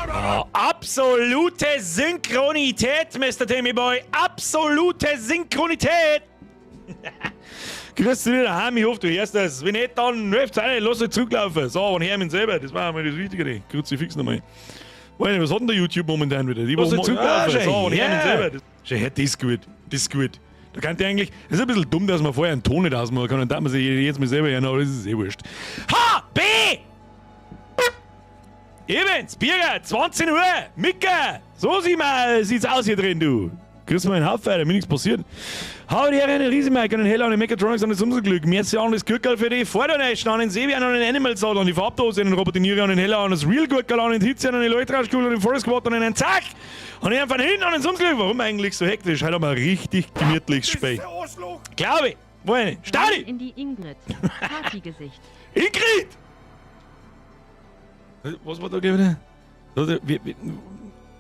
Oh, absolute Synchronität, Mr. Timmy Boy. Absolute Synchronität. Grüß dich daheim, ich hoffe, du hörst das. Wenn nicht, dann hilft's auch nicht, lass dich zurücklaufen. So, und her mit selber, das war einmal das Wichtige. Kruzifix nochmal. Weiß nicht, was hat denn der YouTube momentan wieder? Die Lass dich zurücklaufen. So, und her mit selber. Schau her, das ist gut. Das ist gut. Da kann ich eigentlich. Das ist ein bisschen dumm, dass man vorher einen Ton nicht ausmachen kann. Dann darf man sich jetzt mal selber hören, aber das ist eh wurscht. H! B! Evans, Birger, 20 Uhr, Micke! So sieht's aus hier drin, du. Grüß mal den Haufen, mir nichts passiert. Hau die Ehre, eine Riesenmike, an den Heller, an den Mechatronics, an das Umsglück. Merci an das Gürkel für die Vordonation, an den Sebi, an den Animal Sound, an die Farbdose, an den Robotiniere, an den Heller, an das Real Gürkel, an den Hitze, an den Leuchtraschkugel, an den Forest Squad, an den Zack! An den von hinten, an den Sumsglück. Warum eigentlich so hektisch? Heute haben wir ein richtig gemütliches Spiel. Glaube ich. Wohin? Stadi! In die Ingrid. Partygesicht. Ingrid! Was war da gleich wieder?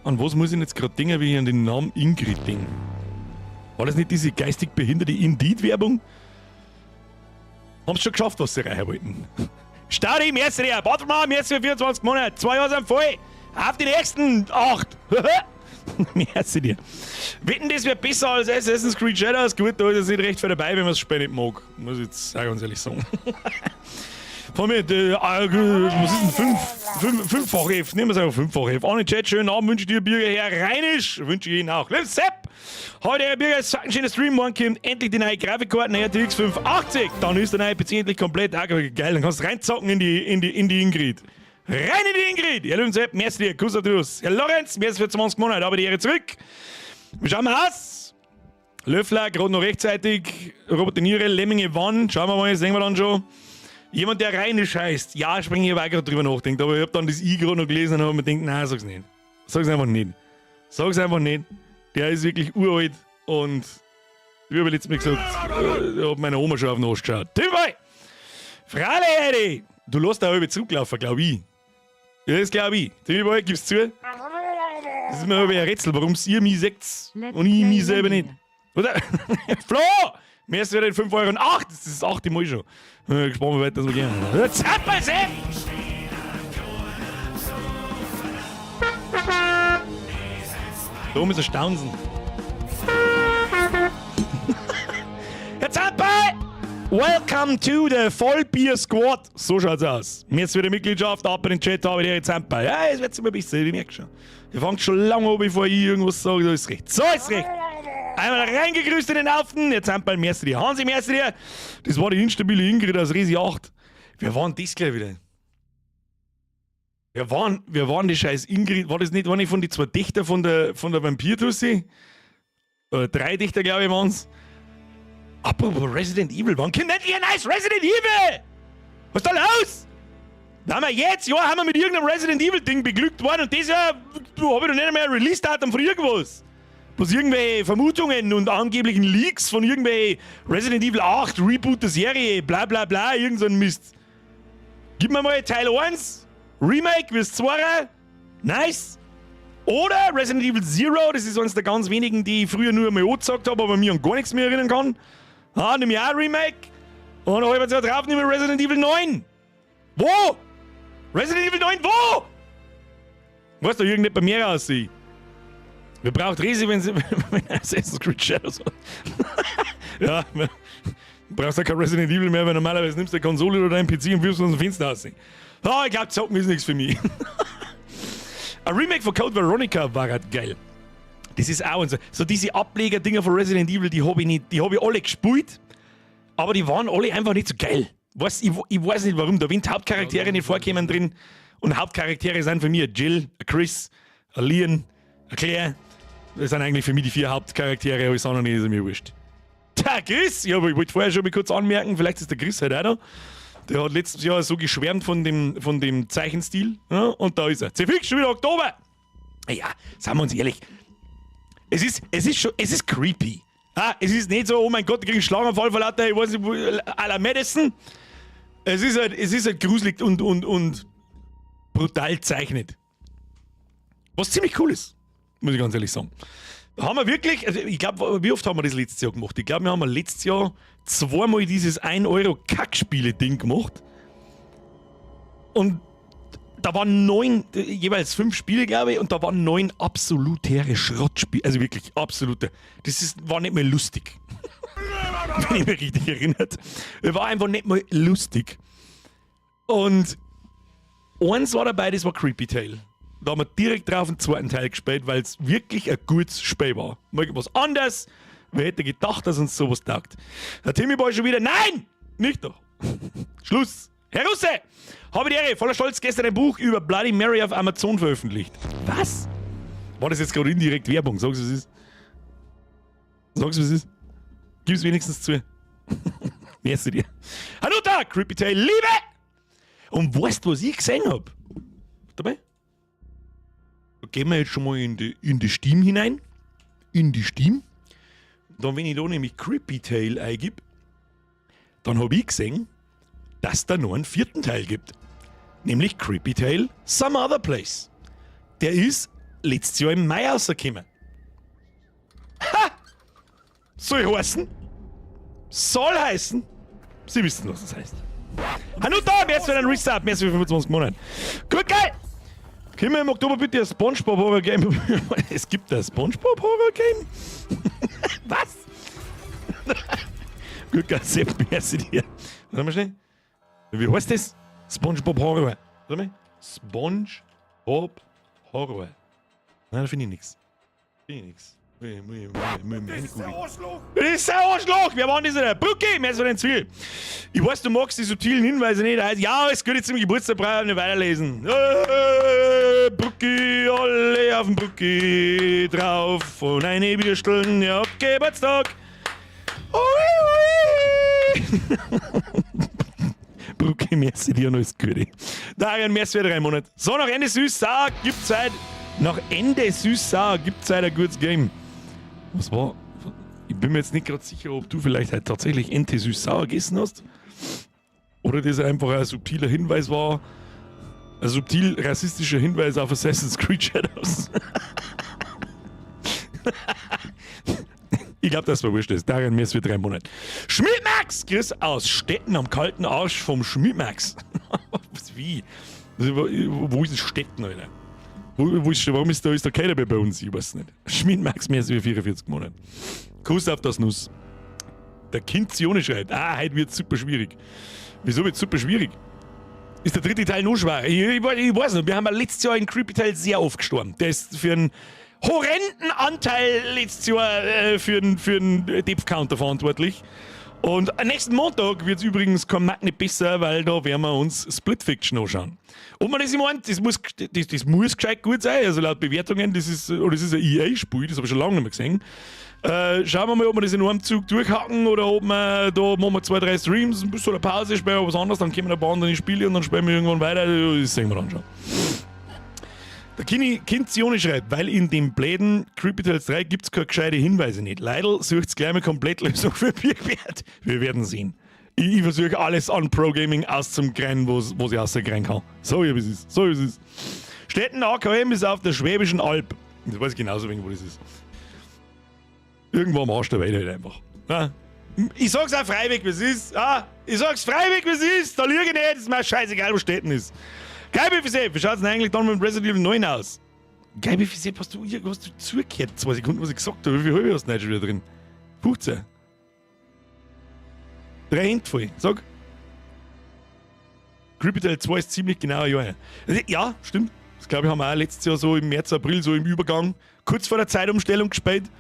An was muss ich jetzt gerade denken, wie ich an den Namen Ingrid denke? War das nicht diese geistig behinderte Indeed-Werbung? Haben sie schon geschafft, was sie erreichen wollten. Stadi, merci dir. Warte mal, merci für 24 Monate. 2 Jahre sind voll. Auf die nächsten 8. Merci dir. Wetten, das wird besser als Assassin's Creed Shadows. Gut, da ist es nicht recht viel dabei, wenn man das Spiel nicht mag. Muss ich jetzt auch ganz ehrlich sagen. Von mir, was ist denn fünffach F? Nehmen wir es einfach fünffach F. An den Chat, schönen Abend wünsche ich dir, Birger, Herr Reinisch. Wünsche ich Ihnen auch. Liebe Sepp! Heute, Herr Birger, ist ein schöner Stream. Morgen kommt endlich die neue Grafikkarte, RTX 580. Dann ist der neue PC endlich komplett. Auch geil, dann kannst du reinzocken in die Ingrid. Rein in die Ingrid! Herr lieben Sepp, merci dir, Kuss auf die Nuss. Herr Lorenz, merci für 20 Monate, aber die Ehre zurück. Wir schauen mal aus. Löffler, gerade noch rechtzeitig. Robert De Niro, Lemminge wann? Schauen wir mal, sehen wir dann schon. Jemand, der Reinisch heißt. Ja, springe ich aber auch gerade drüber nachdenkt. Aber ich hab dann das I gerade noch gelesen und hab mir gedacht, nein, sag's nicht. Sag's einfach nicht. Sag's einfach nicht. Der ist wirklich uralt und wie habe ich letztes Mal gesagt, ich hab meiner Oma schon auf den Arsch geschaut. Timmy! Freilich, Eddie! Du lässt da halb zurücklaufen, glaub ich. Ja, das glaub ich. Timmy Boy, gib's zu. Das ist mir aber ein Rätsel, warum ihr mich seht Let's und ich play mich selber nicht. Lemminge. Oder? Flo! Mir ist wieder 5,08 Euro. Das ist das achte Mal schon. Gespannt, wie weit das wir gehen. Zappel, Sepp! Da oben ist ein Staunsen. Herr Zappel! Welcome to the Vollbier Squad. So schaut's aus. Mir ist wieder Mitgliedschaft, ab in den Chat, habe ich die Zampa. Ja, es wird immer besser, ich merke schon. Ihr fangt schon lange an, bevor ich irgendwas sage. So ist recht. So ist recht. Einmal reingegrüßt in den Haufen. Jetzt Zampa, merci dir. Hansi, merci dir. Das war die instabile Ingrid aus Resi 8. Wer war denn das gleich wieder? Wer waren die scheiß Ingrid? War das nicht eine von den 2 Dichter von der Vampir-Tussi? 3 Dichter, glaube ich, waren's. Apropos Resident Evil, wann kommt endlich ein neues Resident Evil? Was ist da los? Da haben wir jetzt, ja, haben wir mit irgendeinem Resident Evil Ding beglückt worden und das Jahr hab ich noch nicht mehr ein Release-Datum von irgendwas. Bloß irgendwelche Vermutungen und angeblichen Leaks von irgendwelchen Resident Evil 8, Reboot der Serie, bla bla bla, irgend so ein Mist. Gib mir mal Teil 1, Remake, wirst 2, nice. Oder Resident Evil 0, das ist eines der ganz wenigen, die ich früher nur einmal angezockt habe, aber mir an gar nichts mehr erinnern kann. Ah, nimm ich auch Remake. Und dann halb Jahr drauf nehmen wir Resident Evil 9. Wo? Resident Evil 9, wo? Weißt du, irgend nicht bei mir aussieht. Wer braucht Resi, wenn sie, wenn Assassin's Creed Shadows hat? Ja, du brauchst ja kein Resident Evil mehr, weil normalerweise nimmst du eine Konsole oder deinen PC und wirfst aus dem Fenster raus. Ah, ich glaub, zocken ist nichts für mich. Ein Remake von Code Veronica war halt geil. Das ist auch so. So diese Ableger-Dinger von Resident Evil, die hab ich nicht, die hab ich alle gespielt, aber die waren alle einfach nicht so geil. Weiß, ich weiß nicht warum, da wenn die Hauptcharaktere nicht vorkommen drin und Hauptcharaktere sind für mich Jill, Chris, Leon, Claire. Das sind eigentlich für mich die 4 Hauptcharaktere, alles andere ist mir wurscht. Der Chris, ja, aber ich wollte vorher schon mal kurz anmerken, vielleicht ist der Chris halt auch da. Der hat letztes Jahr so geschwärmt von dem Zeichenstil. Ja, und da ist er. Zefix, schon wieder Oktober! Ja, sagen wir uns ehrlich. Es ist schon, es ist creepy. Ah, es ist nicht so, oh mein Gott, ich krieg einen Schlaganfall vor lauter, ich weiß nicht, wo, à la Madison. Es ist halt gruselig und brutal zeichnet. Was ziemlich cool ist, muss ich ganz ehrlich sagen. Da haben wir wirklich, also ich glaub, wie oft haben wir das letztes Jahr gemacht? Ich glaub, wir haben letztes Jahr zweimal dieses 1-Euro-Kackspiele-Ding gemacht. Und Da waren neun, jeweils fünf Spiele, glaube ich, und da waren neun absolutere Schrottspiele. Also wirklich absolute. Das war nicht mehr lustig, wenn ich mich richtig erinnert. War einfach nicht mal lustig. Und eins war dabei, das war Creepy Tale. Da haben wir direkt drauf den zweiten Teil gespielt, weil es wirklich ein gutes Spiel war. Mal was anderes. Wer hätte gedacht, dass uns sowas taugt? Der Timmy Boy schon wieder. Nein! Nicht doch. Schluss. Herr Russe! Habe die Ehre, voller Stolz gestern ein Buch über Bloody Mary auf Amazon veröffentlicht. Was? War das jetzt gerade indirekt Werbung? Sag's, was es ist. Sag's, was es ist. Gib's wenigstens zu. Merci dir. Hanuta! Creepy Tale, Liebe! Und weißt du, was ich gesehen hab? Dabei? Da gehen wir jetzt schon mal in die Steam hinein. In die Steam. Dann, wenn ich da nämlich Creepy Tale eingib, dann habe ich gesehen, dass da noch einen vierten Teil gibt. Nämlich Creepy Tale Some Other Place. Der ist letztes Jahr im Mai rausgekommen. Ha! Soll heißen? Soll heißen? Sie wissen, was das heißt. Hanuta, merci für den Resub, merci für 25 Monate. Gut, geil! Können wir im Oktober bitte ein SpongeBob Horror Game? Es gibt ein SpongeBob Horror Game? Was? Gut, geil, Sepp, merci dir. Warte mal schnell. Wie heißt das? SpongeBob Horror. Warte mal. SpongeBob Horror. Nein, da finde ich nichts. Finde ich nichts. Das ist ein Arschloch! Das ist ein Arschloch! Wer war denn dieser? Brücke, mehr so ein Zwiel. Ich weiß, du magst die subtilen Hinweise nicht. Also, ja, es geht jetzt zum Geburtstag, brauche ich nicht weiterlesen. Brücke, alle auf dem Brücke drauf und eine Würsteln, ja, Geburtstag. Ui, ui. Brücke, merci dir und alles Gute. Darian, merci für 3 Monate. So, nach Ende süß sauer gibt's Zeit. Nach Ende süß sauer gibt's Zeit ein gutes Game. Was war? Ich bin mir jetzt nicht gerade sicher, ob du vielleicht halt tatsächlich Ente süß-sauer gegessen hast. Oder das einfach ein subtiler Hinweis war. Ein subtil rassistischer Hinweis auf Assassin's Creed Shadows. Ich glaube, das war wurscht ist. Darin mir ist für 3 Monate. Schmidt-Max! Grüß aus Stetten am kalten Arsch vom Schmidt-Max. Was, wie? Also, wo ist denn Stetten, Alter? Warum ist da keiner mehr bei uns? Ich weiß nicht. Schmidt-Max, mehr als 44 Monate. Kuss auf das Nuss. Der Kind Zione schreibt, ah, heute wird super schwierig. Wieso wird super schwierig? Ist der dritte Teil noch schwer? Ich weiß nicht, wir haben ja letztes Jahr in Creepy Tale sehr oft gestorben. Der ist für einen horrenden Anteil letztes Jahr für einen Death Counter verantwortlich. Und nächsten Montag wird es übrigens kein Mack nicht besser, weil da werden wir uns Split Fiction anschauen. Ob man das, ich meine, das muss gescheit gut sein, also laut Bewertungen, das ist, oder das ist ein EA-Spiel, das habe ich schon lange nicht mehr gesehen. Schauen wir mal, ob wir das in einem Zug durchhacken oder ob wir da machen wir zwei, drei Streams, ein bisschen eine Pause, spielen wir was anderes, dann kommen ein paar andere Spiele und dann spielen wir irgendwann weiter. Das sehen wir dann schon. Der Kini Kind Zione schreibt, weil in dem bläden Creepy Tales 3 gibt es keine gescheite Hinweise nicht. Leidl sucht gleich mal Komplettlösung für Birkwert. Wir werden sehen. Ich versuche, alles an Pro Gaming auszukriegen, was ich rauskriegen kann. So wie es ist. So wie es ist. Stetten AKM ist auf der Schwäbischen Alb. Das weiß ich genauso wenig, wo das ist. Irgendwo am Arsch der Welt halt einfach. Ja. Ich sag's auch freiwillig, wie es ist. Ja, ich sag's freiwillig, wie es ist. Da lüge ich nicht. Es ist mir scheißegal, wo Stetten ist. Geil, BFC, wie schaut's denn eigentlich dann mit Resident Evil 9 aus? Geil, BFC, hast du zugehört? 2 Sekunden, was ich gesagt habe. Wie viel halbe hast du denn schon wieder drin? 15. Drei Hände voll. Sag. Creepy Tale 2 ist ziemlich genau ein Jahr her. Also, ja, stimmt. Das, glaube ich, haben wir auch letztes Jahr so im März, April, so im Übergang, kurz vor der Zeitumstellung gespielt.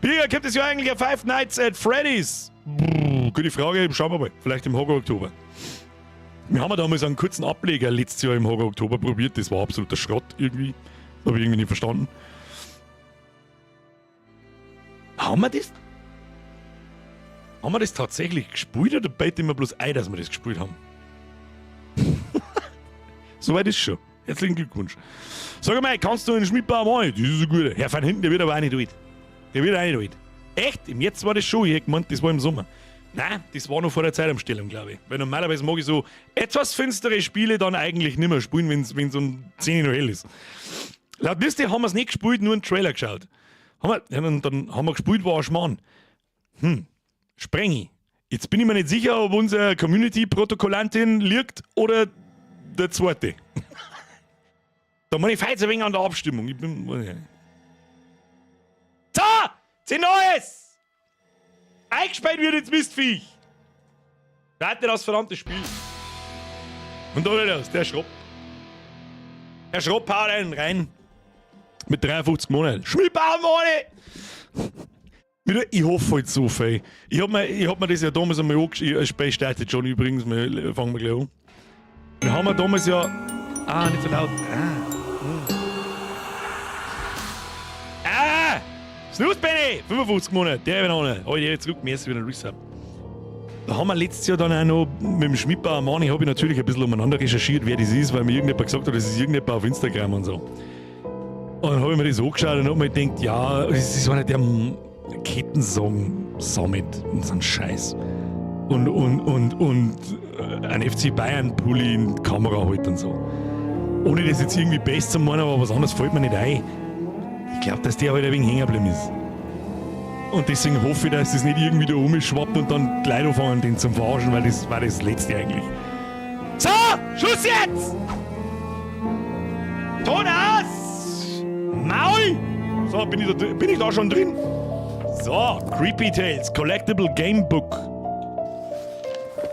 Birger, gibt es ja eigentlich ein Five Nights at Freddy's? Brrr, gute Frage, schauen wir mal. Vielleicht im Horror Oktober. Wir haben ja damals einen kurzen Ableger letztes Jahr im Horror Oktober probiert. Das war absoluter Schrott irgendwie. Das habe ich irgendwie nicht verstanden. Haben wir das? Haben wir das tatsächlich gespielt oder beten immer bloß ein, dass wir das gespielt haben? Soweit ist schon. Herzlichen Glückwunsch. Sag mal, kannst du einen Schmidtbauer machen? Das ist ein guter. Herr von hinten, der wird aber auch nicht alt. Der wird auch nicht alt. Echt? Im Jetzt war das schon. Ich hätte gemeint, das war im Sommer. Nein, das war noch vor der Zeitumstellung, glaube ich. Weil normalerweise mag ich so etwas finstere Spiele dann eigentlich nicht mehr spielen, wenn es um 10 Uhr noch hell ist. Laut Liste haben wir es nicht gespielt, nur einen Trailer geschaut. Haben wir, ja, dann haben wir gespielt, war ein Schmarrn. Sprengi. Jetzt bin ich mir nicht sicher, ob unsere Community-Protokollantin liegt oder der zweite. Da muss ich feit ein wenig an der Abstimmung. Ich bin. So! 10 Neues! Eingespielt wird jetzt Mistviech! Starte das verdammte Spiel. Und da ist der Schropp. Der Schropp haut einen rein. Mit 53 Monaten. Schmidbaum ohne! Ich hoffe halt so viel. Ich hab mir das ja damals einmal angeschaut. Das Spiel startet schon übrigens. Wir fangen wir gleich an. Wir haben ja damals ja. Ah, nicht so laut. Ah! Ah! Snooze Benny! 55 Monate, der wieder an. Heute zurück, mir ist wieder ein Resub. Da haben wir letztes Jahr dann auch noch mit dem Schmidbauer Mani habe ich natürlich ein bisschen umeinander recherchiert, wer das ist, weil mir irgendjemand gesagt hat, das ist irgendjemand auf Instagram und so. Und dann habe ich mir das angeschaut und habe mir gedacht, ja, das ist einer der Kettensong sammelt und so ein Scheiß. Und ein FC Bayern Pulli in die Kamera halt und so. Ohne das jetzt irgendwie best zu meinen, aber was anderes fällt mir nicht ein. Ich glaube, dass der halt ein wenig hängen geblieben ist. Und deswegen hoffe ich, dass das nicht irgendwie da rumschwappt und dann die Leute anfangen, den zum Verarschen, weil das war das Letzte eigentlich. So, Schluss jetzt! Ton aus! Maul! So, bin ich da schon drin? So, Creepy Tales, Collectible Game Book.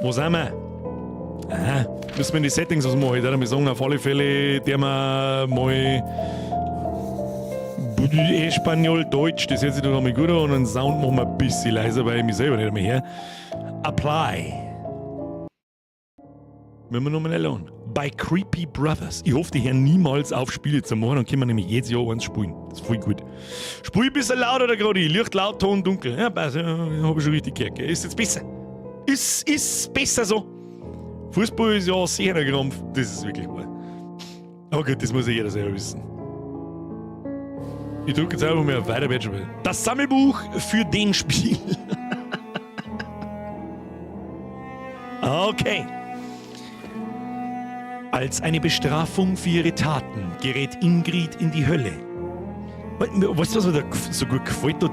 Wo sind wir? Aha, müssen wir in die Settings was machen. Ich würde mal sagen, auf alle Fälle, der wir mal Espanol, Deutsch, das hört sich doch einmal gut an. Und den Sound machen wir ein bisschen leiser, weil ich mich selber nicht mehr her. Apply. Müssen wir nochmal lernen. By Creepy Brothers. Ich hoffe, die hören niemals auf, Spiele zu machen. Dann können wir nämlich jedes Jahr eins spielen. Das ist voll gut. Spiel ein bisschen lauter da gerade. Licht laut, Ton dunkel. Ja, passt. Ja, hab ich schon richtig gehört. Ist jetzt besser. Ist besser so. Fußball ist ja sehr ein Krampf. Das ist wirklich wahr. Aber gut, das muss ja jeder selber wissen. Ich drücke jetzt einfach mal auf Weiter. Das Sammelbuch für den Spiel. Okay. Als eine Bestrafung für ihre Taten gerät Ingrid in die Hölle. Weißt du, was mir da so gut gefällt? Da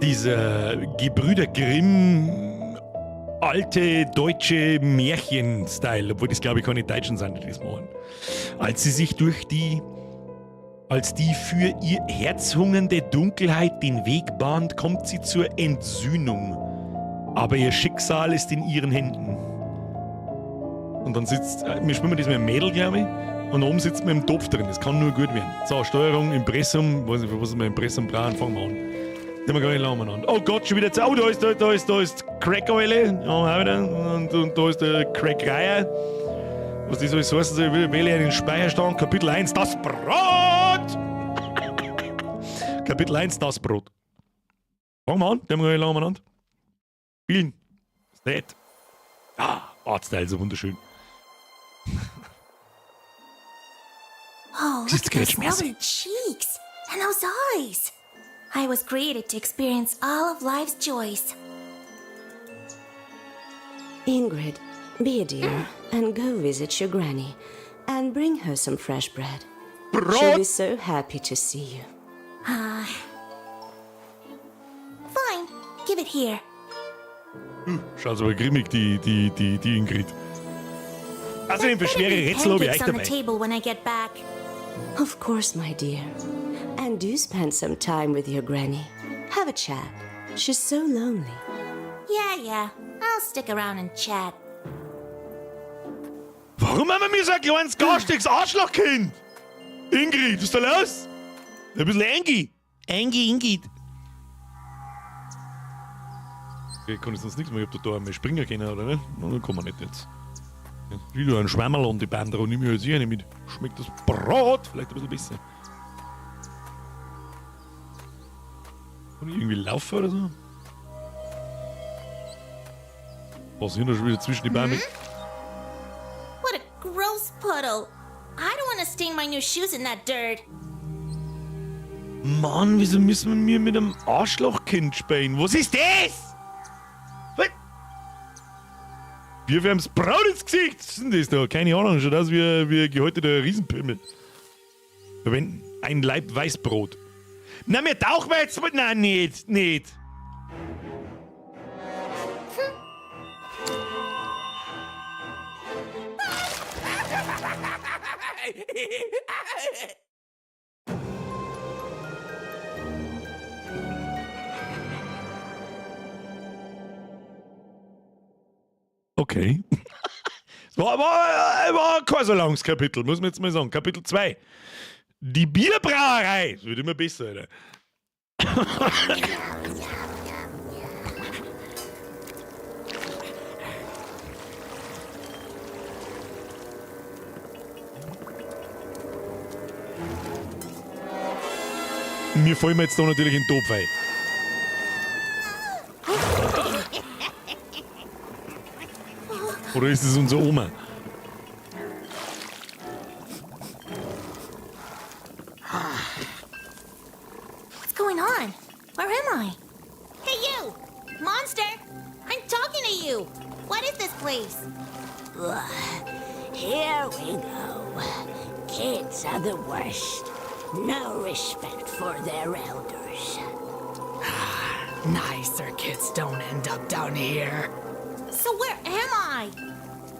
diese Gebrüder Grimm alte deutsche Märchen-Style, obwohl das glaube ich keine Deutschen sind, die das machen. Als sie sich durch die, als die für ihr Herz hungernde Dunkelheit den Weg bahnt, kommt sie zur Entsühnung. Aber ihr Schicksal ist in ihren Händen. Und dann sitzt, wir spielen das mit einem Mädel, glaube ich, und oben sitzt man im Topf drin. Das kann nur gut werden. So, Steuerung, Impressum, weiß nicht, für was wir Impressum brauchen, fangen wir an. Die haben wir gar nicht lange umeinander. Oh Gott, schon wieder. Oh, da ist Crack-Eule. Ja, wieder. Und da ist der Crack-Reiher. Was das alles heißen soll, wähle einen Speicherstand. Kapitel 1, das Brot! Kapitel 1, das Brot. Fangen wir an, die haben wir gar nicht lange umeinander. Spielen. Ist nett. Ah, Artstyle, so wunderschön. Oh, look at those lovely cheeks and those eyes. I was created to experience all of life's joys. Ingrid, be a dear and go visit your granny and bring her some fresh bread. Brot. She'll be so happy to see you. Fine, give it here. Schaut aber grimmig, die Ingrid. Außerdem für schwere Rätsel habe ich euch dabei. When I get back. Of course, my dear. And do spend some time with your granny. Have a chat. She's so lonely. Yeah. I'll stick around and chat. Warum haben wir mir so ein kleines garstiges Arschlochkind? Ingrid, was ist da los? Ein bisschen Angie. Angie, Ingrid. Ich kann jetzt sonst nichts mehr. Ich hab da einmal springen können, oder nicht? Na, dann kann man nicht jetzt. Ja, wieder ein Schwammerl an die Bänder und nehme ich jetzt hier nicht mit. Schmeckt das Brot vielleicht ein bisschen besser. Kann ich irgendwie laufen oder so? Was sind da schon wieder zwischen die Bäume? What a gross puddle. I don't want to stain my new shoes in that dirt. Mann, wieso müssen wir mit einem Arschlochkind spielen? Was ist das? Was? Wir werden's Braut ins Gesicht. Was ist denn das da? Keine Ahnung, schon das wie gehäuteter Riesenpimmel. Verwenden ein Laib Weißbrot. Na, mir tauchen wir jetzt mit. Nein, nicht. Okay. Es war kein so langes Kapitel, muss man jetzt mal sagen. Kapitel 2. Die Bierbrauerei. Das wird immer besser, Alter. Mir fallen jetzt da natürlich in den Topf ein. Oder ist es unsere Oma? What's going on? Where am I? Hey, you! Monster! I'm talking to you! What is this place? Here we go. Kids are the worst. No respect for their elders. Nicer kids don't end up down here. So where am I?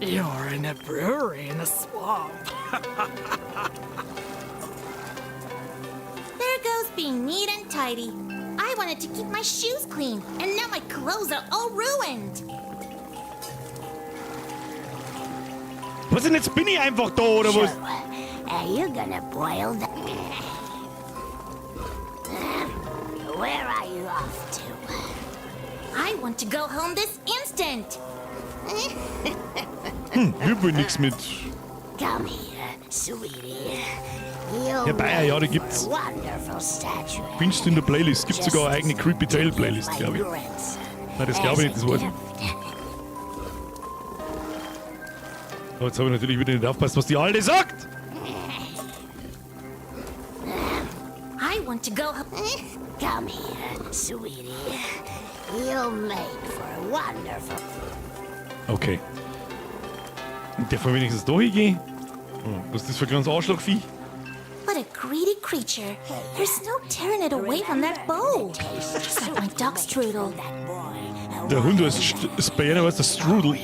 You're in a brewery in a swamp. There goes being neat and tidy. I wanted to keep my shoes clean, and now my clothes are all ruined. Was denn, jetzt bin ich einfach da, oder was? So, are you gonna boil the... Where are you off to? I want to go home this instant. Ich will nix mit. Come here, sweetie. You'll Ja, Bayer, ja, die make gibt's. for a wonderful statue. Findest du in der Playlist. Gibt sogar eine eigene Creepy Tale Playlist, glaube ich. Nein, das glaube ich nicht, das weiß ich. So, jetzt habe ich natürlich wieder nicht aufgepasst, was die Alte sagt. I want to go home. Come here, sweetie. You'll make for a wonderful... Okay. Und darf man wenigstens da hingehen? Oh, was ist das für ein kleines Arschlochvieh? What a greedy creature. There's no tearing it away from that bowl. Just like my dog Strudel. Der Hund heißt St bei einer heißt der Strudel.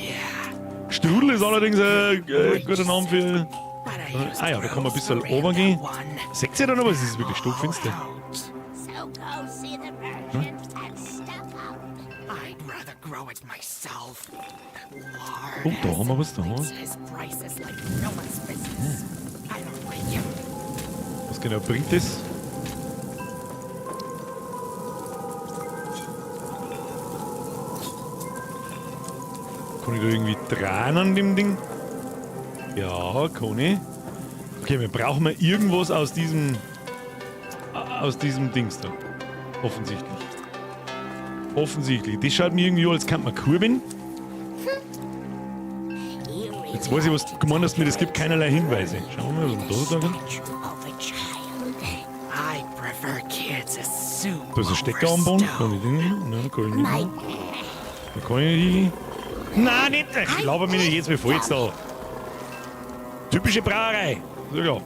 Strudel ist allerdings ein guter Name für. Ah ja, da kann man ein bisschen runtergehen. Seht ihr da noch was? Es ist wirklich stockfinster. So go see the merchant and stuff up. I'd rather grow it myself. Lard Oh, da haben wir was, da haben wir was. his prices like no one's business. I don't like him. Was genau bringt das? Kann ich da irgendwie dran an dem Ding? Ja, kann ich. Okay, wir brauchen mal irgendwas aus diesem Dings da. Offensichtlich. Offensichtlich. Das schaut mir irgendwie an, als könnte man kurbeln. Jetzt weiß ich, was du gemeint hast mit, es gibt keinerlei Hinweise. Schauen wir mal, was wir da sagen. I prefer kids as soup. Da ist ein Stecker am Boden. Kann ich den nehmen? Nein, kann ich nicht. Da kann ich nicht. Nein, nicht! Ich laber mich nicht jetzt, bevor jetzt da. Typische Brauerei. So, ja.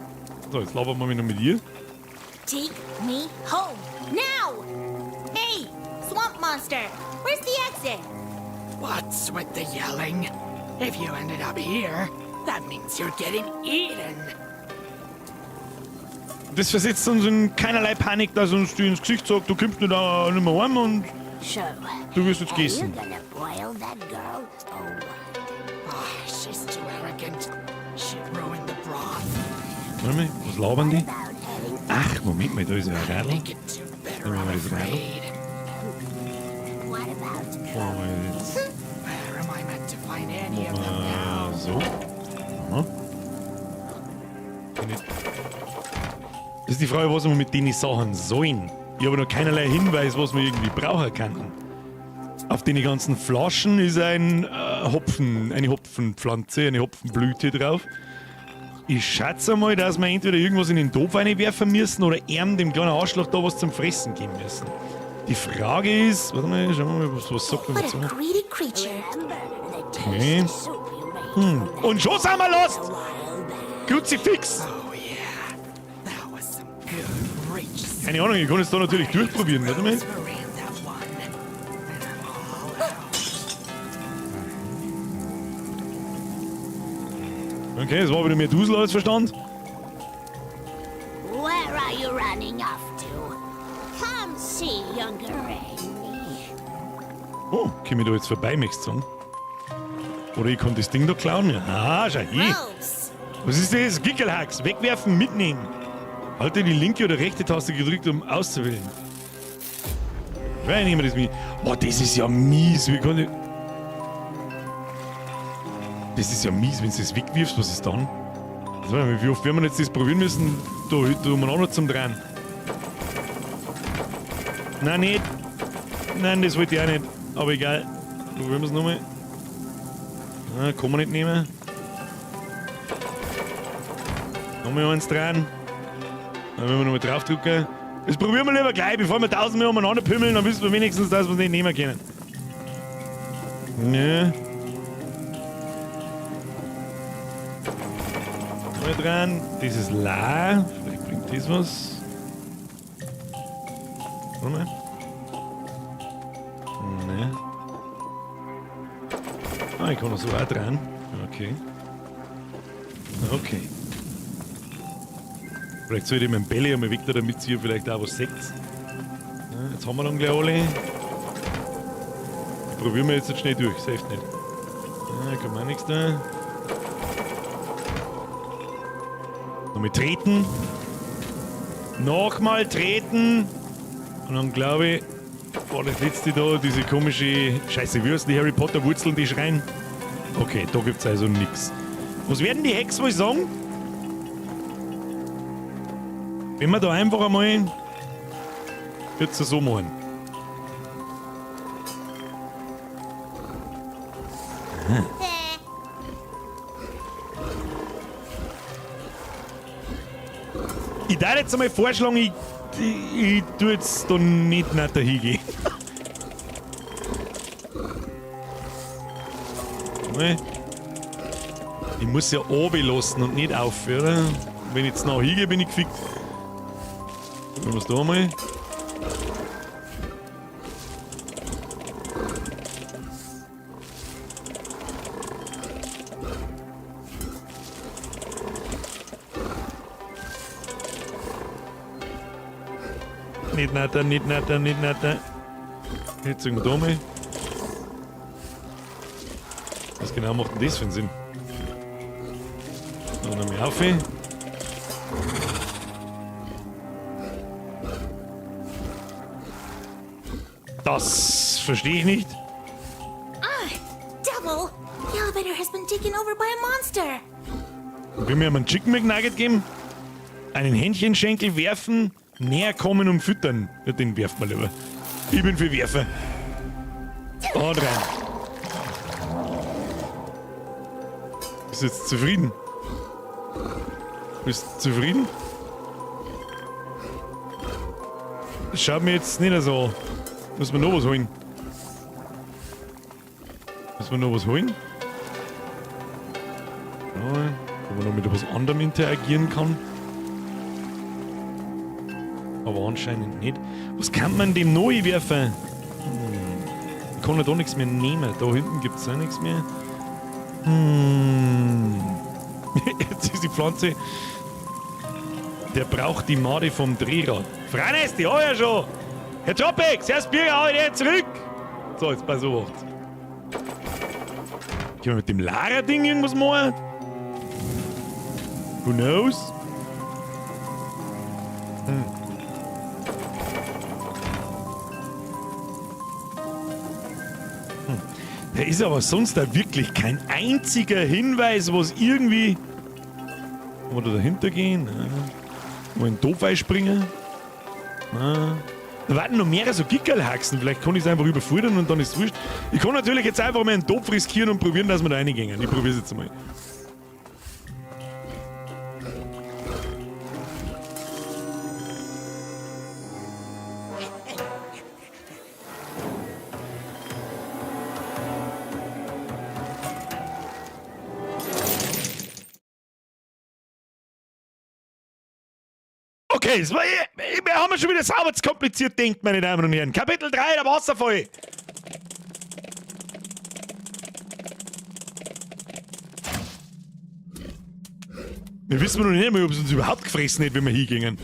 So, jetzt labern wir mich noch mit ihr. Take me home now! Hey, swamp monster, where's the exit? What's with the yelling? If you ended up here, that means you're getting eaten. Das versetzt uns in keinerlei Panik, dass uns die ins Gesicht sagt, du kommst nicht, nicht mehr heim und So, du wirst jetzt are you gegessen. gonna boil that girl or what? Ah, she's too arrogant. She ruined the broth. Warte mal, was labern die? About adding Ach, Moment mal, da ist ja ein Radl. They get too bitter, Nehmen wir I'm mal das Radl. afraid. What about Oh, jetzt. Where am I meant to find any of them now? So. Aha. Das ist die Frage, was wir mit den Sachen sollen. Ich habe noch keinerlei Hinweis, was wir irgendwie brauchen könnten. Auf den ganzen Flaschen ist ein Hopfen, eine Hopfenpflanze, eine Hopfenblüte drauf. Ich schätze mal, dass wir entweder irgendwas in den Topf reinwerfen müssen oder ihm, dem kleinen Arschloch, da was zum Fressen geben müssen. Die Frage ist, warte mal, schauen wir mal, was sagt man What dazu? a greedy creature. Remember the Okay. tasty soup you made from Und schon sind wir lost! a while back. Kruzifix! Oh yeah, that was some good rich soup. Keine Ahnung, ich kann es da natürlich durchprobieren, warte mal. Rosemary in that one. And I'm all out. Okay, es war wieder mehr Dusel als Verstand. are you running off to? Come see your granny. Oh, komm ich da jetzt vorbei, möchtest du sagen? Oder ich kann das Ding da klauen? Ja, schau hier. Gross. Was ist das? Gickelhacks. Wegwerfen, mitnehmen. Halte die linke oder rechte Taste gedrückt, um auszuwählen. Nein, nehmen wir das mit. Boah, das ist ja mies. Wie kann ich... Das ist ja mies, wenn du das wegwirfst. Was ist dann? Also, wie oft werden wir jetzt das probieren müssen? Da, da umeinander zum Drehen. Nein, nicht. Nein, das wollte ich auch nicht. Aber egal. Probieren wir es nochmal. Ah, kann man nicht nehmen. Nochmal eins dran. Dann werden wir nochmal draufdrücken. Das probieren wir lieber gleich, bevor wir tausendmal umeinander pümmeln, dann wissen wir wenigstens, dass wir es nicht nehmen können. Ne. Nochmal dran. Das ist La. Vielleicht bringt das was. Warte mal. Ne. Ah, ich kann auch so auch dran. Okay. Okay. Vielleicht sollte ich meinen Belly einmal weg da, damit ihr vielleicht auch was seht. Ja, jetzt haben wir dann gleich alle. Probieren wir jetzt schnell durch, das hilft nicht. Ja, kann man auch nichts da. Nochmal treten. Nochmal treten. Und dann glaube ich, war das letzte da, diese komische Scheiße, wie heißen die Harry Potter Wurzeln, die schreien? Okay, da gibt's also nix. Was werden die Hex wohl sagen? Wenn wir da einfach einmal jetzt so machen. Ich darf jetzt einmal vorschlagen, ich tu jetzt da nicht weiter hingehen. Ich muss ja oben lassen und nicht auf, oder? Wenn ich jetzt noch hingehe, bin ich gefickt. Probieren wir's da mal. Nicht weiter, nicht weiter, nicht weiter. Jetzt sind wir da mal. Was genau macht denn das für einen Sinn? Noch einmal auf. Das verstehe ich nicht. Ah, devil! The elevator has been taken over by a monster. Will mir einen Chicken McNugget geben? Einen Hähnchenschenkel werfen, näher kommen und füttern. Ja, den werfen wir lieber. Ich bin für Werfer. Und rein. Bist du jetzt zufrieden? Bist du zufrieden? Das schaut mir jetzt nicht so an. Muss man noch was holen? Muss man noch was holen? Ja, wo man noch mit etwas anderem interagieren kann. Aber anscheinend nicht. Was kann man dem neu werfen? Ich kann ja da nichts mehr nehmen. Da hinten gibt's auch nichts mehr. Jetzt ist die Pflanze. Der braucht die Made vom Drehrad. Franz, die hab ich ja schon! Herr Topex, Herr Bier, hau ich den zurück! So, jetzt pass auf. Können wir mit dem Lara-Ding irgendwas machen? Who knows? Da ist aber sonst da wirklich kein einziger Hinweis, was irgendwie... Wollen wir da dahinter gehen? Nein. Wollen wir in den Topf einspringen? Nein. Da warten noch mehrere so Gickerlhaxen. Vielleicht kann ich es einfach überfordern und dann ist es wurscht. Ich kann natürlich jetzt einfach mal einen Topf riskieren und probieren, dass wir da reingehen. Ich probier's jetzt mal. Okay, es war, wir haben schon wieder sauber zu kompliziert denkt, meine Damen und Herren. Kapitel 3, der Wasserfall. Wir wissen noch nicht einmal, ob es uns überhaupt gefressen hätte, wenn wir hingingen.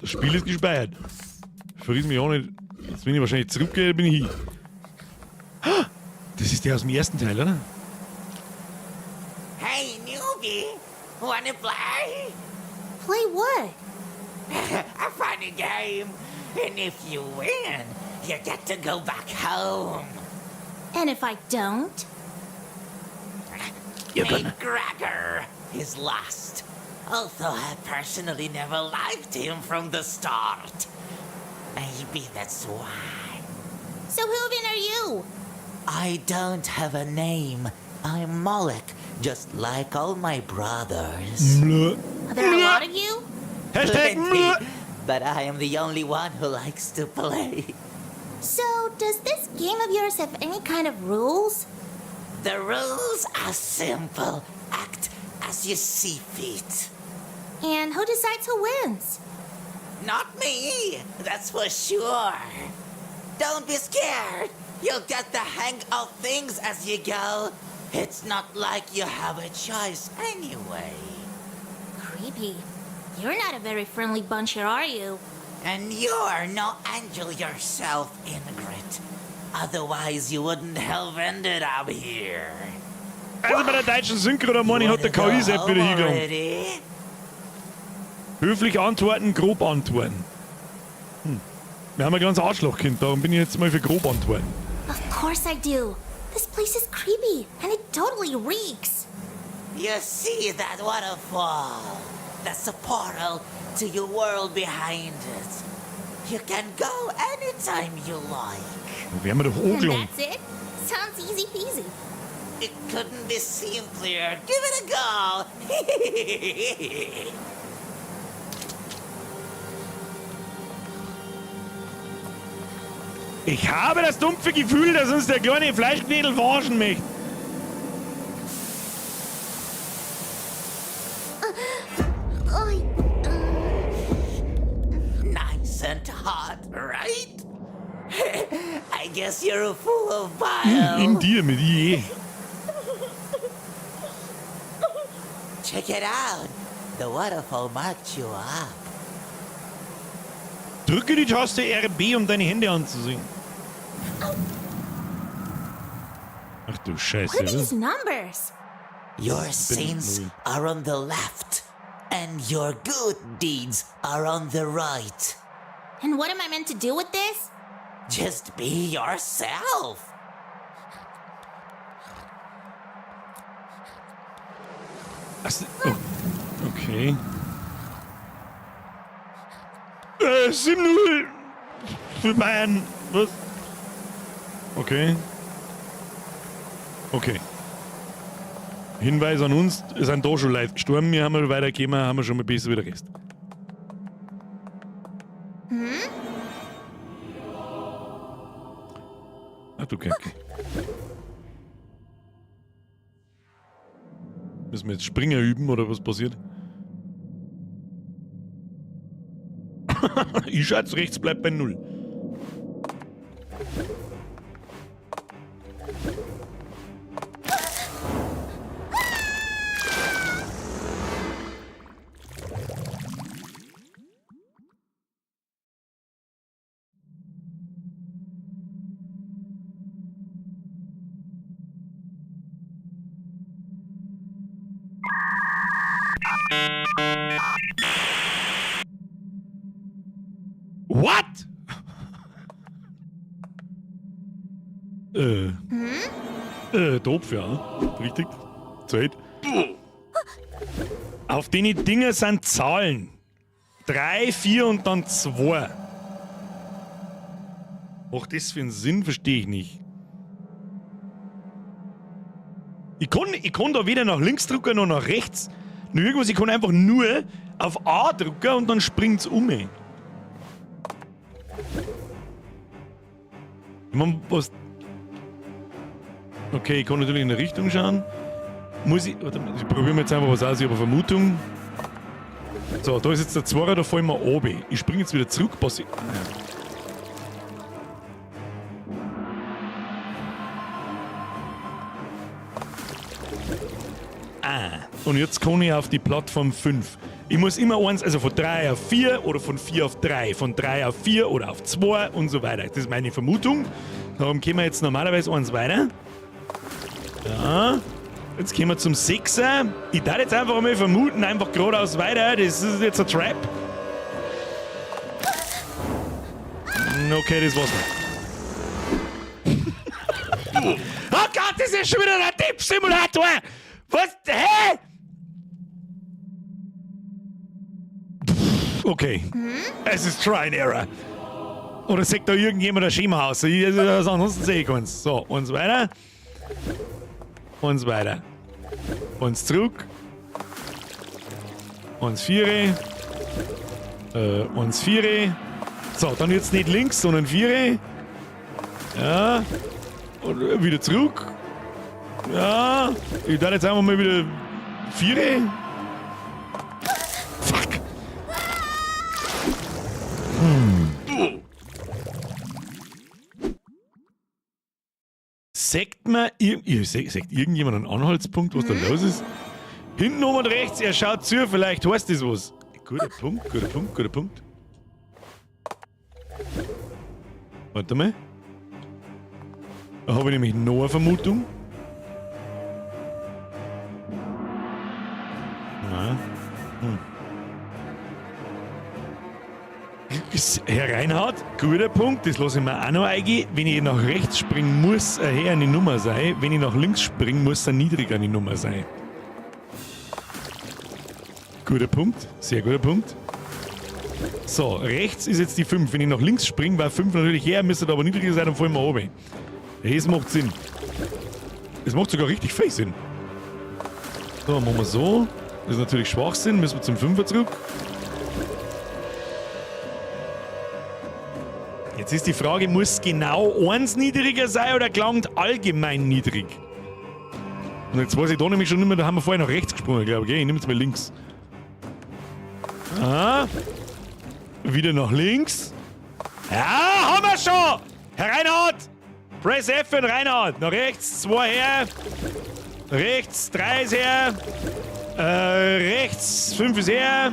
Das Spiel ist gespeichert. Verriss mich auch nicht. Jetzt bin ich wahrscheinlich zurückgehe, bin ich hin. Das ist der aus dem ersten Teil, oder? Hey, newbie! Wanna play? Play what? A funny game. And if you win, you get to go back home. And if I don't? You're gonna. Gregor is lost. Although I personally never liked him from the start. Maybe that's why. So who even are you? I don't have a name. I'm Moloch, just like all my brothers. Mlö. Are there a lot of you? Hashtag Plenty, mlö. but I am the only one who likes to play. So, does this game of yours have any kind of rules? The rules are simple. Act as you see fit. And who decides who wins? Not me, that's for sure. Don't be scared. You'll get the hang of things as you go. It's not like you have a choice anyway. Creepy. You're not a very friendly bunch here, are you? And you're no angel yourself, Ingrid. Otherwise, you wouldn't have ended up here. Also bei der deutschen Synchro, da meine ich, hat der Wanna go KI-Sepp wieder home hingegangen. already? Höflich antworten, grob antworten. Wir haben ein ganz Arschlochkind, darum bin ich jetzt mal für grob antworten. Of course I do. This place is creepy, and it totally reeks. You see that waterfall? That's a portal to your world behind it. You can go anytime you like. Da werden wir doch And angelangt. that's it? Sounds easy peasy. It couldn't be simpler. Give it a go. Ich habe das dumpfe Gefühl, dass uns der kleine Fleischknädel verarschen möchte. Nice and hot, right? I guess you're full of bile. In dir mit IE. Check it out. The waterfall marked you up. Drücke die Taste RB, um deine Hände anzusehen. Ach du Scheiße. What are Was? these numbers? Your sins null. are on the left, and your good deeds are on the right. And what am I meant to do with this? Just be yourself. Ach, oh. Okay. 7-0 für Bayern. Was? Okay. Okay. Hinweis an uns, es sind da schon Leute gestorben, wir haben weitergekommen, haben wir schon mal besser wie der Rest. Hm? Ach du Kacke. Müssen wir jetzt Springer üben oder was passiert? Ich schätze, rechts bleibt bei 0. What? Topf, ja. Richtig. Zeit. Auf den Dinger sind Zahlen. 3, 4 und dann 2. Macht das für einen Sinn, verstehe ich nicht. Ich kann da weder nach links drücken noch nach rechts. Nur irgendwas, ich kann einfach nur auf A drücken und dann springt's um. Ich mein, was. Okay, ich kann natürlich in eine Richtung schauen. Muss ich. Warte, ich probiere jetzt einfach was aus, ich habe eine Vermutung. So, da ist jetzt der Zweier, da fallen wir runter. Ich springe jetzt wieder zurück, pass ich. Ah, und jetzt kann ich auf die Plattform 5. Ich muss immer eins, also von 3 auf 4 oder von 4 auf 3, von 3 auf 4 oder auf 2 und so weiter. Das ist meine Vermutung. Darum gehen wir jetzt normalerweise eins weiter. Ja. Jetzt gehen wir zum 6er. Ich darf jetzt einfach mal vermuten, einfach geradeaus weiter. Das ist jetzt ein Trap. Okay, das war's nicht. Oh Gott, das ist schon wieder der Tipp-Simulator! Was? Hä? Okay. Es ist Try and Error. Oder sagt da irgendjemand ein Schema aus? Also, ansonsten sehe ich keins. So, und weiter. Und weiter. Und zurück. Und vier. Und vier. So, dann jetzt nicht links, sondern vier. Ja. Und wieder zurück. Ja. Ich darf jetzt einfach mal wieder vier. Fuck. Sagt mir, sagt irgendjemand einen Anhaltspunkt, was da los ist? Hinten oben und rechts, er schaut zu, vielleicht heißt das was. Guter Punkt, guter Punkt, guter Punkt. Warte mal. Da habe ich nämlich noch eine Vermutung. Na. Herr Reinhardt, guter Punkt, das lasse ich mir auch noch eingehen. Wenn ich nach rechts springen muss, eine höhere Nummer sein. Wenn ich nach links springen muss, eine niedrigere Nummer sein. Guter Punkt, sehr guter Punkt. So, rechts ist jetzt die 5. Wenn ich nach links springe, war 5 natürlich her, müsste aber niedriger sein und fallen wir runter. Das macht Sinn. Das macht sogar richtig viel Sinn. So, machen wir so. Das ist natürlich Schwachsinn, müssen wir zum 5er zurück. Jetzt ist die Frage, muss genau eins niedriger sein oder gelangt allgemein niedrig? Und jetzt weiß ich da nämlich schon nicht mehr, da haben wir vorher nach rechts gesprungen, glaube ich. Okay, ich nehme jetzt mal links. Ah. Wieder nach links. Ja, haben wir schon! Herr Reinhardt! Press F für den Reinhardt. Nach rechts, 2 her. Rechts, 3 ist her. Rechts, 5 ist her.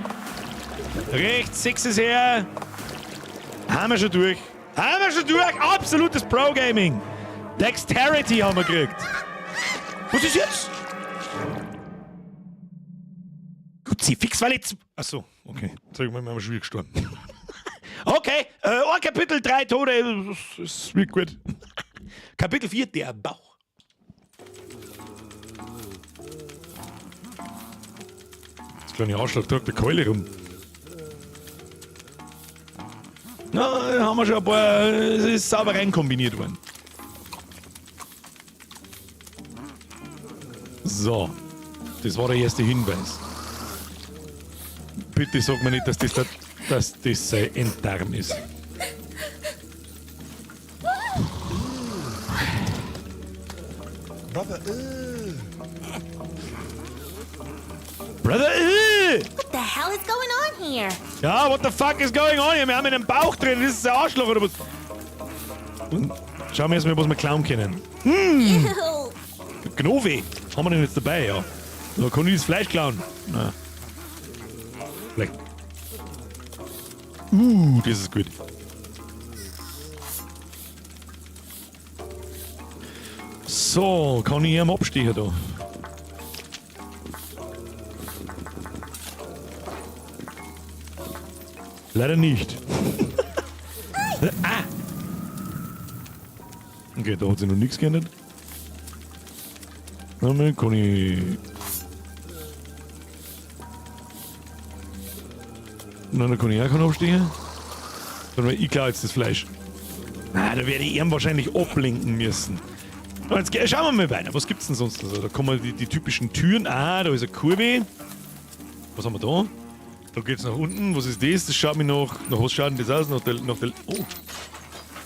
Rechts, 6 ist her. Haben wir schon durch. Haben wir schon durch. Absolutes Pro-Gaming. Dexterity haben wir gekriegt. Was ist jetzt? Gut, sie fix, weil jetzt. Achso, okay. Sag mal, wir haben schon wieder gestorben. Okay, ein Kapitel, 3 Tode. Das ist wirklich gut. Kapitel 4, der Bauch. Das kleine Arschloch tragt eine Keule rum. Na, da haben wir schon ein paar. Es ist sauber reinkombiniert worden. So. Das war der erste Hinweis. Bitte sag mir nicht, dass das, dass das sein Enddarm ist. Brother, Brother, What the hell is going on here? Ja, what the fuck is going on here? Wir haben einen Bauch drin, das ist ein Arschloch oder was? Und schauen wir erstmal, was wir klauen können. Ew. Gnove. Haben wir den jetzt dabei, ja. Da kann ich das Fleisch klauen. Na. Vielleicht. Das ist gut. So, kann ich ihm abstehen da? Leider nicht. Ah! Okay, da hat sich noch nichts geändert. Dann kann ich. Nein, da kann ich auch keinen abstehen. Sondern ich klaue jetzt das Fleisch. Na, da werde ich ihn wahrscheinlich ablenken müssen. So, jetzt schauen wir mal weiter. Was gibt's denn sonst noch so? Da kommen die typischen Türen. Ah, da ist eine Kurve. Was haben wir da? Da geht's nach unten. Was ist das? Das schaut mir nach. Nach was schaut denn das aus? Nach der. Nach der. Oh.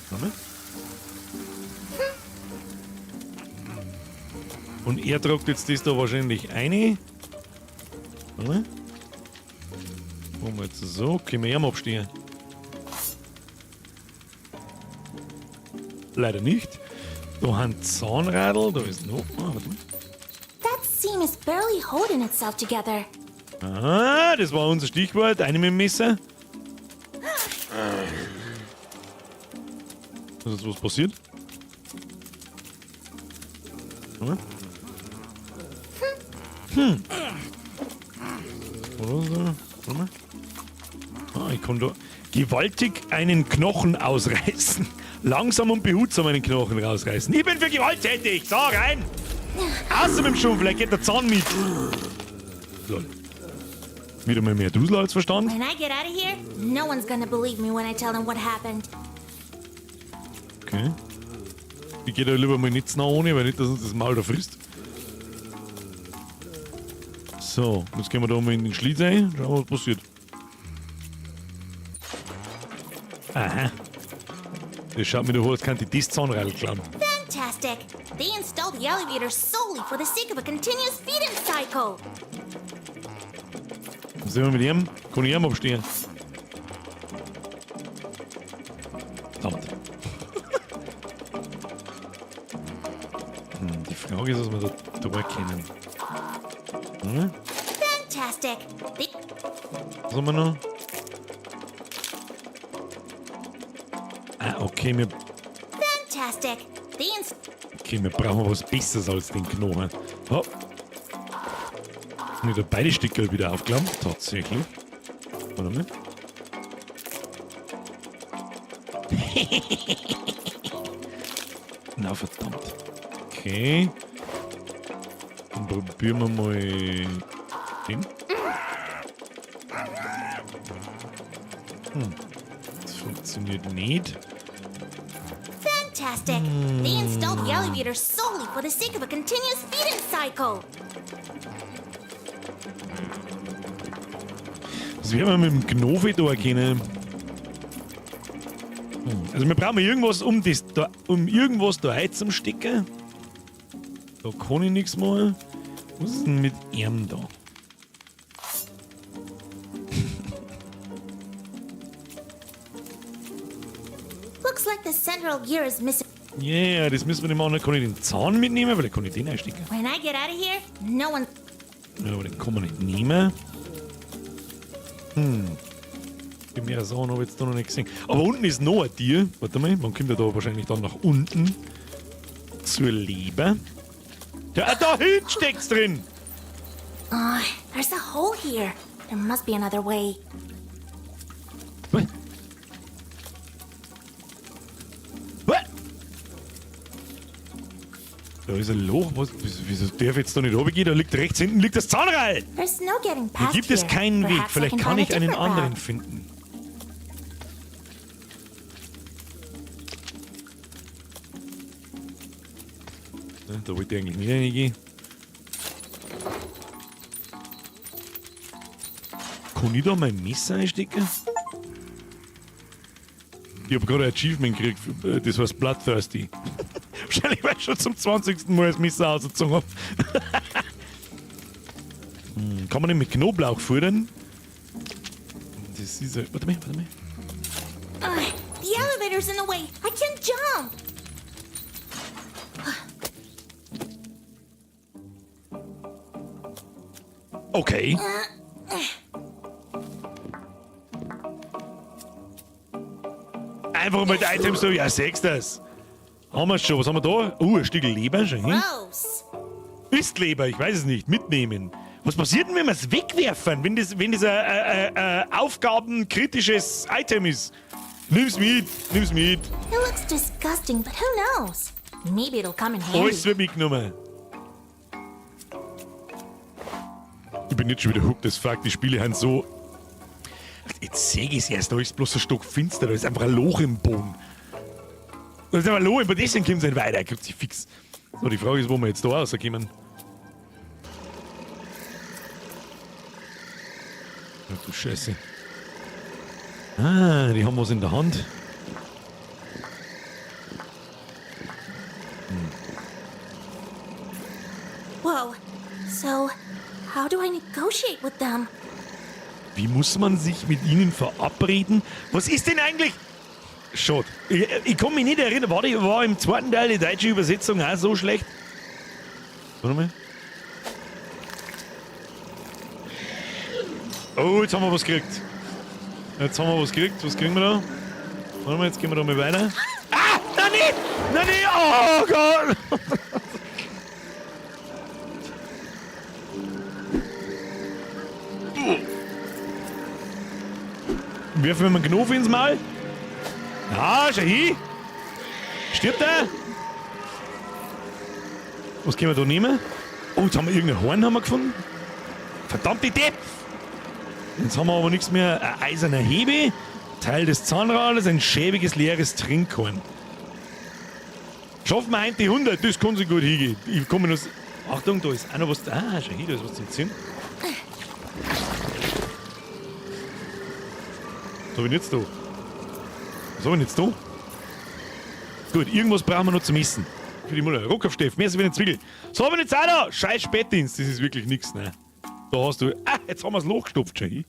Warte mal. Und er tragt jetzt das da wahrscheinlich eine. Warte mal. Machen wir jetzt so. Können wir ihm abstehen? Leider nicht. Da haben Zahnradl. Da ist noch. Ah, warte mal. That seam is barely holding itself together. Ah, das war unser Stichwort. Eine mit dem Messer. Ist jetzt was passiert? Hm? Hm. Oder so. Warte mal. Ah, ich kann da gewaltig einen Knochen ausreißen. Langsam und behutsam einen Knochen rausreißen. Ich bin für gewalttätig. So, rein. Außer mit dem Schuh, vielleicht geht der Zahn mit. Lol. Wieder mal mehr Dusel als Verstand. When I get out of here, no one's gonna believe me when I tell them what happened. Okay. Ich gehe da lieber mal nicht nah ohne, weil nicht, dass uns das Maul da frisst. So, jetzt gehen wir da mal in den Schlitz rein. Schauen wir, was passiert. Aha. Das schaut mir doch an, als könnte ich das Zahnrad klauen. Fantastic! They installed the elevator solely for the sake of a continuous feeding cycle. Was sind wir mit ihm? Kann ich ihm abstehen? Verdammt. Die Frage ist, was wir da kennen. Hm? Fantastic! They Was haben wir noch? Ah, okay, wir, Fantastic! They ins okay, wir brauchen was Besseres als den Knochen. Oh. Nicht beide Stücke wieder aufgenommen. Tatsächlich. Warte mal. Na, verdammt. Okay. Dann probieren wir mal den. Das funktioniert nicht. Fantastic! They installed the elevator solely for the sake of a continuous feeding cycle. Das werden wir mit dem Gnove da erkennen. Also wir brauchen irgendwas, um das da, um irgendwas da einzustecken. Da kann ich nichts machen. Was ist denn mit ihm da? Looks like the central gear is missing. Yeah, das müssen wir nicht machen. Kann ich den Zahn mitnehmen? Weil kann ich den einstecken. When I get out of here, no one. Ja, aber den kann man nicht nehmen. Die mehr Sachen habe ich jetzt da noch nicht gesehen. Aber unten ist noch ein Tier. Warte mal, man kommt ja da wahrscheinlich dann nach unten. Zur Leber. Ja, da hinten steckt's drin! Oh, there's a hole here. There must be another way. Was? Was? Da ist ein Loch. Was, wieso darf ich jetzt da nicht runtergehen? Da liegt rechts hinten liegt das Zahnrad. There's no getting Hier past gibt es here. keinen Weg. Perhaps I Vielleicht can kann find a ich einen different anderen route. finden. Ne, da wollte ich eigentlich nicht reingehen. Kann ich da mein Messer einstecken? Ich hab gerade ein Achievement gekriegt, das heißt Bloodthirsty. Wahrscheinlich, weil ich schon zum 20. Mal das Messer ausgezogen hab. Kann man den mit Knoblauch füttern? Das ist ja. Warte mal, warte mal. The elevator's in the way. I can't jump. Okay. Einfach mal die Items so, ja, sechs das. Haben wir schon. Was haben wir da? Ein Stück Leber schon hin. Gross. Ist Leber, ich weiß es nicht. Mitnehmen. Was passiert denn, wenn wir es wegwerfen? Wenn das ein aufgabenkritisches Item ist? Nimm's mit, nimm's mit. It looks disgusting, but who knows? Maybe it'll come in handy. Alles wird mitgenommen. Ich bin nicht schon wieder hooked, das fuck, die Spiele haben so... Jetzt seh ich's erst, da ist bloß ein Stock finster, da ist einfach ein Loch im Boden. Da ist einfach ein Loch im Boden, deswegen kommt's nicht weiter, kriegt sich fix. So, die Frage ist, wo wir jetzt da rauskommen. Ach du Scheiße. Ah, die haben was in der Hand. Whoa. So, how do I negotiate with them? Wie muss man sich mit ihnen verabreden? Was ist denn eigentlich? Schade. Ich kann mich nicht erinnern. War, war im zweiten Teil die deutsche Übersetzung auch so schlecht? Warte mal. Oh, jetzt haben wir was gekriegt. Jetzt haben wir was gekriegt. Was kriegen wir da? Warte mal, jetzt gehen wir da mal weiter. Ah! Nein, nicht! Nein, nicht! Oh Gott! Werfen wir mal einen Knof ins Maul? Ah, schau hin! Stirbt er? Was können wir da nehmen? Oh, jetzt haben wir irgendein Horn haben wir gefunden. Verdammte Depp! Jetzt haben wir aber nichts mehr. Ein eiserner Hebel, Teil des Zahnrades, ein schäbiges leeres Trinkhorn. Schaffen wir heute die 100, das kann sich gut hingehen. Ich komme nur. Achtung, da ist auch noch was. Ah, schau hin, da ist was zum Ziehen. Was hab ich denn jetzt da? Was hab ich denn jetzt da? Gut, irgendwas brauchen wir noch zum Essen. Für die Mutter. Rockersteff, mehr als wie eine Zwiebel. So hab ich jetzt auch noch. Scheiß Spätdienst, das ist wirklich nix, ne? Da hast du. Ah, jetzt haben wir's Loch gestopft, schau hin.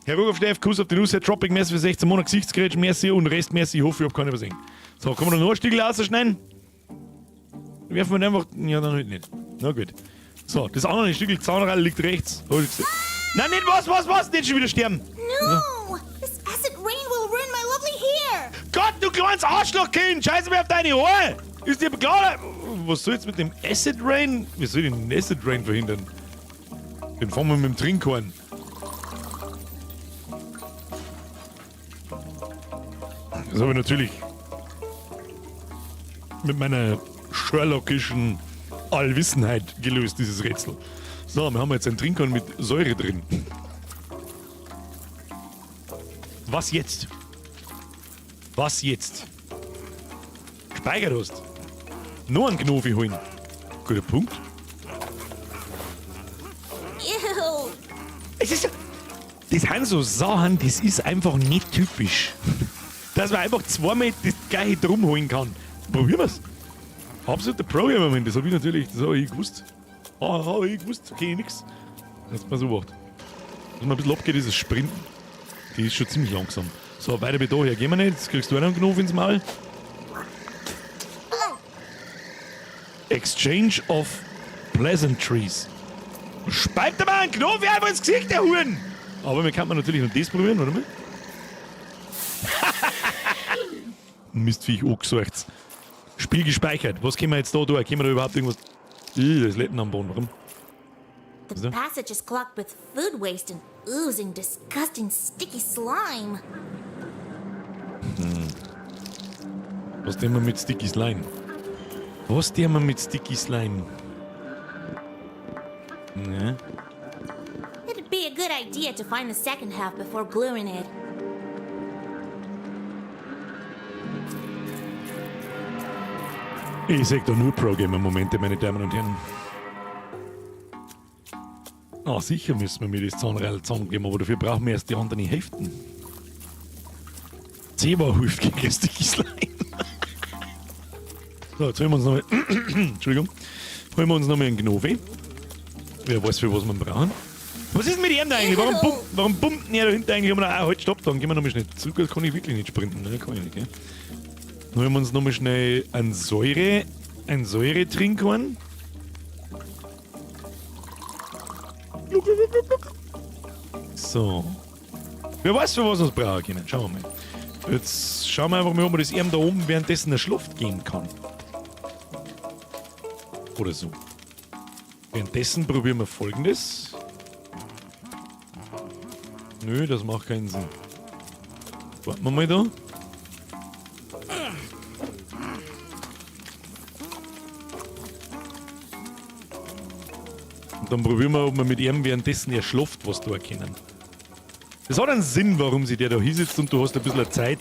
Herr Rockersteff, Kuss auf die Nuss, Herr Tropic, merci für 16 Monate, Gesichtsgrätsch, merci und Rest, merci. Ich hoffe, ich hab keine übersehen. So, kann man da noch ein Stückchen rausschneiden? Werfen wir den einfach. Ja, dann halt nicht. Na gut. So, das andere Stückchen Zahnrad liegt rechts. Hab ich gesehen. Nein, nicht was, was, was? Nicht schon wieder sterben. No! This acid rain will ruin my lovely hair! Gott, du kleines Arschlochkind! Scheiße mir auf deine Haare! Ist dir klar? Was soll jetzt mit dem Acid Rain? Wie soll ich den Acid Rain verhindern? Den fahren wir mit dem Trinkhorn. Das habe ich natürlich mit meiner Sherlockischen Allwissenheit gelöst, dieses Rätsel. So, wir haben jetzt ein Trinkhorn mit Säure drin. Was jetzt? Was jetzt? Gespeichert hast. Noch einen Knofi holen. Guter Punkt. Ew! Es ist. Das sind so Sachen, das ist einfach nicht typisch. Dass man einfach zweimal das gleiche drum holen kann. Probieren wir's. Absoluter Pro-Moment, das hab ich natürlich, das hab ich gewusst. Ah, hab ich gewusst, okay, nix. Jetzt pass auf. Dass man ein bisschen abgeht, ist das Sprinten. Die ist schon ziemlich langsam. So, weiter bis daher gehen wir nicht. Jetzt kriegst du einen Knopf ins Maul. Exchange of Pleasantries. Speit dir mal einen Knopf einfach ins Gesicht, der Huren! Aber wir kann man natürlich noch das probieren, warte mal. Mistviech angesorgt. Spiel gespeichert. Was können wir jetzt da tun? Können wir da überhaupt irgendwas. Ih, das Letten am Boden. Warum? The passage is clogged with food waste and oozing, disgusting, sticky slime. Was tun wir mit Sticky Slime? Was tun wir mit Sticky Slime? Ne? It'd be a good idea to find the second half before gluing it. Ich sag da nur Pro-Gamer-Momente, meine Damen und Herren. Ah, sicher müssen wir mir das Zahnrad zusammengeben, aber dafür brauchen wir erst die anderen Hälften. Zebra hilft gegen Sticky Slime. So, jetzt holen wir uns noch mal, Entschuldigung. Holen wir uns noch mal einen Gnove. Wer weiß, für was wir ihn brauchen. Was ist denn mit ihm da eigentlich? Warum, pumpt denn er da hinten eigentlich immer noch? Ah, halt, stopp, dann gehen wir nochmal schnell zurück. Das kann ich wirklich nicht sprinten. Ne? Kann ich nicht, gell? Dann holen wir uns nochmal schnell ein Säuretrinkhorn. So. Wer weiß, für was wir uns brauchen können. Schauen wir mal. Jetzt schauen wir einfach mal, ob man das ihm da oben währenddessen in der Schlucht gehen kann. Oder so. Währenddessen probieren wir Folgendes. Nö, das macht keinen Sinn. Warten wir mal da. Und dann probieren wir, ob wir mit ihm währenddessen erschlafft was da erkennen. Das hat einen Sinn, warum sich der da hinsetzt und du hast ein bisschen Zeit,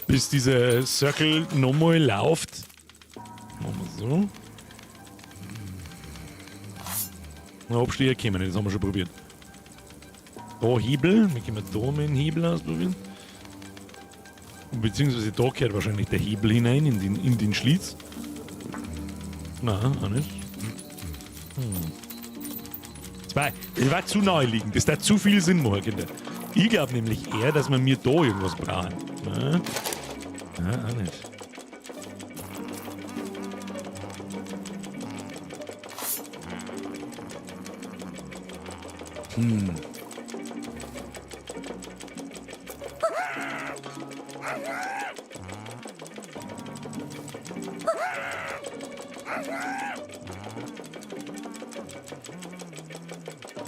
bis dieser Circle nochmal läuft. Machen wir so. Na, Absteher können wir nicht, das haben wir schon probiert. Da Hebel, wir können da mal einen Hebel ausprobieren. Beziehungsweise da gehört wahrscheinlich der Hebel hinein in den Schlitz. Nein, auch nicht. Zwei. Das war zu naheliegend. Das darf zu viel Sinn machen, Kinder. Ich glaub nämlich eher, dass wir mir da irgendwas brauchen. Nein. Nein, auch nicht.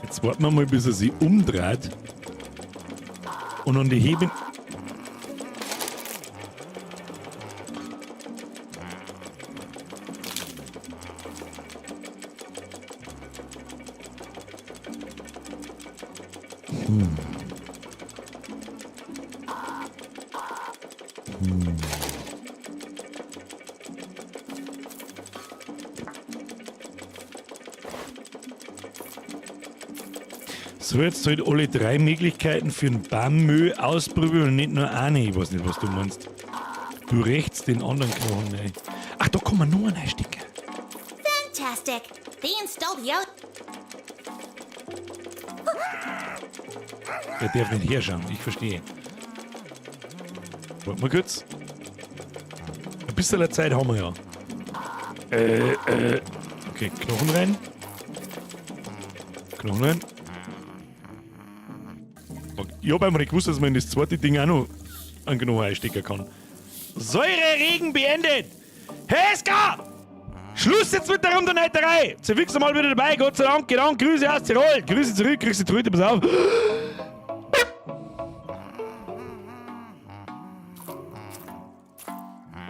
Jetzt warten wir mal, bis er sich umdreht. Und an die Hebe. So, jetzt halt alle drei Möglichkeiten für einen Bammö ausprobieren und nicht nur eine. Ich weiß nicht, was du meinst. Du rechts den anderen Knochen rein. Ach, da kann man noch einen einstecken. Fantastic! They installed the out. Der darf nicht herschauen, ich verstehe. Warte mal kurz. Ein bisschen Zeit haben wir ja. Okay, Knochen rein. Knochen rein. Ich hab einfach nicht gewusst, dass man in das zweite Ding auch noch einen Knochen einstecken kann. Säureregen beendet! Heska! Schluss jetzt mit der Runterneiterei! Zerwichst mal wieder dabei, Gott sei Dank, genau, Grüße aus Tirol! Grüße zurück, kriegst du Tröte, pass auf!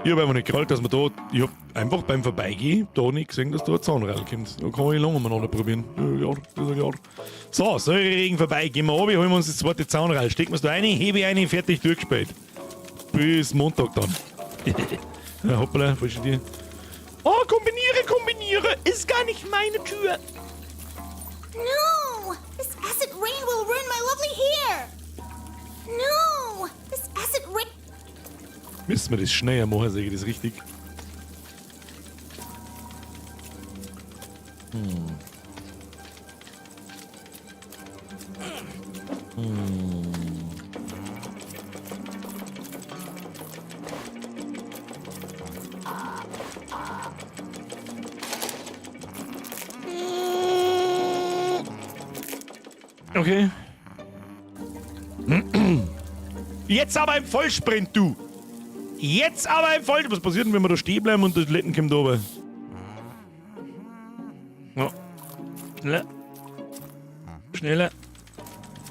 Ich hab einfach nicht gerallt, dass man da. Ich hab einfach beim Vorbeigehen da nicht gesehen, dass da ein Zahnrad kommt. Da kann ich lange umeinander probieren. Ja, das ist ja. So, Säureregen vorbei, gehen wir runter, holen wir uns das zweite Zahnrad. Stecken wir's da rein, hebe ich rein, fertig durchgespielt. Bis Montag dann. Ja, hoppala, falsche Tür. Oh, kombiniere, kombiniere! Ist gar nicht meine Tür! No! This acid rain will ruin my lovely hair! No! This acid rain. Müssen wir das schneller machen, sage ich das richtig? Okay. Jetzt aber im Vollsprint, du! Jetzt aber im Vollsprint! Was passiert denn, wenn wir da stehen bleiben und das Letten kommt runter? Ja. Schneller. Schneller.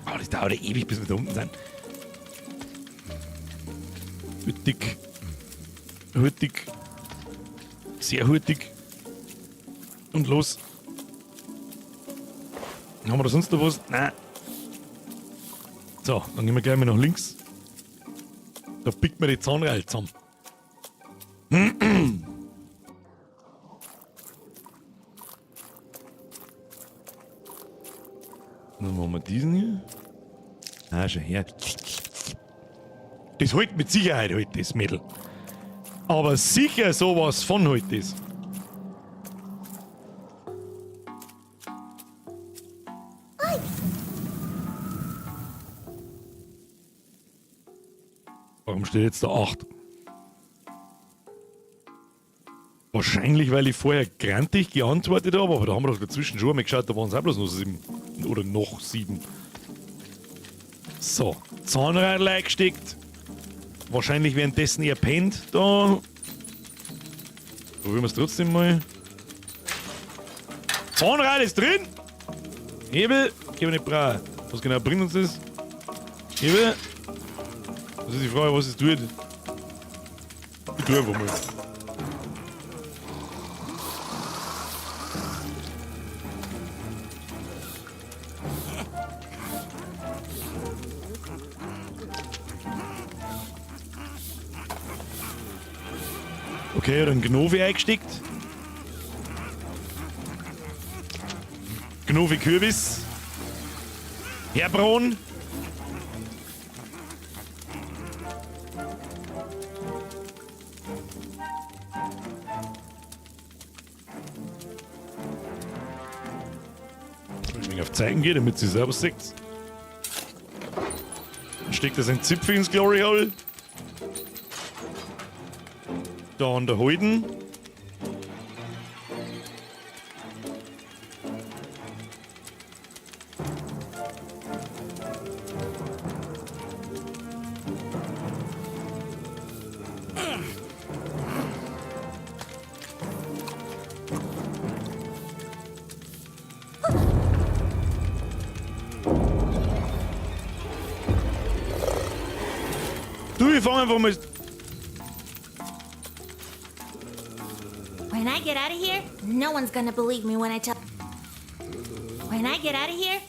Oh, das dauert ja ewig, bis wir da unten sind. Hurtig. Hurtig. Sehr hurtig. Und los. Haben wir da sonst noch was? Nein. So, dann gehen wir gleich mal nach links. Da pickt mir die Zahnreihe zusammen. Dann machen wir diesen hier. Ah, schon her. Das hält mit Sicherheit, hält das Mädel. Aber sicher sowas von hält das. Warum steht jetzt da 8? Wahrscheinlich, weil ich vorher grantig geantwortet habe, aber da haben wir doch dazwischen schon einmal geschaut, da waren es auch bloß noch 7. Oder noch 7. So, Zahnradl eingesteckt. Wahrscheinlich währenddessen er pennt da. Probieren wir es trotzdem mal. Zahnrad ist drin! Hebel, gehen wir nicht brauchen. Was genau bringt uns das? Hebel. Das ist die Frage, was es tut. Ich tue einfach mal. Okay, hat einen Gnovi eingesteckt. Gnovi Kürbis. Herbron. Wenn ich auf Zeichen gehe, damit sie selber sieht. Dann steckt er seinen Zipfel ins Glory Hole. Da an der Holden. Du, ich fang einfach mal. When I get out of here, no one's gonna believe me when I tell. When I get out of here,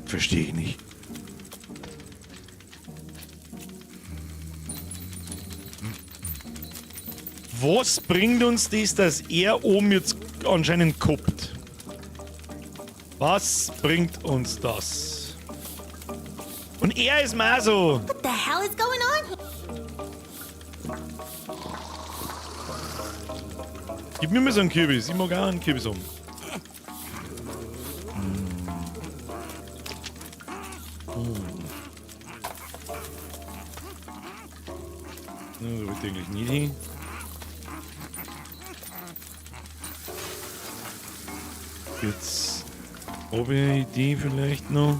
Verstehe ich nicht. Was bringt uns das, dass er oben jetzt anscheinend koppt? Was bringt uns das? Und er ist mir auch so. What the hell is going on here? Gib mir mal so einen Kürbis. Ich mag auch einen Kürbis haben. Ja, da wollte ich eigentlich nicht hin. Jetzt habe ich eine Idee vielleicht noch.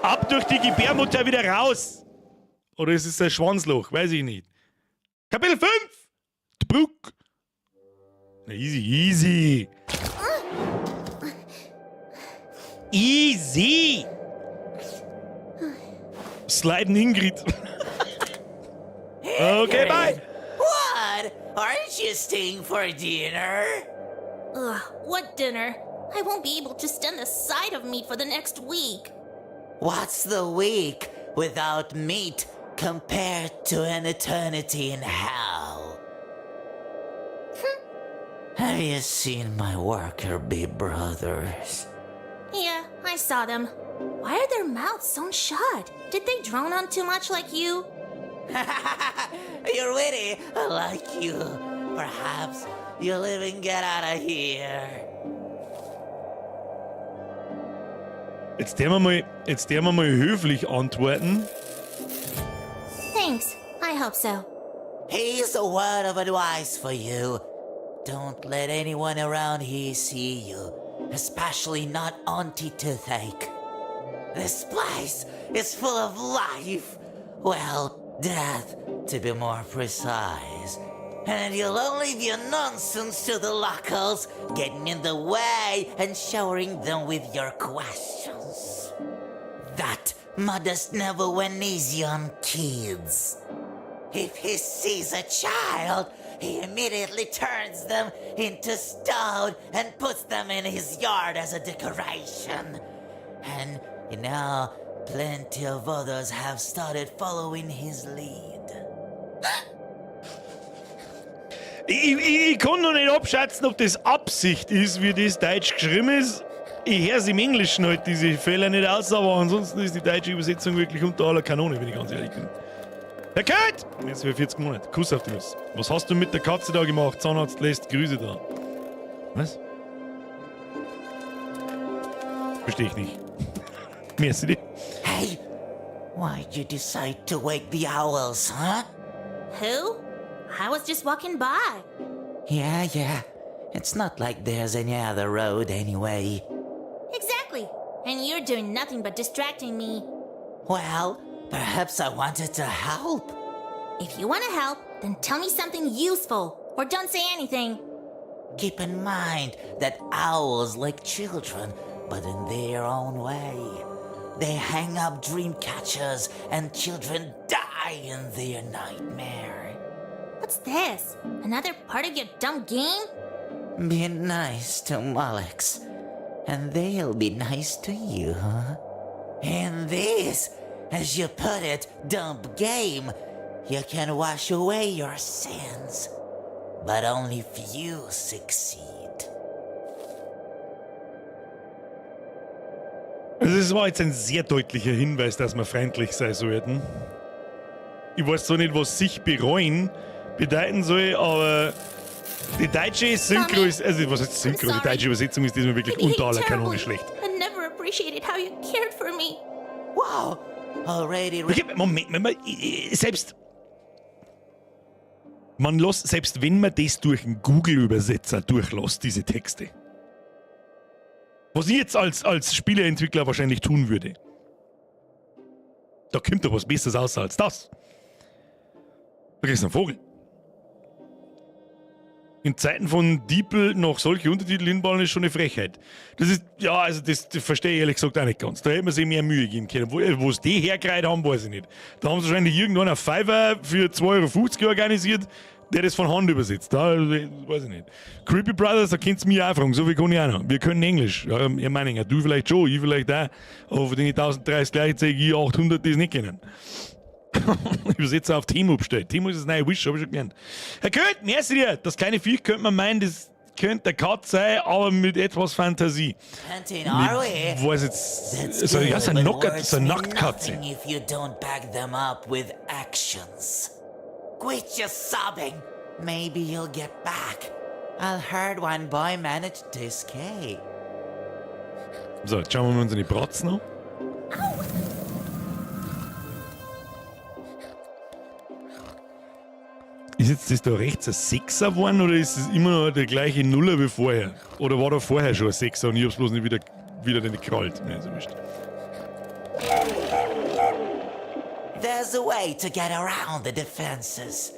Ab durch die Gebärmutter wieder raus! Oder ist es ein Schwanzloch? Weiß ich nicht. Kapitel 5! Die Brücke! Na, easy, easy! Easy! Sliden Ingrid. Okay, bye! What? Aren't you staying for dinner? Ugh, what dinner? I won't be able to stand the sight of meat for the next week. What's the week without meat compared to an eternity in hell? Have you seen my worker bee brothers? Yeah, I saw them. Why are their mouths sewn shut? Did they drone on too much like you? You're witty, I like you. Perhaps you'll even get out of here. Jetzt werden wir mal höflich antworten. Thanks. I hope so. Here's a word of advice for you. Don't let anyone around here see you, especially not Auntie Toothache. This place is full of life. Well, death, to be more precise. And you'll only be a nonsense to the locals, getting in the way and showering them with your questions. That Modest never went easy on kids. If he sees a child, he immediately turns them into stone and puts them in his yard as a decoration. And, plenty of others have started following his lead. Ich kann noch nicht abschätzen, ob das Absicht ist, wie das Deutsch geschrieben ist. Ich höre es im Englischen halt diese Fehler nicht aus, aber ansonsten ist die deutsche Übersetzung wirklich unter aller Kanone, wenn ich ganz ehrlich bin. Herr Kurt! Jetzt für 40 Monate. Kuss auf die Nuss. Was hast du mit der Katze da gemacht? Zahnarzt lässt Grüße da. Was? Verstehe ich nicht. Merci dir. Hey, why'd you decide to wake the owls, huh? Who? I was just walking by. Yeah. It's not like there's any other road anyway. Exactly. And you're doing nothing but distracting me. Well, perhaps I wanted to help. If you want to help, then tell me something useful, or don't say anything. Keep in mind that owls like children, but in their own way. They hang up dream catchers and children die in their nightmare. What's this? Another part of your dumb game? Be nice to Moleks, and they'll be nice to you, huh? In this, as you put it, dumb game, you can wash away your sins. But only few succeed. Also es war jetzt ein sehr deutlicher Hinweis, dass wir freundlich sein sollten. Ich weiß zwar nicht, was sich bereuen bedeuten soll, aber die deutsche Synchro ist, also was heißt Synchro, die deutsche Übersetzung ist diesmal wirklich unter aller Kanone schlecht. I never appreciated how you cared for me. Wow, already Okay, Moment, Moment, selbst man lässt, selbst wenn man das durch einen Google-Übersetzer durchlässt, diese Texte. Was ich jetzt als Spieleentwickler wahrscheinlich tun würde. Da kommt doch was Besseres aus als das. Du kriegst einen Vogel. In Zeiten von DeepL noch solche Untertitel hinbauen, ist schon eine Frechheit. Das ist, ja, also das verstehe ich ehrlich gesagt auch nicht ganz. Da hätte man sich mehr Mühe geben können. Wo sie die hergereiht haben, weiß ich nicht. Da haben sie wahrscheinlich irgendwann einen Fiverr für 2,50 Euro organisiert, der das von Hand übersetzt. Da, weiß ich nicht. Creepy Brothers, da könnt ihr mich auch fragen, so viel kann ich auch noch. Wir können Englisch. Ja, ich meine, du vielleicht schon, ich vielleicht auch. Aber von den 1030 gleichzeitig ich 800, die es nicht kennen. Übersetzer auf Temu bestellt. Temu ist das neue Wish, hab ich schon gelernt. Herr Köth, merci dir. Das kleine Viech könnte man meinen, das könnte der Katze sein, aber mit etwas Fantasie. Hunting, are we? Ich weiß jetzt. That's So, ja, so eine, good, but Knocker, words so eine mean Nacktkatze. nothing if you don't back them up with actions. Quit your sobbing. Maybe you'll get back. I heard one boy managed to escape. So, jetzt schauen wir mal unsere Bratzen an. Ist jetzt das da rechts ein Sechser geworden oder ist es immer noch der gleiche Nuller wie vorher? Oder war da vorher schon ein Sechser und ich hab's bloß nicht wieder nicht gekrallt? Mir ist ja wurscht. There's a way to get around the defenses.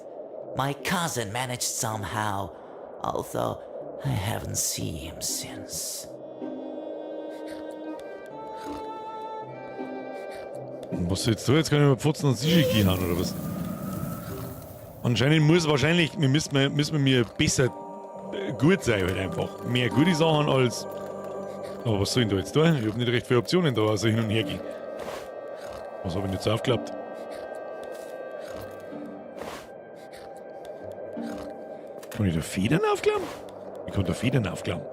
My cousin managed somehow, although I haven't seen him since. Was soll jetzt da? Jetzt kann ich mir Pfotzen und Sichi gehen oder was? Anscheinend muss wahrscheinlich, wir müssen, müssen wir mir besser gut sein halt einfach. Mehr gute Sachen als... Aber was soll ich denn da jetzt tun? Ich hab nicht recht viele Optionen da, also hin und her gehen. Was hab ich denn jetzt aufgeklappt? Kann ich da Federn aufklappen? Ich kann da Federn aufklappen.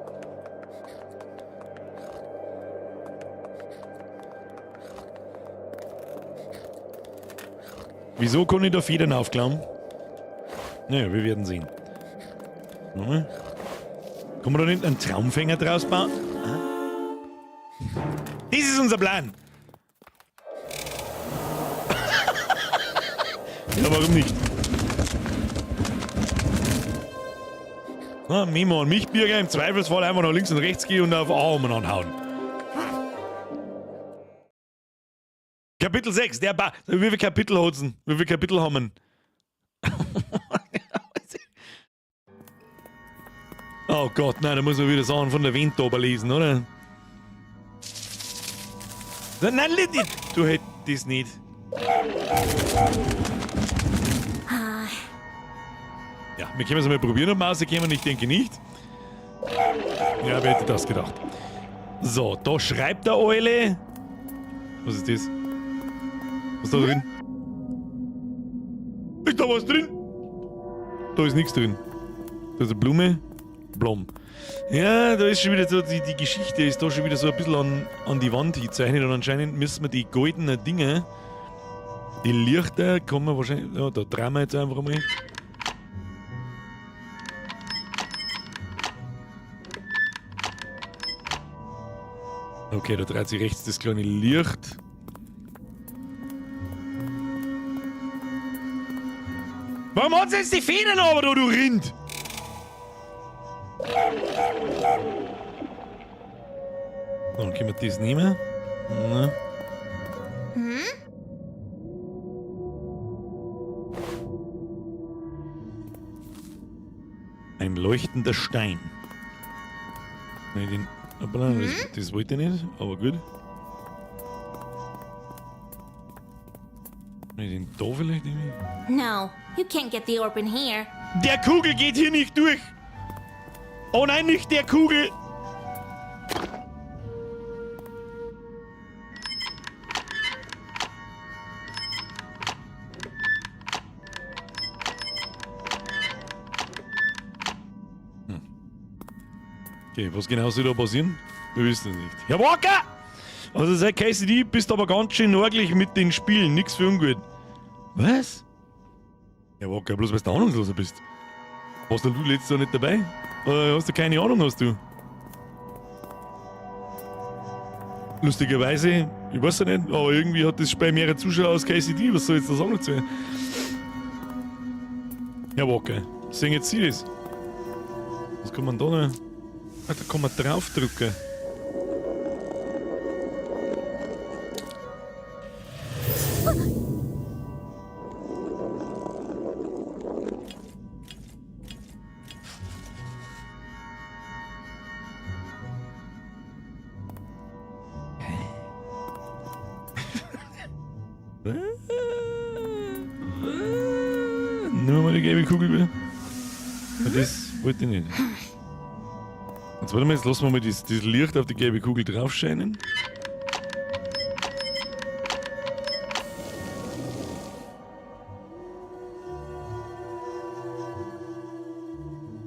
Wieso kann ich da Federn aufklappen? Naja, wir werden sehen. Nochmal. Kann man da nicht einen Traumfänger draus bauen? Das ist unser Plan! Ja, warum nicht? Na, Memo und mich, Birger, im Zweifelsfall einfach nach links und rechts gehen und auf A umeinander hauen. Kapitel 6, der ba. Wie viele Kapitel hat's denn? Wie viele Kapitel haben wir? Oh Gott, nein, da muss man wieder Sachen von der Wind oben lesen, oder? Nein, nein, nicht. Du hättest das nicht. Ja, wir können es mal probieren, ob wir rauskommen. Ich denke nicht. Ja, wer hätte das gedacht? So, da schreibt der Eule. Was ist das? Was ist da drin? Ist da was drin? Da ist nichts drin. Da ist eine Blume. Blom. Ja, da ist schon wieder so, die Geschichte ist da schon wieder so ein bisschen an die Wand gezeichnet und anscheinend müssen wir die goldenen Dinge, die Lichter, kommen wir wahrscheinlich, ja, da drehen wir jetzt einfach mal. Okay, da dreht sich rechts das kleine Licht. Warum hat sie jetzt die Federn aber da, du Rind? Dann können wir das nehmen. Na. Ein leuchtender Stein. Nein, den, hoppala, das wollte ich nicht, aber gut. Kann ich den da vielleicht irgendwie? No, you can't get the orb in here. Der Kugel geht hier nicht durch! Oh nein, nicht der Kugel! Okay, was genau soll da passieren? Wir wissen es nicht. Herr Walker! Also seit KCD bist du aber ganz schön nörglich mit den Spielen. Nix für ungut. Was? Herr Walker, bloß weil du ahnungsloser bist. Warst denn du letztes Jahr nicht dabei? Oder hast du keine Ahnung, hast du? Lustigerweise, ich weiß ja nicht, aber irgendwie hat das Spiel mehrere Zuschauer als KCD. Was soll ich jetzt da sagen dazu? Herr Walker, sehen jetzt Sie das? Was kann man da noch? Ah, da kann man draufdrücken. Nimm mal die gelbe Kugel wieder. Das wollte ich nicht. Jetzt warte mal, jetzt lassen wir mal das Licht auf die gelbe Kugel draufscheinen.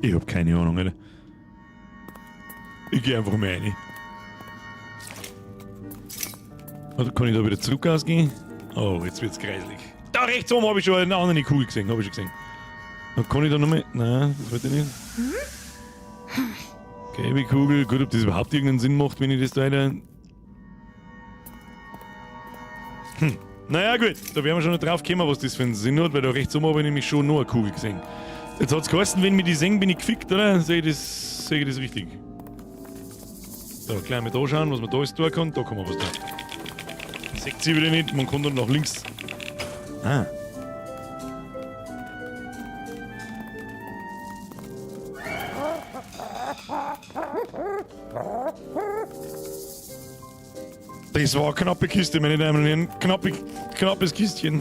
Ich hab keine Ahnung, Alter. Ich geh einfach mal rein. Oder kann ich da wieder zurück ausgehen? Oh, jetzt wird's kreislig. Da rechts oben hab ich schon eine andere Kugel gesehen, hab ich schon gesehen. Dann kann ich da nochmal. Nein, das wollte ich nicht. Gelbe Kugel, gut, ob das überhaupt irgendeinen Sinn macht, wenn ich das da wieder. Naja, gut, da werden wir schon noch drauf kommen, was das für einen Sinn hat, weil da rechts oben habe ich nämlich schon noch eine Kugel gesehen. Jetzt hat's geheißen, wenn wir die sehen, bin ich gefickt, oder? Sehe ich das richtig? So, gleich mal da schauen, was man da alles tun kann. Da kann man was tun. Seht sie wieder nicht, man kann dann nach links. Ah. Das war eine knappe Kiste, meine Damen und Herren. Knappes Kistchen.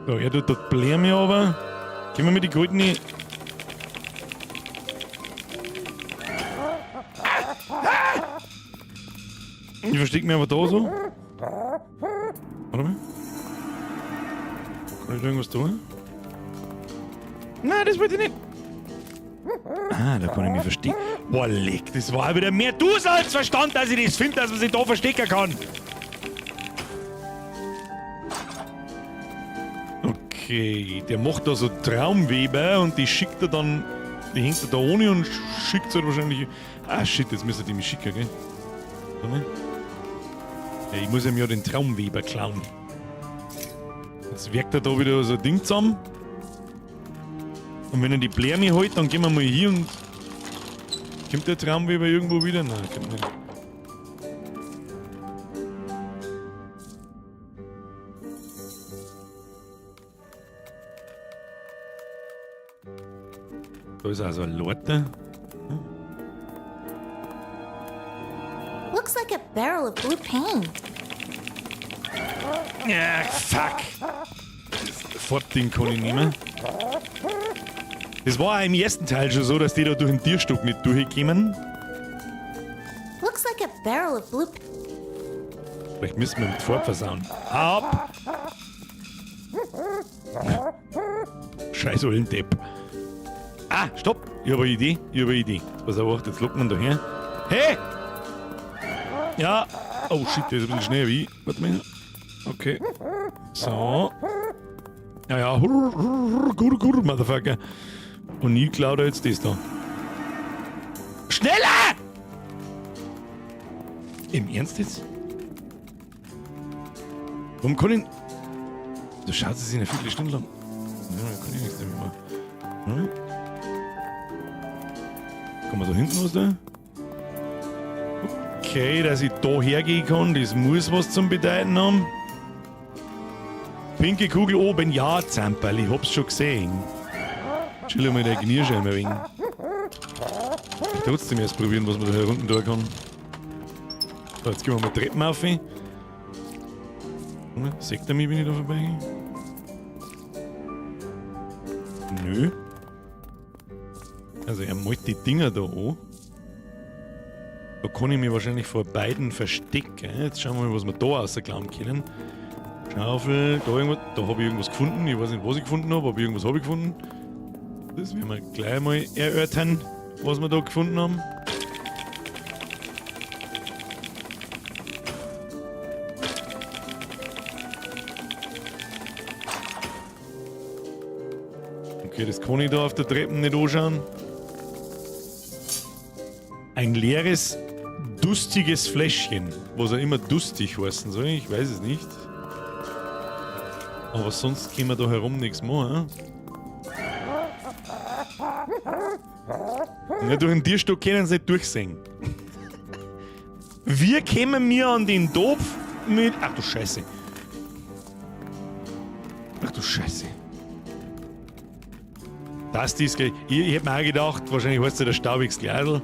So, er tut dort Bläme aber. Können wir mit den goldenen. Ah! Ich verstecke mich aber da so. Warte mal. Kann ich da irgendwas tun? Nein, das wollte ich nicht. Ah, da kann ich mich verstecken. Boah, leck, das war wieder mehr du als Verstand, dass ich das finde, dass man sich da verstecken kann. Okay, der macht da so Traumweber und die schickt er dann, die hängt er da ohne und schickt sie halt wahrscheinlich. Ah shit, jetzt müsste die mich schicken, gell? Warte mal. Ja, ich muss ihm ja den Traumweber klauen. Jetzt wirkt er da wieder so ein Ding zusammen. Und wenn er die Blärme holt, dann gehen wir mal hier und. Kommt der Traumweber irgendwo wieder? Nein, kommt nicht. Da ist also ein Lorte. Looks like a barrel of blue paint. Ja, fuck. Das Farbding kann ich nicht mehr. Das war auch im ersten Teil schon so, dass die da durch den Tierstock nicht durchkommen. Looks like a barrel of blue. Vielleicht müssen wir mit Farbe versauen. Ab! Scheiß ollen Depp. Ah, stopp! Ich hab eine Idee. Ich hab eine Idee. Jetzt pass auf, jetzt lockt man da her. Hey! Ja! Oh shit, der ist ein bisschen schneller wie ich. Warte mal. Okay. So. Ja, ja. Gut, gut, Motherfucker. Und ich klaue da jetzt das da. Schneller! Im Ernst jetzt? Warum kann ich. Da schaut sie sich eine Viertelstunde lang. Ja, da kann ich nichts damit machen. Hm? Kann man da hinten was da? Okay, dass ich da hergehen kann, das muss was zum Bedeuten haben. Pinke Kugel oben, ja, Zamperl, ich hab's schon gesehen. Chill mal der Knirscheibe ein wenig. Ich trotzdem erst probieren, was man da hier unten tun kann. So, jetzt gehen wir mal Treppen auf. Seht ihr mich, wenn ich da vorbeigehe? Nö. Also er malt die Dinger da an. Da kann ich mich wahrscheinlich vor beiden verstecken. Jetzt schauen wir mal, was wir da rausklauen können. Schaufel, da irgendwas, da habe ich irgendwas gefunden. Ich weiß nicht, was ich gefunden habe, aber irgendwas habe ich gefunden. Das werden wir gleich mal erörtern, was wir da gefunden haben. Okay, das kann ich da auf der Treppe nicht anschauen. Ein leeres, dustiges Fläschchen. Was auch immer dustig heißen soll, ich weiß es nicht. Aber sonst können wir da herum nichts machen. Ja, durch den Tierstock können sie nicht durchsehen. Wir kämen mir an den Topf mit. Ach du Scheiße. Ach du Scheiße. Das ist gleich. Ich hätte mir auch gedacht, wahrscheinlich heißt es der staubiges Kleidl.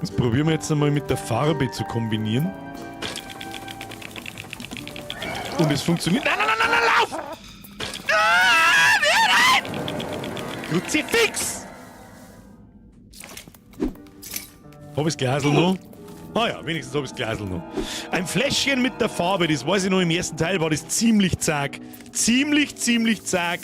Das probieren wir jetzt einmal mit der Farbe zu kombinieren. Und es funktioniert. Nein, nein, nein, nein, nein, lauf! Ah, nein! Kruzifix! Hab ich's Glasl noch? Ah ja, wenigstens hab ich's Glasl noch. Ein Fläschchen mit der Farbe, das weiß ich noch, im ersten Teil war das ziemlich zag. Ziemlich, ziemlich zag.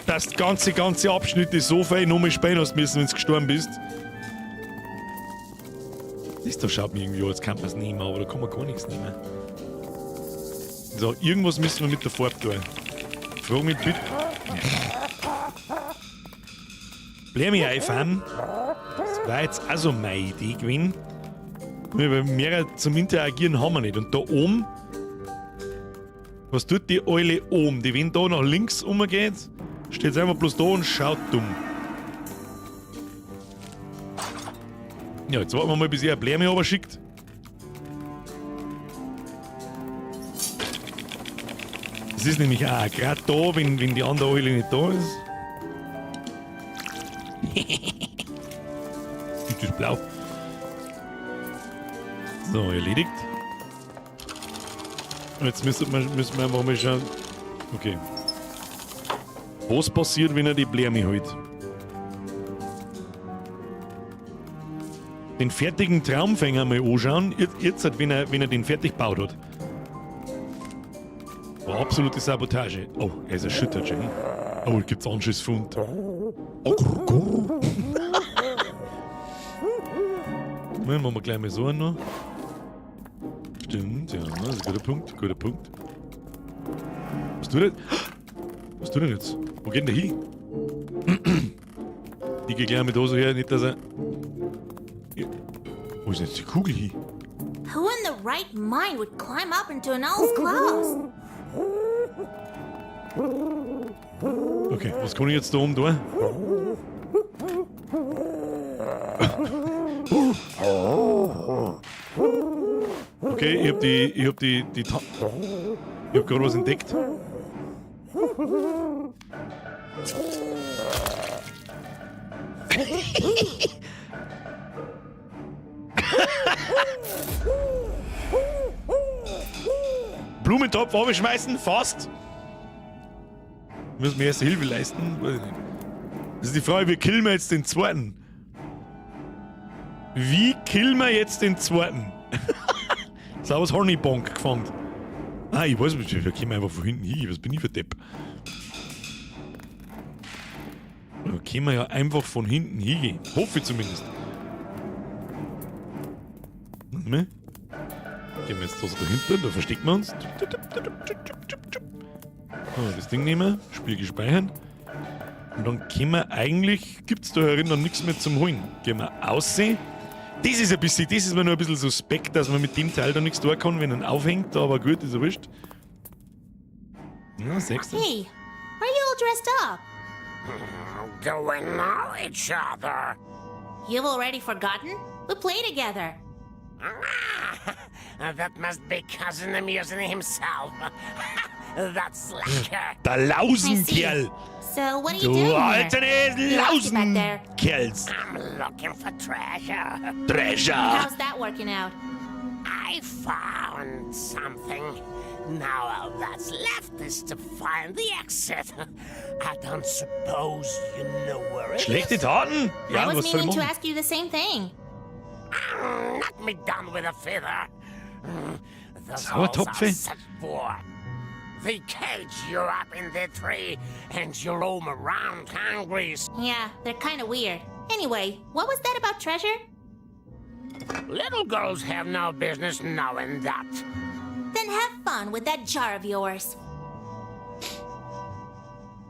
Dass ganze Abschnitte so viel nochmal spielen hast müssen, wenn du gestorben bist. Das da schaut mir irgendwie an, als kann man's nehmen, aber da kann man gar nichts nehmen. So, irgendwas müssen wir mit der Farbe tun. Frag mich bitte. Bleib mich einfahren. Das war jetzt auch so meine Idee gewesen. Weil mehr zum Interagieren haben wir nicht. Und da oben. Was tut die Eule oben? Die, wenn da nach links umgeht, steht einfach bloß da und schaut dumm. Ja, jetzt warten wir mal, bis er eine Blärme runterschickt. Das ist nämlich auch grad da, wenn die andere Eule nicht da ist. Ist das blau? So, erledigt. Und jetzt müssen wir einfach mal schauen. Okay. Was passiert, wenn er die Blärme holt? Den fertigen Traumfänger mal anschauen. Jetzt, halt, wenn er den fertig gebaut hat. War absolute Sabotage. Oh, er ist erschüttert schon. Oh, da gibt's Anschlussfund. Oh, grr, grr. Machen wir gleich mal so einen noch. Stimmt, ja, das ist ein guter Punkt, guter Punkt. Was tut er? Was tut er denn jetzt? Wo geht denn der hin? Ich geh gleich mit da so her, nicht dass er. Ja. Wo ist denn jetzt die Kugel hin? Who in the right mind would climb up into an owl's claws? Okay, was kann ich jetzt da oben tun? Okay, ich hab die, ich hab die, die Ta-, ich hab grad was entdeckt. Blumentopf abschmeißen, fast. Müssen wir erste Hilfe leisten? Weiß ich nicht. Das ist die Frage, wie killen wir jetzt den zweiten? Wie killen wir jetzt den zweiten? Sauberes Hornybonk gefangen. Ah, ich weiß nicht, da kommen wir einfach von hinten hin. Was bin ich für Depp? Da können wir ja einfach von hinten hingehen. Hoffe ich zumindest. Warte mal. Gehen wir jetzt da so dahinter, da verstecken wir uns. So, das Ding nehmen wir, Spiel gespeichert. Und dann können wir eigentlich, gibt's da herin dann nichts mehr zum Holen. Gehen wir aussehen. Das ist ein bisschen, das ist mir nur ein bisschen suspekt, dass man mit dem Teil da nichts tun kann, wenn er aufhängt, aber gut, ist ja wurscht. Ja, sechster. Hey, why are you all dressed up? Do we know each other? You've already forgotten? We play together. That must be Cousin Amusing himself. That slacker. Der Lausenkerl. So, what are you Du doing here? alter You lost you back there. Lausenkerls. I'm looking for treasure. Treasure. How's that working out? I found something. Now all that's left is to find the exit. I don't suppose you know where it Schlechte is. Taten? Ja, I was was soll ich meaning to machen? ask you the same thing. Knock me down with a feather. Those Sauertopfe? owls are such poor. They cage you up in the tree and you roam around hungry. Yeah, they're kind of weird. Anyway, what was that about treasure? Little girls have no business knowing that. Then have fun with that jar of yours.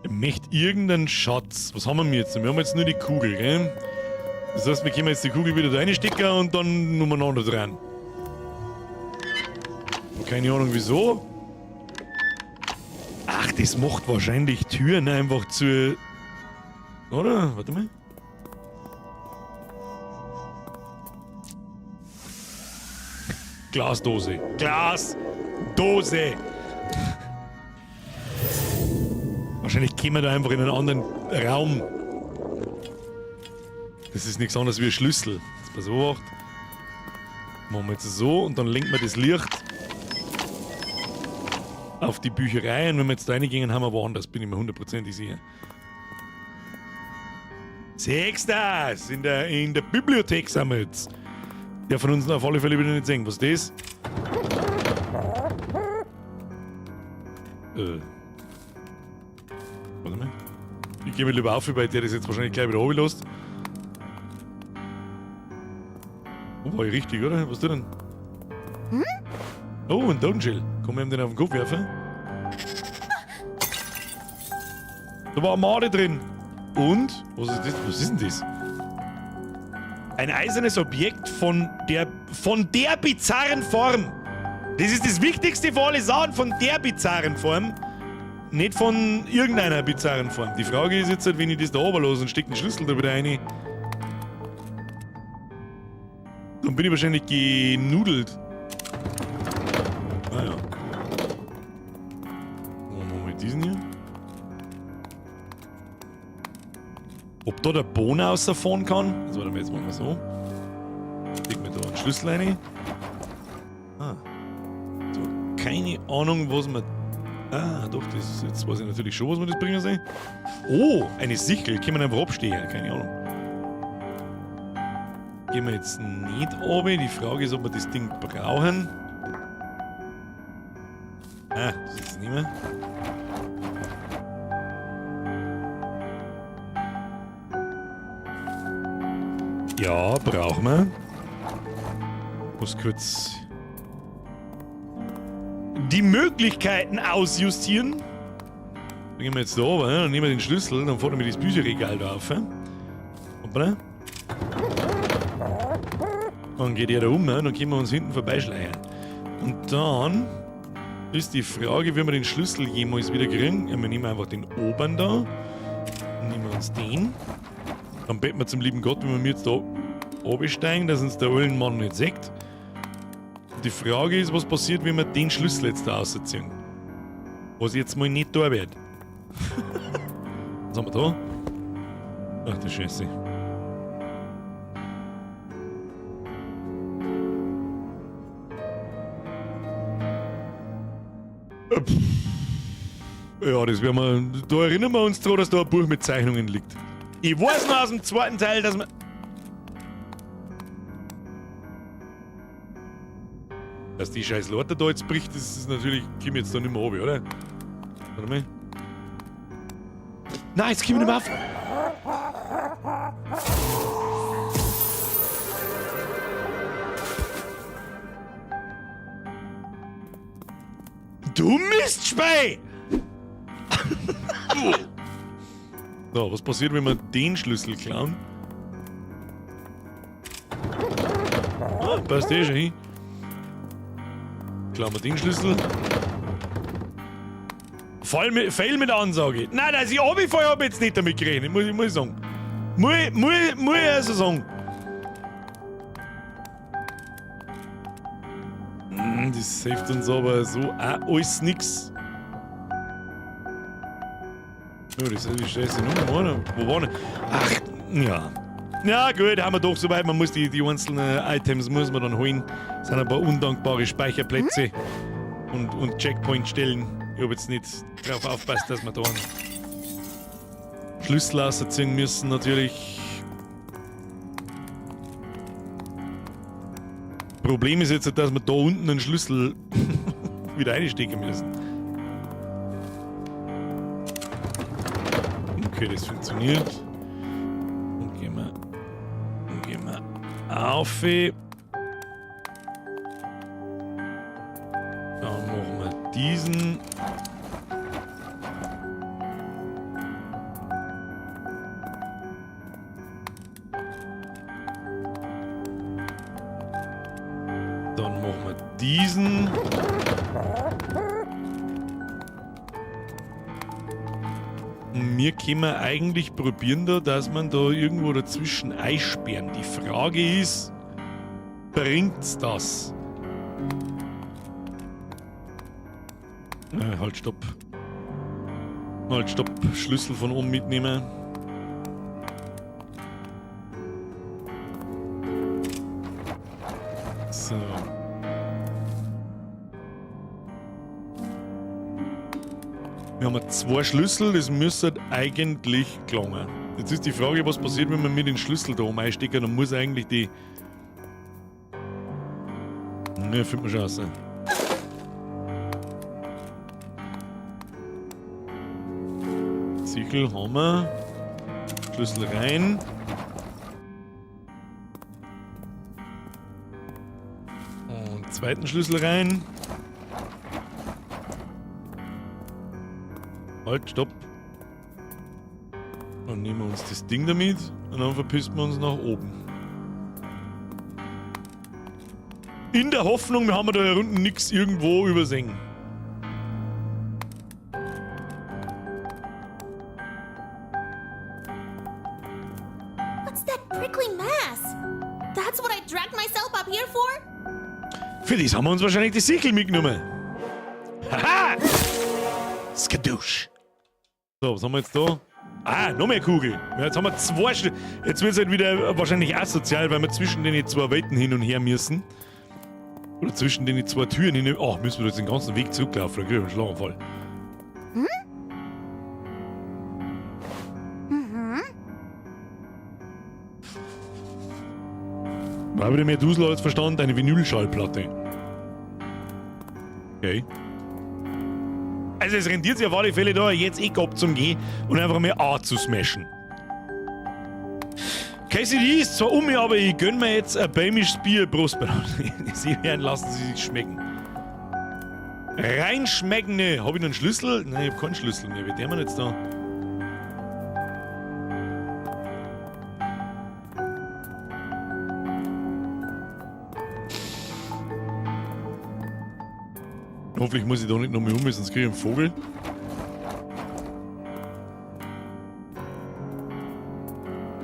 Ich möchte irgendeinen Schatz. Was haben wir jetzt? Wir haben jetzt nur die Kugel, gell? Das heißt, wir können jetzt die Kugel wieder da reinstecken und dann umeinander dran. Keine Ahnung wieso. Ach, das macht wahrscheinlich Türen einfach zu... Oder? Warte mal. Glasdose. Glasdose! Wahrscheinlich kämen wir da einfach in einen anderen Raum. Das ist nichts anderes wie ein Schlüssel. Jetzt pass auf. Machen wir jetzt so und dann lenken wir das Licht auf die Bücherei. Und wenn wir jetzt da reingehen, haben wir woanders, bin ich mir hundertprozentig sicher. Siehst das? In der Bibliothek sind wir jetzt. Der von uns auf alle Fälle wieder nicht sehen. Was ist das? Warte mal. Ich geh mir lieber auf, weil der das jetzt wahrscheinlich gleich wieder runterlässt. Oh, war ich richtig, oder? Was tut denn? Hm? Oh, ein Totenschild. Kann man ihm den auf den Kopf werfen? Da war eine Made drin. Und? Was ist das? Was ist denn das? Ein eisernes Objekt von der bizarren Form. Das ist das Wichtigste für alle Sachen, von der bizarren Form. Nicht von irgendeiner bizarren Form. Die Frage ist jetzt, halt, wenn ich das da runterlasse und stecke den Schlüssel da wieder rein, dann bin ich wahrscheinlich genudelt. Ah ja. Machen wir mal diesen hier. Ob da der Bohnen rausfahren kann? Das warte mal, jetzt machen wir so. Stecken wir da einen Schlüssel rein. Ah. So, keine Ahnung, was man. Ah, doch, das ist, jetzt weiß ich natürlich schon, was wir das bringen soll. Oh, eine Sichel. Können wir einfach abstehen? Keine Ahnung. Gehen wir jetzt nicht runter. Die Frage ist, ob wir das Ding brauchen. Ah, das ist jetzt nicht mehr. Ja, brauchen wir. Muss kurz die Möglichkeiten ausjustieren. Dann gehen wir jetzt da oben, ne? Dann nehmen wir den Schlüssel, dann fahren wir das Bücherregal da auf. Ne? Hoppala. Dann geht er da um, ne? Dann können wir uns hinten vorbeischleichen. Und dann ist die Frage, wie wir den Schlüssel jemals wieder kriegen. Ja, wir nehmen einfach den oberen da. Dann nehmen wir uns den. Dann beten wir zum lieben Gott, wenn wir jetzt da runtersteigen, dass uns der ollen Mann nicht sieht. Und die Frage ist, was passiert, wenn wir den Schlüssel jetzt da rausziehen? Was jetzt mal nicht da wird. Was haben wir da? Ach du Scheiße. Ja, das werden wir. Da erinnern wir uns dran, dass da ein Buch mit Zeichnungen liegt. Ich weiß noch aus dem zweiten Teil, dass man. Dass die scheiß Leiter da jetzt bricht, das ist natürlich. Komm ich jetzt da nicht mehr runter, oder? Warte mal. Nein, jetzt komm ich nicht mehr auf! Du Mistspei! So, was passiert, wenn wir den Schlüssel klauen? Ah, passt eh schon hin. Klauen wir den Schlüssel. Fail mit Ansage. Nein, dass ich runterfalle, hab ich jetzt nicht damit gerechnet, muss ich sagen. Muss ich also sagen. Das hilft uns aber so auch alles nix. Ja, das ist die Scheiße nur, oder? Wo war denn? Ach, ja. Ja gut, haben wir doch soweit. Man muss die einzelnen Items muss man dann holen. Das sind ein paar undankbare Speicherplätze und Checkpoint-Stellen. Ich hab jetzt nicht drauf aufgepasst, dass wir da einen Schlüssel rausziehen müssen, natürlich. Problem ist jetzt, dass wir da unten einen Schlüssel wieder einstecken müssen. Okay, das funktioniert. Dann gehen wir auf. Dann machen wir diesen. Dann machen wir diesen. Und wir können eigentlich probieren da, dass man da irgendwo dazwischen einsperren. Die Frage ist, bringt's das? Halt, stopp. Halt, stopp. Schlüssel von oben mitnehmen. So. Wir haben zwei Schlüssel, das müsste eigentlich gelangen. Jetzt ist die Frage, was passiert, wenn wir mit den Schlüssel da oben einstecken, dann muss eigentlich die... Ne, findet man schon raus. Sichel haben wir. Schlüssel rein. Und zweiten Schlüssel rein. Halt, stopp. Dann nehmen wir uns das Ding damit und dann verpissen wir uns nach oben. In der Hoffnung, wir haben da hier unten nichts irgendwo übersehen. What's that prickly mass? That's what I dragged myself up here for? Für das haben wir uns wahrscheinlich die Sichel mitgenommen. Haha! Skadoosh. So, was haben wir jetzt da? Ah, noch mehr Kugel. Ja, jetzt haben wir zwei Schl Jetzt wird es halt wieder wahrscheinlich asozial, weil wir zwischen den zwei Welten hin und her müssen. Oder zwischen den zwei Türen hin. Oh, müssen wir jetzt den ganzen Weg zurücklaufen? Dann kriegen wir einen Schlaganfall. Hm? Mhm. War wieder mehr Dusel als Verstand, eine Vinylschallplatte. Okay. Also es rentiert sich auf alle Fälle da jetzt eh ab zum Gehen und einfach mal A zu smashen. KCD ist zwar um mir, aber ich gönn mir jetzt ein böhmisches Bier. Prost, Sie werden, lassen Sie sich schmecken. Reinschmecken, ne. Hab ich noch einen Schlüssel? Nein, ich hab keinen Schlüssel mehr. Wie der man jetzt da? Hoffentlich muss ich da nicht noch mehr um, sonst kriege ich einen Vogel.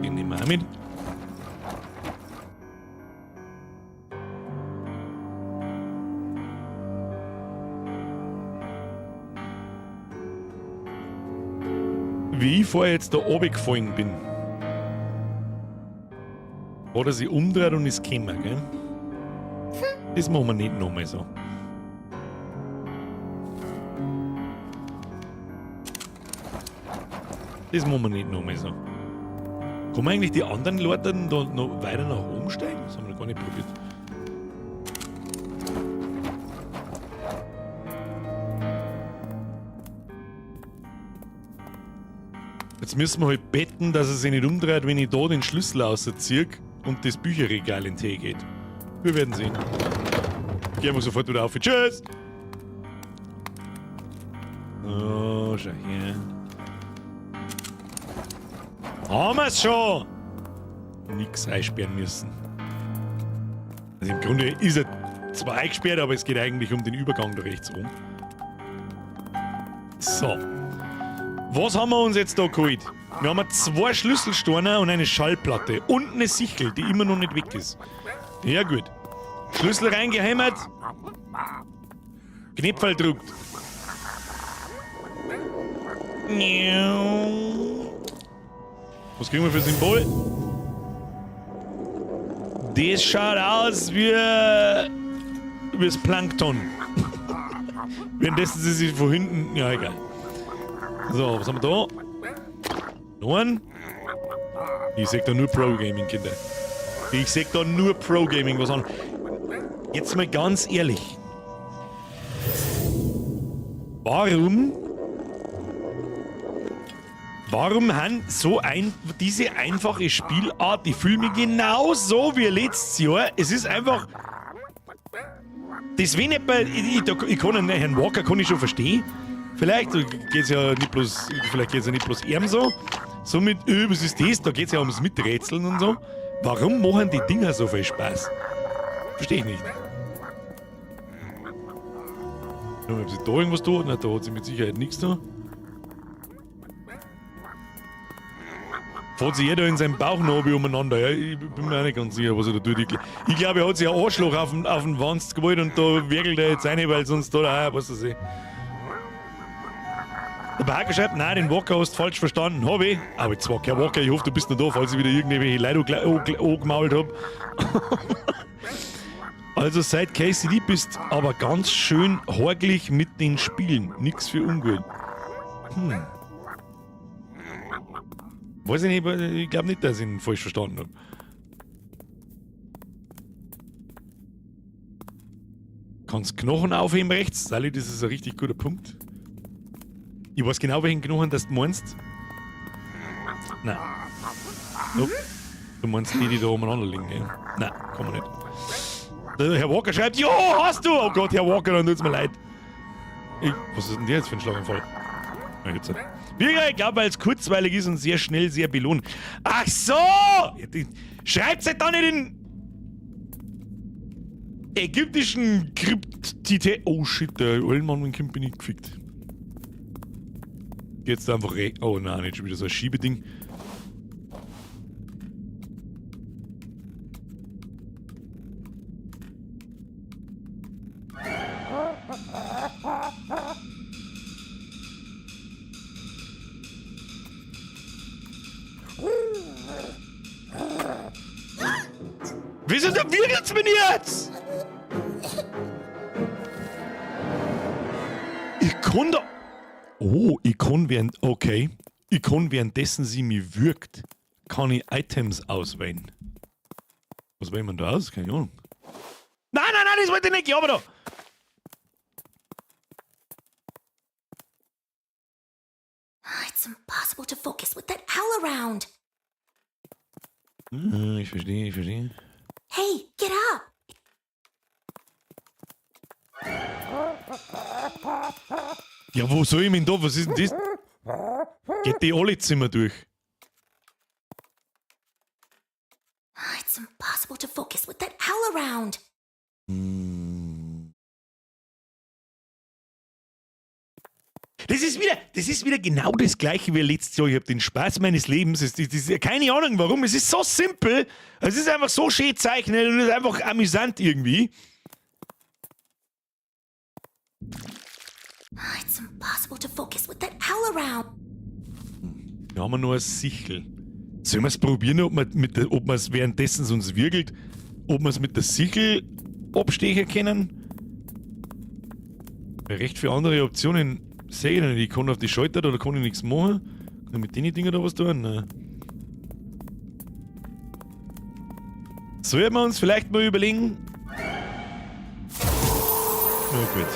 Den nehmen wir auch mit. Wie ich vorher jetzt da runtergefallen bin. Hat er sich umdreht und ist gekommen, gell? Das machen wir nicht nochmal so. Das machen wir nicht nochmal so. Kann man eigentlich die anderen Leute da noch weiter nach oben steigen? Das haben wir noch gar nicht probiert. Jetzt müssen wir halt betten, dass er sich nicht umdreht, wenn ich da den Schlüssel rausziehe und das Bücherregal in den Tee geht. Wir werden sehen. Gehen wir sofort wieder auf. Tschüss! Oh, schau her. Haben wir's schon! Nix einsperren müssen. Also im Grunde ist er zwar eingesperrt, aber es geht eigentlich um den Übergang da rechts rum. So. Was haben wir uns jetzt da geholt? Wir haben zwei Schlüsselsteine und eine Schallplatte. Und eine Sichel, die immer noch nicht weg ist. Ja gut. Schlüssel reingehämmert. Knöpferl druckt. Was kriegen wir für Symbol? Das schaut aus wie das Plankton. Währenddessen sie sich von hinten... Ja, egal. So, was haben wir da? Noch einen. Ich seh da nur Pro-Gaming, Kinder. Ich seh da nur Pro-Gaming. Was an. Jetzt mal ganz ehrlich. Warum? Warum haben so diese einfache Spielart, ich fühle mich genauso wie letztes Jahr. Es ist einfach. Das wenn nicht bei. Ich kann den Herrn Walker kann ich schon verstehen. Vielleicht geht's ja nicht bloß. Vielleicht geht's ja nicht bloß ihm so. Somit, was ist das? Da geht's ja ums Miträtseln und so. Warum machen die Dinger so viel Spaß? Verstehe ich nicht. Ob sie da irgendwas tut? Na, da hat sie mit Sicherheit nichts da. Fährt sich jeder in seinem Bauchnabel umeinander. Ja, ich bin mir auch nicht ganz sicher, was er da tut. Ich glaube, er hat sich ein Arschloch auf den Wanst gewollt und da werkelt er jetzt rein, weil sonst da auch, was weiß ich. Der Parker schreibt, nein, den Walker hast du falsch verstanden. Hab ich. Aber jetzt war kein Walker, ich hoffe, du bist noch da, falls ich wieder irgendwelche Leute angemault hab. Also seit KCD bist aber ganz schön horglich mit den Spielen. Nix für ungut. Weiß ich nicht, ich glaub nicht, dass ich ihn falsch verstanden hab. Kannst Knochen aufheben rechts? Sally, das ist ein richtig guter Punkt. Ich weiß genau, welchen Knochen das du meinst. Nein. Nope. Du meinst die, die da umeinander liegen, gell? Nein, kann man nicht. Der Herr Walker schreibt, jo, hast du! Oh Gott, Herr Walker, dann tut's mir leid. Was ist denn der jetzt für ein Schlaganfall? Na, gibt's nicht. Birger, ich glaub, weil's kurzweilig ist und sehr schnell sehr belohnt. Ach so! Ja, die, schreibt's halt dann in den ägyptischen Kryptite. Oh shit, der Eulenmann, mein Kind, bin ich gefickt. Jetzt einfach re-, oh nein, nicht schon wieder so ein Schiebeding. Wieso der wirbelt's mir jetzt? Ich kann da. Oh, ich kann während. Okay. Ich kann währenddessen sie mich würgt, kann ich Items auswählen. Was wählt man da aus? Keine Ahnung. Nein, nein, nein, das wollte ich nicht. Ja, aber da. It's impossible to focus with that owl around. Ich verstehe, ich verstehe. Hey, get up! Ja, wo soll ich mich denn da? Was ist denn das? Geht die alle Zimmer durch? It's impossible to focus with that owl around. Das ist wieder genau das Gleiche wie letztes Jahr. Ich hab den Spaß meines Lebens. Es ist ja keine Ahnung warum. Es ist so simpel. Es ist einfach so schön gezeichnet und es ist einfach amüsant irgendwie. It's impossible to focus with that owl around. Da haben wir nur eine Sichel. Sollen wir's probieren, ob man mit der, ob man's währenddessen sonst wirbelt, ob wir's mit der Sichel abstechen können? Weil recht viele andere Optionen sehe ich nicht. Ich kann auf die Schalter, da kann ich nichts machen. Kann ich mit den Dingen da was tun? Nein. Sollen wir uns vielleicht mal überlegen? Na gut.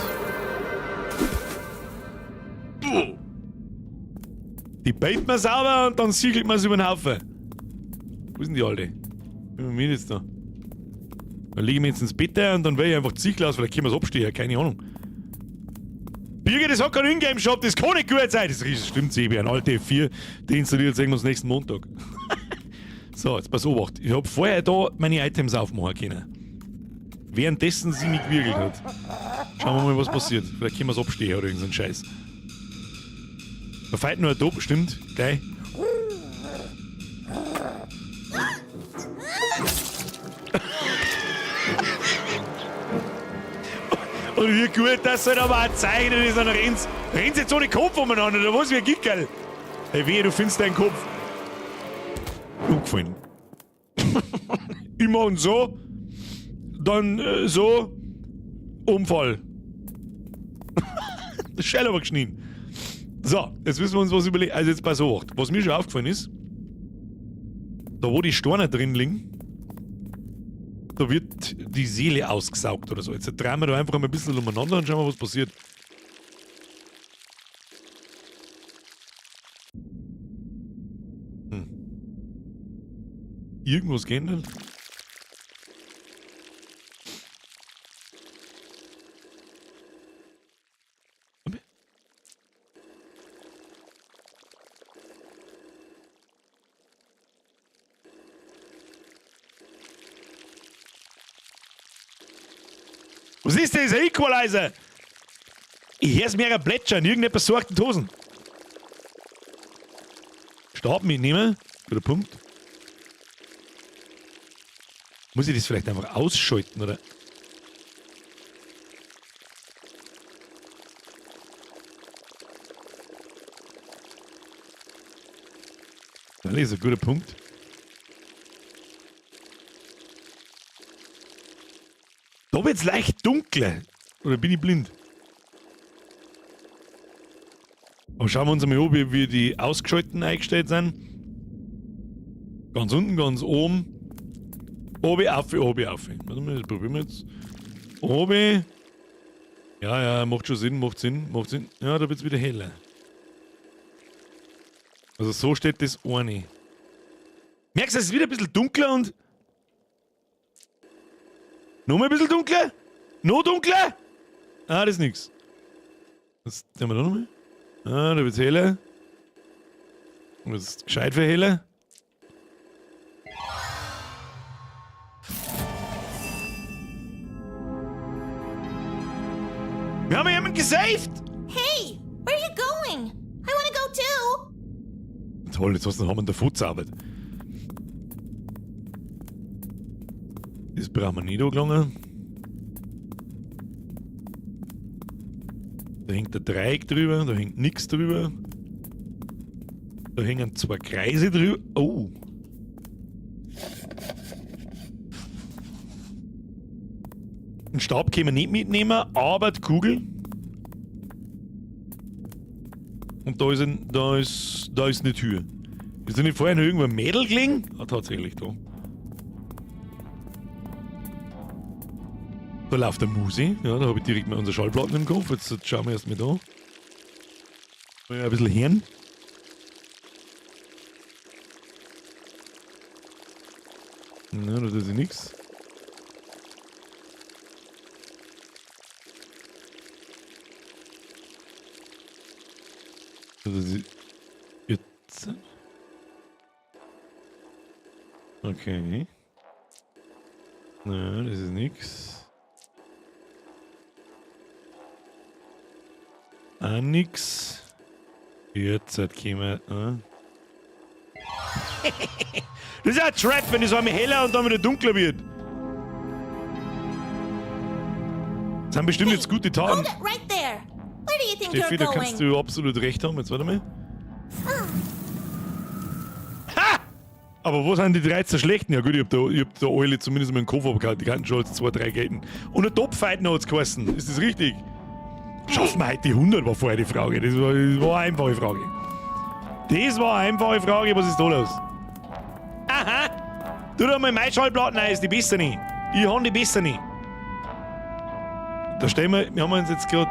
Die bait man sauber und dann sichelt man's über den Haufen. Wo sind die alle? Bin ich jetzt da? Dann lege ich mich jetzt ins Bett und dann werde ich einfach die Sichel aus, vielleicht können wir's abstehen, keine Ahnung. Birgit, das hat keinen Ingame-Shop, das kann nicht gut sein. Das stimmt, Sebi, ein alter F4, den installiert sehen wir uns nächsten Montag. So, jetzt pass auf, ich hab vorher da meine Items aufmachen können. Währenddessen sie mich gewirbelt hat. Schauen wir mal, was passiert. Vielleicht können wir's abstehen oder irgend so ein Scheiß. Da fällt nur ein Top, stimmt, gleich. Und wie gut, dass halt aber auch zeichnet ist, dann rennst jetzt ohne Kopf umeinander, oder was? Wie ein Gickerl. Hey, wehe, du findest deinen Kopf. Umgefallen. Immer und so, dann so, Unfall. Das ist aber geschnien. So, jetzt müssen wir uns was überlegen. Also jetzt pass auf, was mir schon aufgefallen ist, da wo die Steine drin liegen, da wird die Seele ausgesaugt oder so. Jetzt drehen wir da einfach mal ein bisschen umeinander und schauen wir, was passiert. Irgendwas geändert? Was ist das? Ein Equalizer! Ich hör's mir ein Plätschern, irgendetwas sorgt in die Hosen. Stab mitnehmen. Guter Punkt. Muss ich das vielleicht einfach ausschalten, oder? Das ist ein guter Punkt. Da wird's leicht dunkler. Oder bin ich blind? Aber schauen wir uns einmal an, wie die ausgeschalteten eingestellt sind. Ganz unten, ganz oben. Obi, auf, obi, auf. Warte mal, das probieren wir jetzt. Obi. Ja, ja, macht schon Sinn, macht Sinn, macht Sinn. Ja, da wird's wieder heller. Also so steht das eine. Merkst du, es ist wieder ein bisschen dunkler und... Noch mal ein bisschen dunkler? Noch dunkler? Ah, das ist nix. Was tun wir da nochmal? Ah, da wird's heller. Und das ist gescheit für heller. Wir haben jemanden gesaved! Hey, where are you going? I wanna go too. Toll, jetzt hast du noch einen davon gezaubert. Das brauchen wir nicht angelangen. Da hängt der Dreieck drüber, da hängt nix drüber. Da hängen zwei Kreise drüber. Oh. Den Stab können wir nicht mitnehmen, aber die Kugel. Und da ist, ein, da ist, da ist eine Tür. Ist da nicht vorher noch irgendwo ein Mädel gelegen? Ah, tatsächlich da. Da läuft der Musi. Ja, da habe ich direkt mal unsere Schallplatten im Kopf. Jetzt schauen wir erst mal da. Mal ein bisschen hören. Na, da tut sich nix. Da tut sich jetzt. Okay. Na, das ist nix. Auch nix. Jetzt kommen wir. Das ist ja ein Trap, wenn es einmal heller und dann wieder dunkler wird. Das sind bestimmt jetzt gute Taten. Hold it right there. Where do you think Steffi, you're da going? kannst du absolut recht haben. Jetzt warte mal. Ha! Aber wo sind die 13 schlechten? Ja gut, ich hab da alle zumindest mal einen Koffer abgehalten. Die kannten schon als 2, 3 gelten. Und ein Topfighten hat's geheißen. Ist das richtig? Schaffen wir heute die 100, war vorher die Frage. Das war eine einfache Frage. Das war eine einfache Frage. Was ist da los? Aha! Tu doch mal meine Schallplatten ein, ist die besser nicht. Ich hab die besser nicht. Da stehen wir, wir haben uns jetzt grad.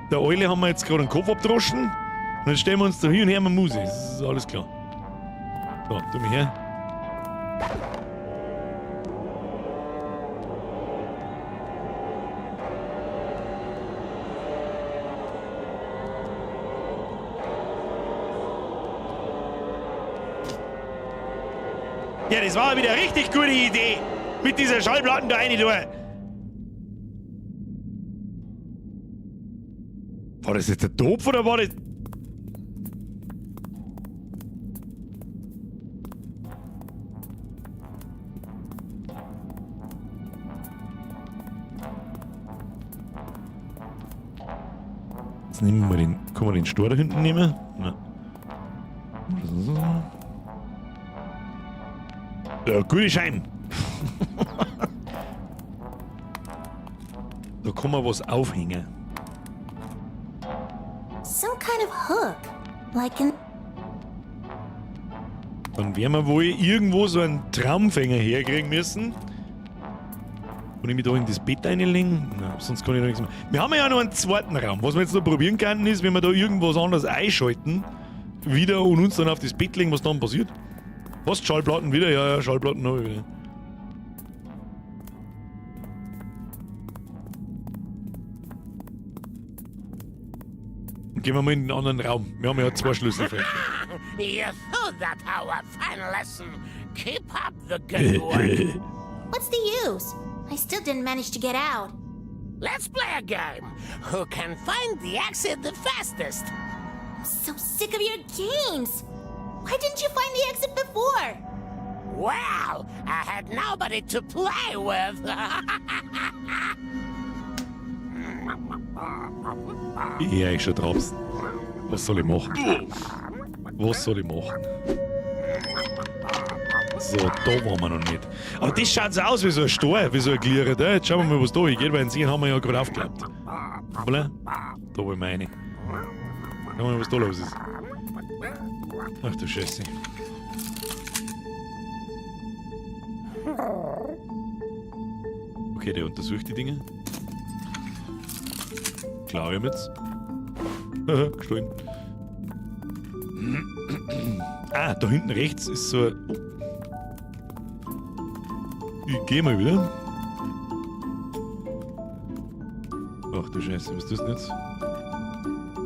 Der Eule haben wir jetzt gerade einen Kopf abgedroschen. Und jetzt stellen wir uns da hin und her mit Musik. Das ist alles klar. So, tu mich her. Ja, das war wieder eine richtig gute Idee. Mit dieser Schallplatten da rein, da. War das jetzt der Topf oder war das... Jetzt nehmen wir den... Können wir den Stor da hinten nehmen? Nein. Ja, gute Schein. Da kann man was aufhängen. Some kind of hook. Like an Dann werden wir wohl irgendwo so einen Traumfänger herkriegen müssen. Kann ich mich da in das Bett reinlegen? Nein, sonst kann ich da nichts machen. Wir haben ja noch einen zweiten Raum. Was wir jetzt noch probieren können, ist, wenn wir da irgendwas anderes einschalten, wieder und uns dann auf das Bett legen, was dann passiert. Was? Schallplatten wieder? Ja, ja, Schallplatten habe ich wieder. Gehen wir mal in den anderen Raum. Wir haben ja 2 Schlüssel. You thought that our final lesson. Keep up the good work. What's the use? I still didn't manage to get out. Let's play a game. Who can find the exit the fastest? I'm so sick of your games. Why didn't you find the exit before? Well, I had nobody to play with. Ja, ich schon drauf. Was soll ich machen? Was soll ich machen? So, da waren wir noch nicht. Aber das schaut so aus wie so ein Stor, wie so ein Glierer. Da. Jetzt schauen wir mal, was da geht, weil den See haben wir ja gerade aufgeklappt. Oder? Da wollen wir rein. Schauen wir mal, was da los ist. Ach du Scheiße. Okay, der untersucht die Dinge. Klar, wir haben jetzt. Gestohlen. Ah, da hinten rechts ist so ein. Oh. Ich geh mal wieder. Ach du Scheiße, was ist das denn jetzt?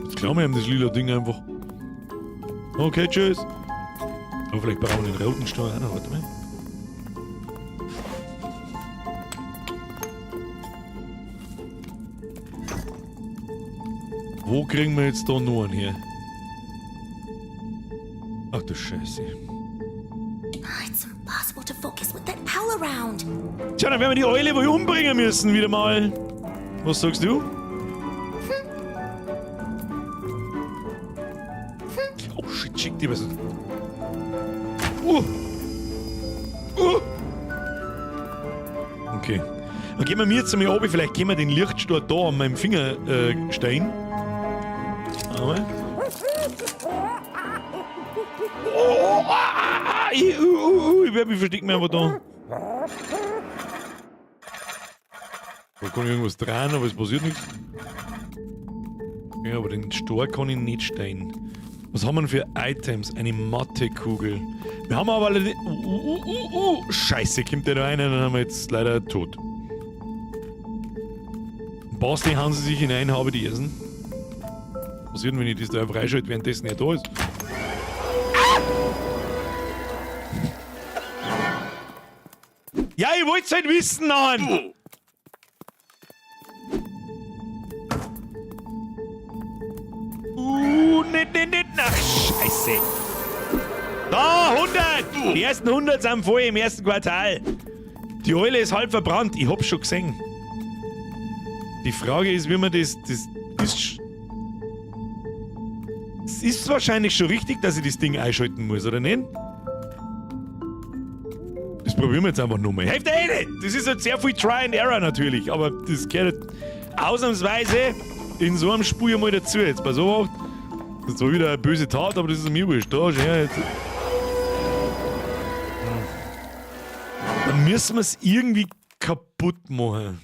Jetzt klauen wir ihm das lila Ding einfach. Okay, tschüss. Oh, vielleicht brauchen wir den roten Stein auch noch. Warte mal. Wo kriegen wir jetzt da noch einen her? Ach du Scheiße. It's impossible to focus with that owl around. Tja, dann werden wir die Eule wohl umbringen müssen wieder mal. Was sagst du? Oh shit, schick dir was. Okay. Dann gehen wir mir jetzt einmal runter. Vielleicht können wir den Lichtstor da an meinem Finger stellen. Einmal. Oh, ah, ah, ah, ich, ich werde mich verstecken einfach da. Da kann ich irgendwas dran, aber es passiert nichts. Ja, aber den Stor kann ich nicht stellen. Was haben wir denn für Items? Eine Mathekugel. Wir haben aber alle. Scheiße, kommt der da rein, dann haben wir jetzt leider tot. Basti, hauen sie sich hinein, habe die Ersten. Was passiert denn, wenn ich das da freischalte, währenddessen er da ist? Ah! Ja, ich wollt's halt wissen, Mann! Nicht, nicht, nicht. Ach, scheiße. Da, 100! Die ersten 100 sind voll im ersten Quartal. Die Eule ist halb verbrannt. Ich hab's schon gesehen. Die Frage ist, wie man das... Das ist... Es ist wahrscheinlich schon richtig, dass ich das Ding einschalten muss, oder nicht? Das probieren wir jetzt einfach nochmal. Hilft eh nicht! Das ist halt sehr viel Try and Error natürlich, aber das gehört halt ausnahmsweise in so einem Spiel mal dazu. Jetzt pass auf. Das ist zwar wieder eine böse Tat, aber das ist mir wurscht. Da, schau her, jetzt. Dann müssen wir es irgendwie kaputt machen.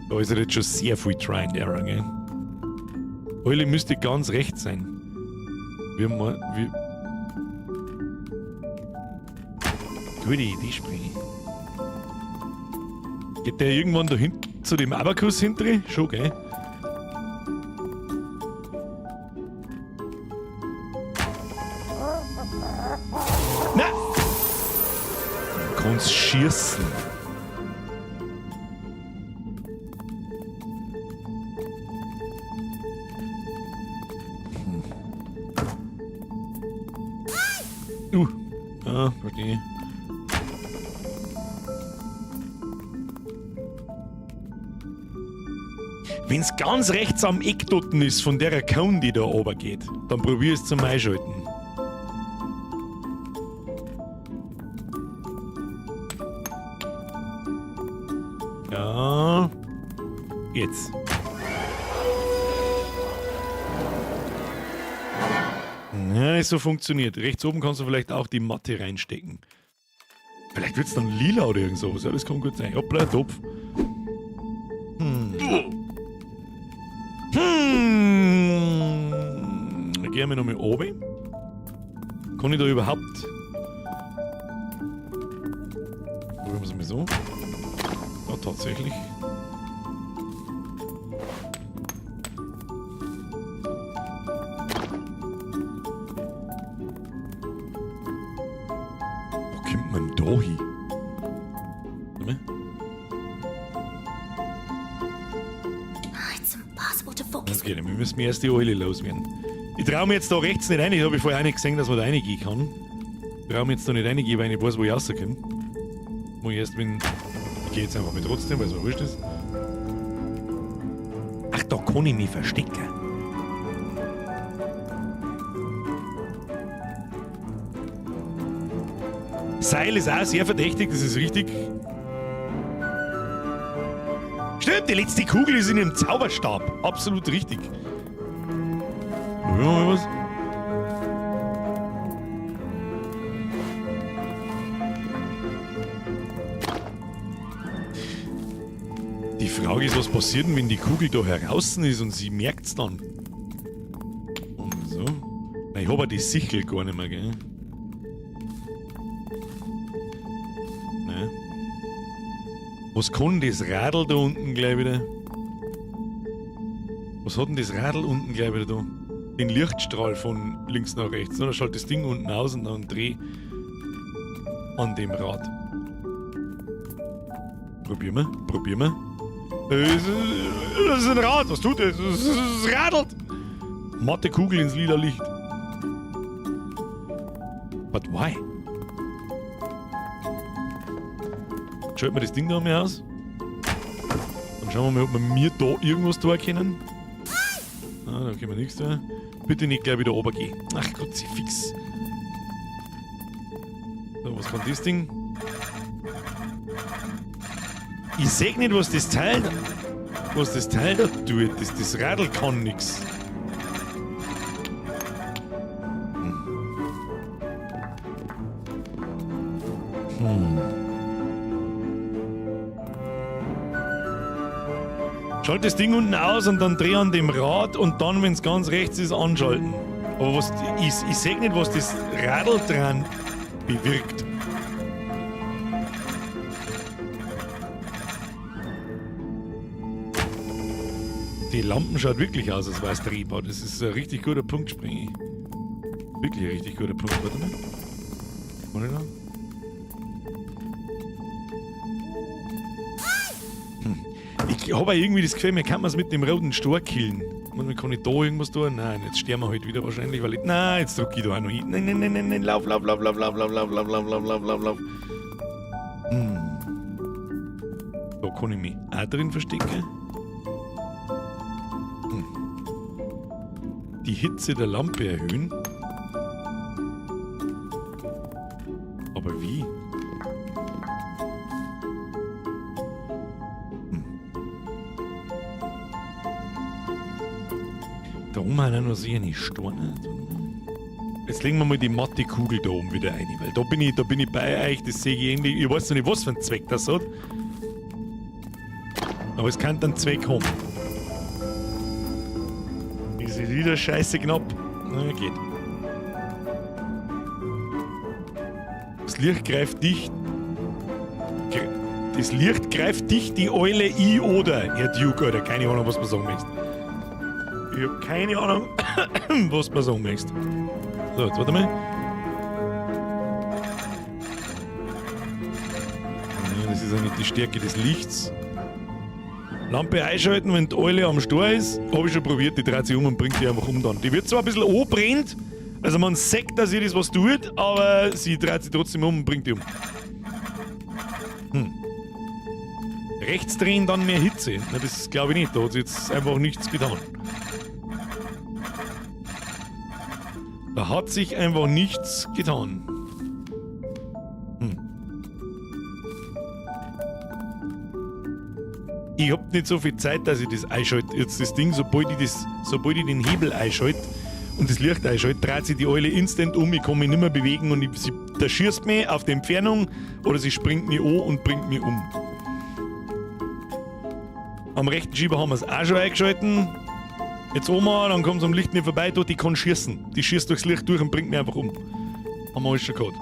Da ist jetzt schon sehr viel Try and Error, gell? Eule müsste ganz rechts sein. Wir mal. Wir. Gute Idee, springe. Geht der irgendwann da hinten zu dem Abakus hinten? Schon, gell? Na! Du kannst schießen. Ah, verstehe. Wenn's ganz rechts am Eck dort ist, von der Cone, die da oben geht, dann probier es zum Einschalten. Ja. Jetzt. Ja, nicht so funktioniert. Rechts oben kannst du vielleicht auch die Matte reinstecken. Vielleicht wird's dann lila oder irgend sowas. Ja, das kann gut sein. Hoppla, Topf. Dann gehen wir nochmal oben. Kann ich da überhaupt... Probieren wir es mal so. Ja, tatsächlich. Wo kommt man da hin? Warte mal. It's impossible to focus. Okay, dann müssen wir erst die Eule loswerden. Ich trau mir jetzt da rechts nicht rein. Ich habe vorher auch nicht gesehen, dass man da reingehen kann. Ich trau mir jetzt da nicht reingehen, weil ich nicht weiß, wo ich rauskomme. Muss ich erst, wenn. Ich geh jetzt einfach mal trotzdem, weil es mir wurscht ist. Ach, da kann ich mich verstecken. Seil ist auch sehr verdächtig, das ist richtig. Stimmt, die letzte Kugel ist in dem Zauberstab. Absolut richtig. Probieren wir mal was. Die Frage ist, was passiert denn, wenn die Kugel da heraus ist und sie merkt's dann? Und so. Na, ich hab ja die Sichel gar nicht mehr, gell? Ne? Was kann das Radl da unten gleich wieder? Was hat denn das Radl unten gleich wieder da? Den Lichtstrahl von links nach rechts. Ne? Da schaut das Ding unten aus und dann dreh an dem Rad. Probieren wir, probieren wir. Das ist ein Rad, was tut das? Es radelt! Matte Kugel ins lila Licht. But why? Schalten wir das Ding da mal aus. Dann schauen wir mal, ob wir mir da irgendwas tun können. Ah, da können wir nichts tun. Bitte nicht gleich wieder runtergehen. Ach Gott, sie fix. So, was kann das Ding? Ich seh nicht, was das Teil da tut. Das Radl kann nix. Schalt das Ding unten aus und dann dreh an dem Rad und dann, wenn's ganz rechts ist, anschalten. Aber was, ich seh nicht, was das Radl dran bewirkt. Die Lampen schaut wirklich aus, als wär's drehbar. Das ist ein richtig guter Punkt, Springi. Wirklich ein richtig guter Punkt. Warte mal. Warte mal. Ich hab auch irgendwie das Gefühl, mir kann man's mit dem roten Stor killen. Man, kann ich da irgendwas tun? Nein, jetzt sterben wir halt wieder wahrscheinlich, weil ich. Nein, jetzt drück ich da auch noch hin. Nein, nein, nein, nein, nein, lauf, lauf, lauf, lauf, lauf, lauf, lauf, lauf, lauf, lauf, lauf, lauf, lauf. Da kann ich mich auch drin verstecken. Die Hitze der Lampe erhöhen. Aber wie? Da oben haben wir noch sicher nicht Steine. Jetzt legen wir mal die matte Kugel da oben wieder rein, weil da bin ich bei euch, das sehe ich irgendwie. Ich weiß noch nicht, was für einen Zweck das hat. Aber es kann dann Zweck haben. Das ist wieder scheiße knapp. Na, geht. Das Licht greift dich. Das Licht greift dich, die Eule I oder, Herr Duke, oder keine Ahnung, was man sagen möchte. Ich hab keine Ahnung, was man sagen möchte. So, jetzt warte mal. Ja, das ist ja nicht die Stärke des Lichts. Lampe einschalten, wenn die Eule am Stor ist. Hab ich schon probiert, die dreht sich um und bringt die einfach um dann. Die wird zwar ein bisschen anbrennt, also man sieht, dass ihr das was tut, aber sie dreht sich trotzdem um und bringt die um. Rechts drehen, dann mehr Hitze. Na, das glaube ich nicht, da hat sie jetzt einfach nichts getan. Da hat sich einfach nichts getan. Ich hab nicht so viel Zeit, dass ich das einschalte. Jetzt das Ding, sobald ich den Hebel einschalte und das Licht einschalte, dreht sich die Eule instant um, ich kann mich nicht mehr bewegen und sie da schießt mich auf die Entfernung oder sie springt mich an und bringt mich um. Am rechten Schieber haben wir es auch schon eingeschalten. Jetzt Oma, dann kommt sie am Licht nicht vorbei, dort, die kann schießen. Die schießt durchs Licht durch und bringt mich einfach um. Haben wir alles schon gehabt.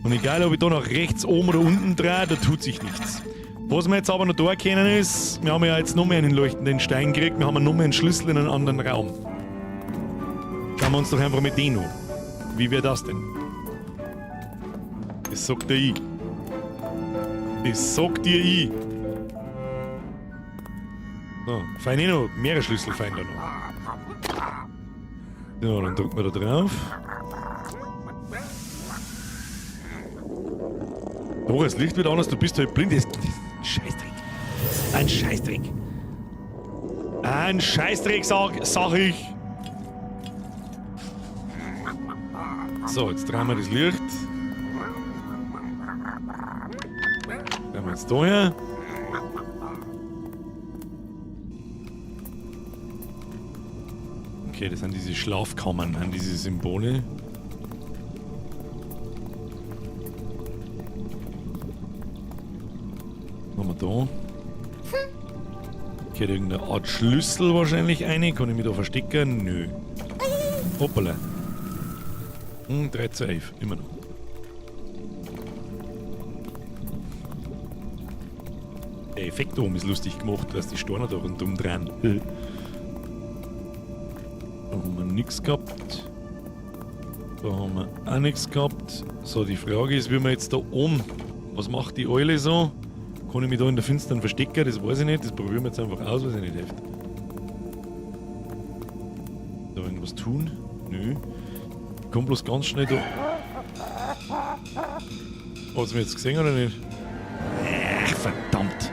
Und egal, ob ich da nach rechts oben oder unten drehe, da tut sich nichts. Was wir jetzt aber noch da erkennen ist, wir haben ja jetzt noch mehr einen leuchtenden Stein gekriegt, wir haben noch mehr einen Schlüssel in einen anderen Raum. Schauen wir uns doch einfach mit denen an. Wie wäre das denn? Das sagt dir ich. Das sagt dir ich. So, fein eh noch, mehrere Schlüssel fein da noch. So, dann drücken wir da drauf. Doch, das Licht wird anders, du bist halt blind. Das ist ein Scheißdreck. Ein Scheißdreck. Ein Scheißdreck, sag ich. So, jetzt drehen wir das Licht. Drehen wir jetzt da her. Okay, das sind diese Schlafkammern, sind diese Symbole. Was haben wir da? Okay, irgendeine Art Schlüssel wahrscheinlich eine. Kann ich mich da verstecken? Nö. Hoppala. 3:11, immer noch. Der Effekt oben ist lustig gemacht, dass die Steine da rundum dran. Da haben wir nix gehabt. Da haben wir auch nix gehabt. So, die Frage ist, wie wir jetzt da oben. Was macht die Eule so? Kann ich mich da in der Finstern verstecken? Das weiß ich nicht. Das probieren wir jetzt einfach aus, was ich nicht hilft. Da irgendwas tun? Nö. Ich komm bloß ganz schnell da. Hat's mich jetzt gesehen oder nicht? Ach, verdammt.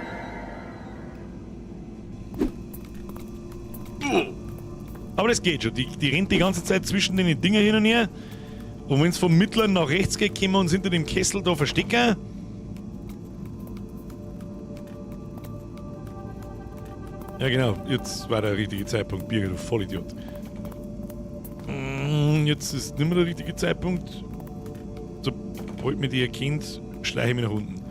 Aber das geht schon. Die rennt die ganze Zeit zwischen den Dingen hin und her. Und wenn's vom mittleren nach rechts geht, können wir uns hinter dem Kessel da verstecken. Ja genau, jetzt war der richtige Zeitpunkt. Birger, du Vollidiot. Jetzt ist nicht mehr der richtige Zeitpunkt. Sobald mich die erkennt, schleiche ich mich nach unten.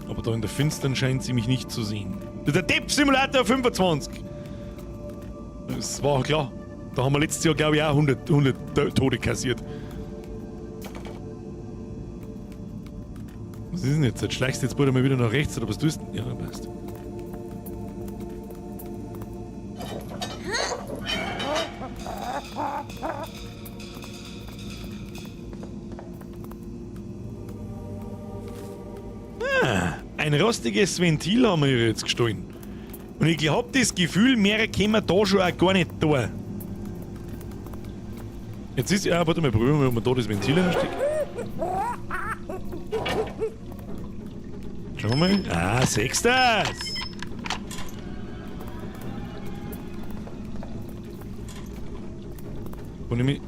Aber da in der Finstern scheint sie mich nicht zu sehen. Das ist der Depp-Simulator 25! Das war klar. Da haben wir letztes Jahr, glaub ich, auch 100 Tote kassiert. Was ist denn jetzt? Jetzt schleichst du jetzt bald einmal wieder nach rechts, oder was tust du denn? Ja, passt. Ah, ein rostiges Ventil haben wir hier jetzt gestohlen. Und ich hab das Gefühl, mehr können wir da schon auch gar nicht da. Jetzt ist... Ja, warte mal, probieren wir mal, ob wir da das Ventil reinstecken. Schauen wir mal. Ah, siehst du das? Kann ich mich...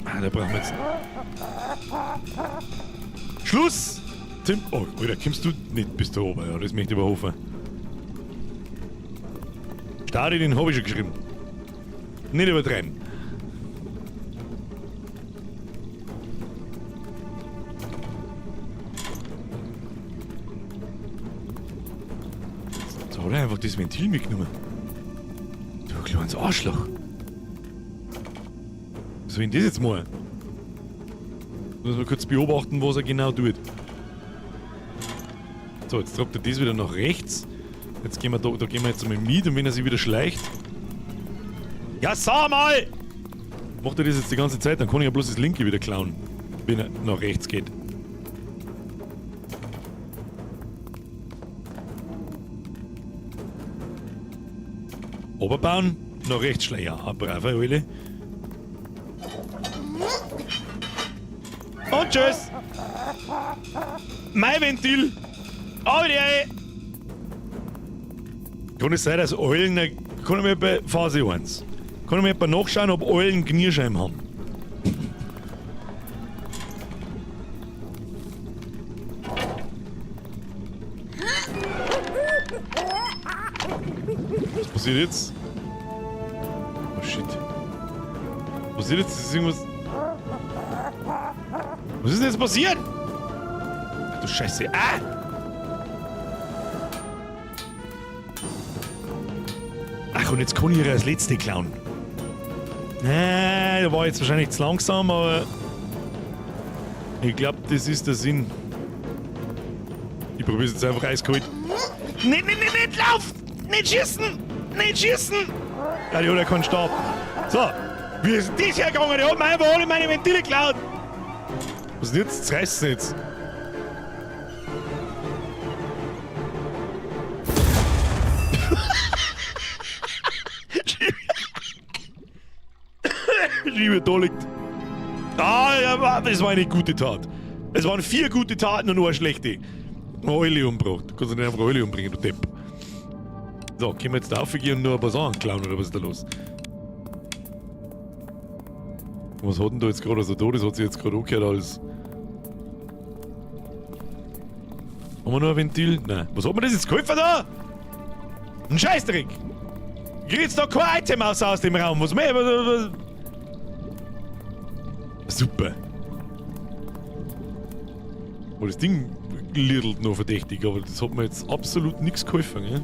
Ah, da brauchen wir jetzt... Schluss! Tim... Oh, Alter, kommst du nicht bis da oben? Ja, das möchte ich aber hoffen. Stadi, den hab ich schon geschrieben. Nicht übertreiben. So hat er einfach das Ventil mitgenommen. Du kleines Arschloch. Was soll denn das jetzt mal? Muss man kurz beobachten, was er genau tut. So, jetzt droppt er das wieder nach rechts. Jetzt gehen wir da, da gehen wir jetzt einmal mit und wenn er sich wieder schleicht. Ja, sag mal! Macht er das jetzt die ganze Zeit, dann kann ich ja bloß das linke wieder klauen, wenn er nach rechts geht. Oberbauen, nach rechts schleichen. Ja, braver Eule. Und tschüss! Mein Ventil! Aber die Ei! Kann es sein, dass Eulen... Kann ich mir bei Phase 1. Kann ich mir etwa nachschauen, ob Eulen Knierscheiben haben? Was passiert jetzt? Oh shit. Was passiert jetzt? Ist irgendwas... Was ist denn jetzt passiert? Ach du Scheiße. Ah! Ach, und jetzt kann ich ihr als Letzte klauen. Nee, da war jetzt wahrscheinlich zu langsam, aber ich glaub, das ist der Sinn. Ich probier's jetzt einfach eiskalt. Nee, nee, nee, nicht lauf! Nicht schießen! Nicht schießen! Ja, die hat ja keinen Stab. So, wie ist denn das hergegangen? Die hat mir einfach alle meine Ventile geklaut. Was ist denn jetzt? Das reißt jetzt. Schiebe da liegt. Ah, ja, das war eine gute Tat. Es waren 4 gute Taten und nur eine schlechte. Eule umgebracht. Du kannst nicht einfach Eule umbringen, du Depp. da? Können wir jetzt da raufgehen und nur ein paar Sachen klauen oder was ist da los? Was hat denn da jetzt gerade so da? Das hat sich jetzt gerade angehört als. Haben wir noch ein Ventil? Nein. Was hat mir das jetzt geholfen da? Ein Scheißdreck! Ich krieg jetzt da kein Item aus dem Raum. Was mehr? Was? Super. Oh, das Ding littelt noch verdächtig, aber das hat mir jetzt absolut nichts geholfen, gell?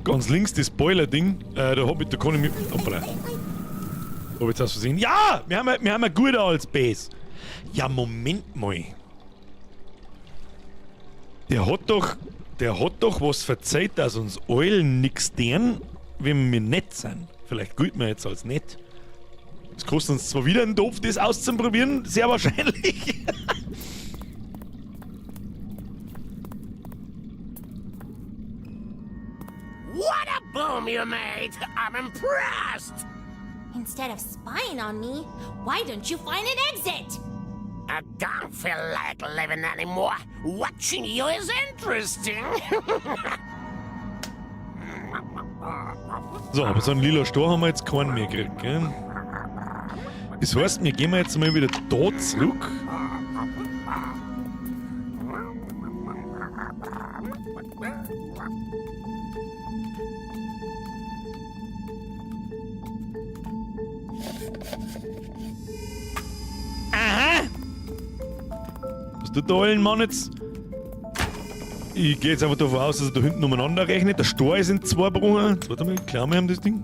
Ganz links das Boiler-Ding, da hab ich, da kann ich mich. Hoppala. Hab ich jetzt aus Versehen. Ja! Wir haben ein guter als Base. Ja, Moment mal. Der hat doch was verzeiht, dass uns allen nix deren, wenn wir nett sind. Vielleicht gilt man jetzt als nett. Es kostet uns zwar wieder einen Topf, das auszuprobieren, sehr wahrscheinlich. What a boom you made! I'm impressed! Instead of spying on me, why don't you find an exit? I don't feel like living anymore. Watching you is interesting. So, aber so einen lila Stor haben wir jetzt keinen mehr gekriegt, gell? Das heißt, wir gehen jetzt mal wieder da zurück. Aha! Was tut der alten Mann jetzt? Ich gehe jetzt einfach davon aus, dass er da hinten umeinander rechnet. Der Stor ist in zwei gebrochen. Jetzt warte mal, klauen wir ihm das Ding.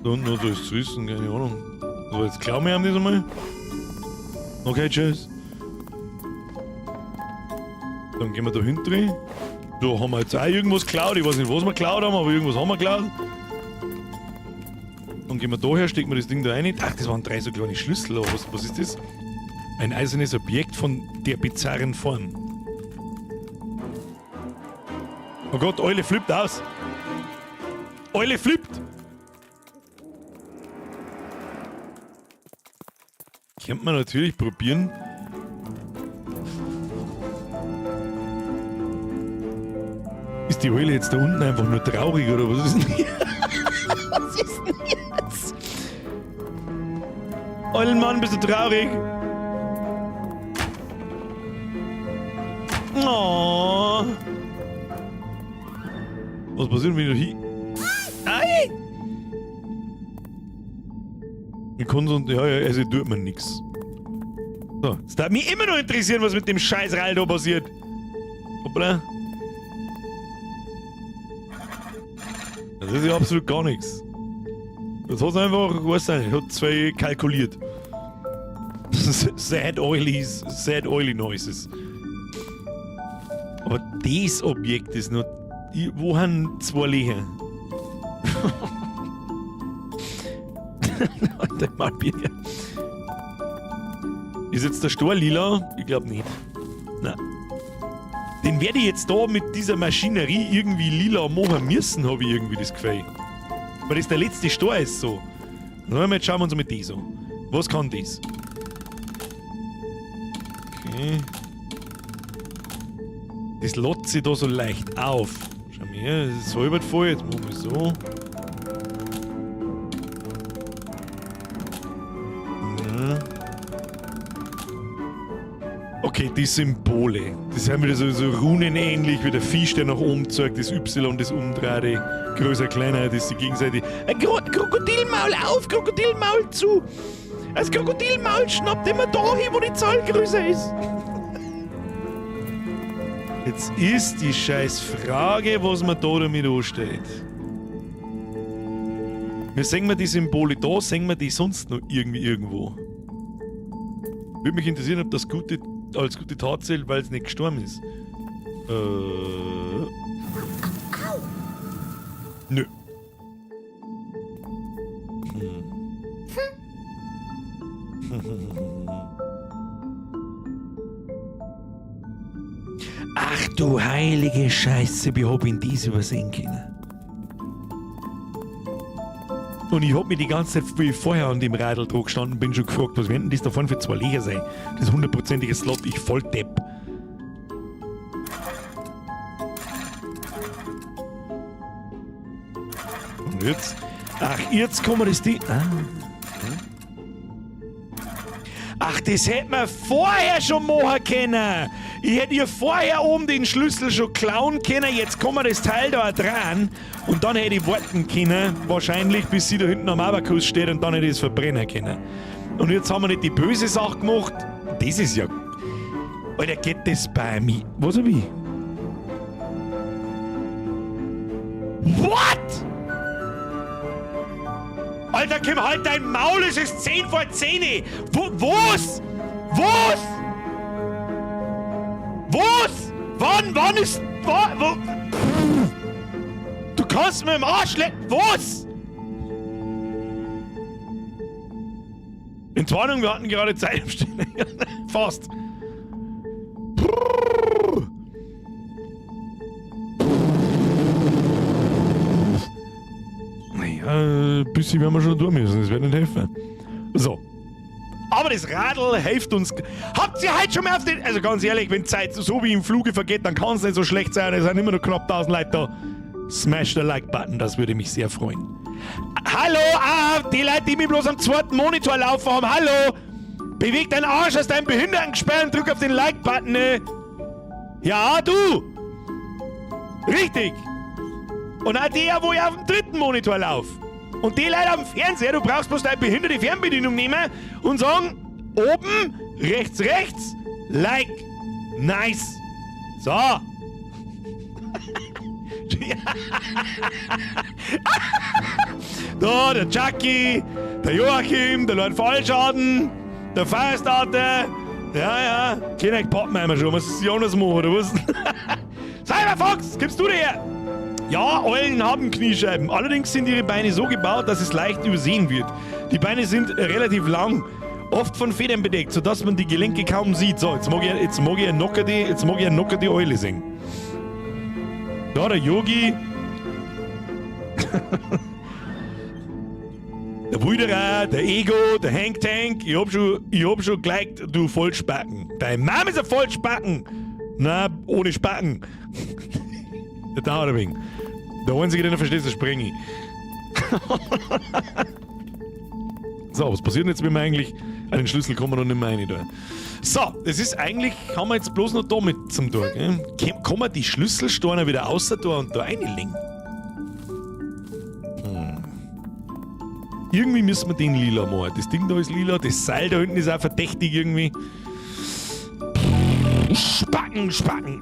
Da unten noch so ist zu wissen, keine Ahnung. So, jetzt klauen wir ihm das einmal. Okay, tschüss. Dann gehen wir da hinten rein. Da haben wir jetzt auch irgendwas geklaut. Ich weiß nicht, was wir geklaut haben, aber irgendwas haben wir geklaut. Dann gehen wir da her, stecken wir das Ding da rein. Ach, das waren drei so kleine Schlüssel. Aber was ist das? Ein eisernes Objekt von der bizarren Form. Oh Gott, Eule flippt aus. Eule flippt! Könnte man natürlich probieren. Ist die Eule jetzt da unten einfach nur traurig oder was ist denn hier? Was ist denn jetzt? Eulenmann, bist du traurig? Oh. Was passiert, wenn du hier. Ei! Ich kann so. Ja, ja, also tut mir nix. So, es darf mich immer noch interessieren, was mit dem scheiß Rall da passiert. Hoppla. Das ist ja absolut gar nichts. Das hat einfach, weiß nicht, hat zwei kalkuliert. Sad Oilies, sad Oily Noises. Aber das Objekt ist noch. Wo haben zwei Löcher? Alter, Malbier. Ist jetzt der Stor lila? Ich glaub nicht. Nein. Den werde ich jetzt da mit dieser Maschinerie irgendwie lila machen müssen, hab ich irgendwie das Gefühl. Weil das der letzte Stor ist so. Na, jetzt schauen wir uns mal das an. Was kann das? Okay. Das lädt sich da so leicht auf. Schau mal her, das ist halb voll. Jetzt machen wir so. Ja. Okay, die Symbole. Das sind wieder so runenähnlich wie der Fisch, der nach oben zeigt, das Y, das Umdrehte, größer, kleiner, das ist die Gegenseite. Ein Krokodilmaul auf, Krokodilmaul zu. Das Krokodilmaul schnappt immer da hin, wo die Zahl größer ist. Jetzt ist die scheiß Frage, was man da damit anstellt. Wir sehen wir die Symbole da, sehen wir die sonst noch irgendwie irgendwo. Würde mich interessieren, ob das als gute Tat zählt, weil es nicht gestorben ist. Nö. Ach du heilige Scheiße, wie hab ich denn das übersehen können? Und ich hab mir die ganze Zeit, wie ich vorher an dem Radl dran gestanden bin, schon gefragt, was werden denn das da vorne für zwei Löcher sein? Das hundertprozentige Slot, ich voll Depp. Und jetzt? Ach, jetzt kann man das Ding. Ah. Ach, das hätte man vorher schon machen können. Ich hätte ihr vorher oben den Schlüssel schon klauen können. Jetzt kann man das Teil da dran. Und dann hätte ich warten können, wahrscheinlich, bis sie da hinten am Abakus steht und dann hätte ich es verbrennen können. Und jetzt haben wir nicht die böse Sache gemacht. Das ist ja. Alter, geht das bei mir? Was hab ich? What? Alter, Kim, halt dein Maul, es ist 10 vor 10. Wo, was? Was? Was? Wann, wann ist, wo, Pff. Du kannst mir im Arsch lecken, was? Entwarnung, wir hatten gerade Zeitumstellung. Fast. Naja, ein bisschen werden wir schon tun müssen, das wird nicht helfen. So. Aber das Radl hilft uns. Habt ihr heute schon mal auf den. Also ganz ehrlich, wenn Zeit so wie im Fluge vergeht, dann kann es nicht so schlecht sein. Es sind immer noch knapp 1000 Leute da. Smash the Like-Button, das würde mich sehr freuen. Hallo, ah, die Leute, die mich bloß am zweiten Monitor laufen haben, hallo! Beweg deinen Arsch aus deinem Behindertengesperr und drück auf den Like-Button, ne? Ja, du! Richtig! Und auch der, wo ich auf dem dritten Monitor lauf. Und die Leute am Fernseher, du brauchst bloß deine behinderte Fernbedienung nehmen und sagen, oben, rechts, rechts, like, nice. So. Da, der Chucky, der Joachim, der Lord Fallschaden, der Firestarter. Ja, ja, kenn euch Pappenheimer schon, was ist Jonas machen, oder was? Cyberfox, kommst du daher? Ja, Eulen haben Kniescheiben. Allerdings sind ihre Beine so gebaut, dass es leicht übersehen wird. Die Beine sind relativ lang, oft von Federn bedeckt, sodass man die Gelenke kaum sieht. So, jetzt mag ich, jetzt mag ich locker die Eule sehen. Da, der Yogi. Der Wilderer, der Ego, der Hank Tank. Ich hab schon geliked, du Vollspacken. Dein Mama ist ein Vollspacken. Na, ohne Spacken. Der dauert ein wenig. Der Einzige, den er versteht, ist der Sprengi. So, was passiert denn jetzt, wenn wir eigentlich an den Schlüssel kommen und nicht mehr rein da? So, das ist eigentlich, haben wir jetzt bloß noch da mit zum Tor, gell? Kann man die Schlüsselsteine wieder außer da und da reinlegen? Irgendwie müssen wir den lila machen. Das Ding da ist lila, das Seil da hinten ist auch verdächtig irgendwie. Spacken, Spacken.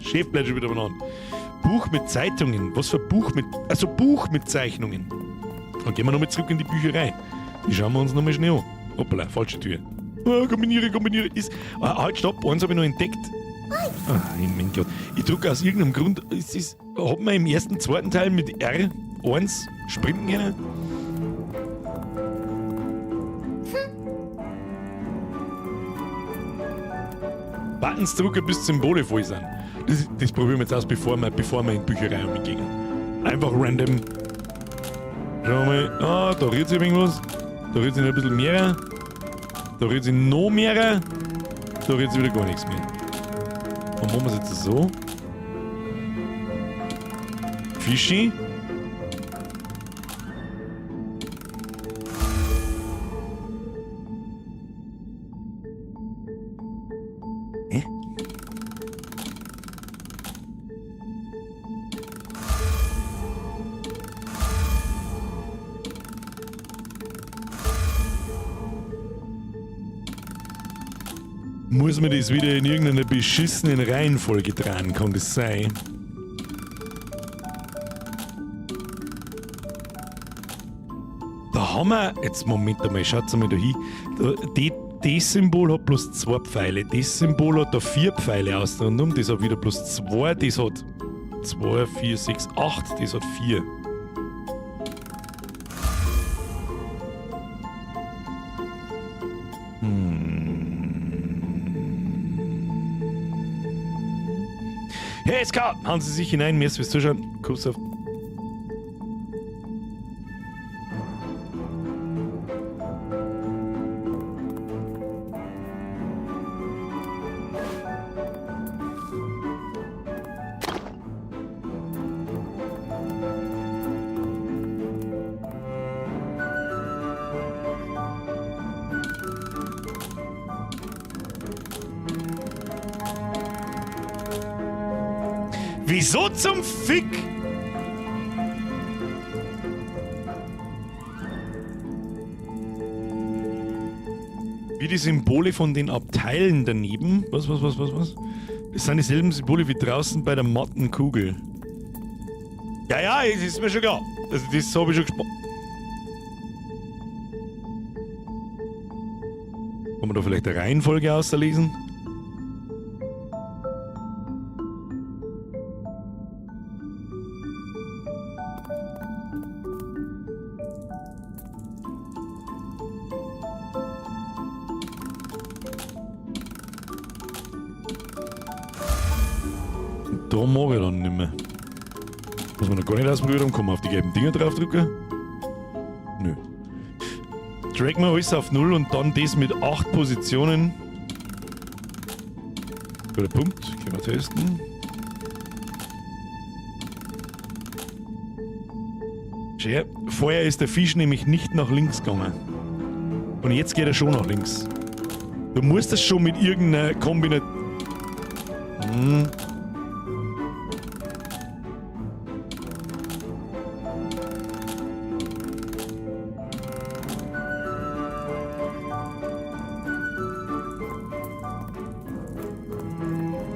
Chef bleibt schon wieder benannt. Buch mit Zeitungen. Was für Buch mit. Also Buch mit Zeichnungen. Dann gehen wir nochmal zurück in die Bücherei. Die schauen wir uns nochmal schnell an. Hoppala, falsche Tür. Ah, kombiniere, kombiniere. Ist, ah, halt, stopp, eins habe ich noch entdeckt. Ah, mein Gott. Ich drücke aus irgendeinem Grund. Hat man im ersten, zweiten Teil mit R1 sprinten können? Buttons drücken, bis Symbole voll sind. Das probieren wir jetzt aus, bevor wir in die Bücherei umgehen. Einfach random. Schauen wir mal. Ah, da rührt sich irgendwas. Da rührt sich noch ein bisschen mehr. Da rührt sich noch mehr. Da rührt sich wieder gar nichts mehr. Und machen wir es jetzt so. Fischi. Hä? Muss man das wieder in irgendeiner beschissenen Reihenfolge dran, kann das sein? Da haben wir, jetzt Moment einmal, schaut mal da hin. Das Symbol hat bloß 2 Pfeile, das Symbol hat da 4 Pfeile außen rundum, das hat wieder bloß 2, das hat 2, 4, 6, 8, das hat 4. Hey SK, hauen Sie sich hinein, mir ist fürs Zuschauen. Kuss auf. Wieso zum Fick? Wie die Symbole von den Abteilen daneben. Was, was, was, was, was? Das sind dieselben Symbole wie draußen bei der matten Kugel. Ja, ja, es ist mir schon klar. Also das habe ich schon gesprochen. Kann man da vielleicht eine Reihenfolge auslesen? Da mag ich dann nicht mehr. Muss man noch gar nicht ausprobieren, kann man auf die gelben Dinger draufdrücken? Nö. Drag mal alles auf 0 und dann das mit 8 Positionen. Guter Punkt, können wir testen. Schön. Vorher ist der Fisch nämlich nicht nach links gegangen. Und jetzt geht er schon nach links. Du musst das schon mit irgendeiner Kombination.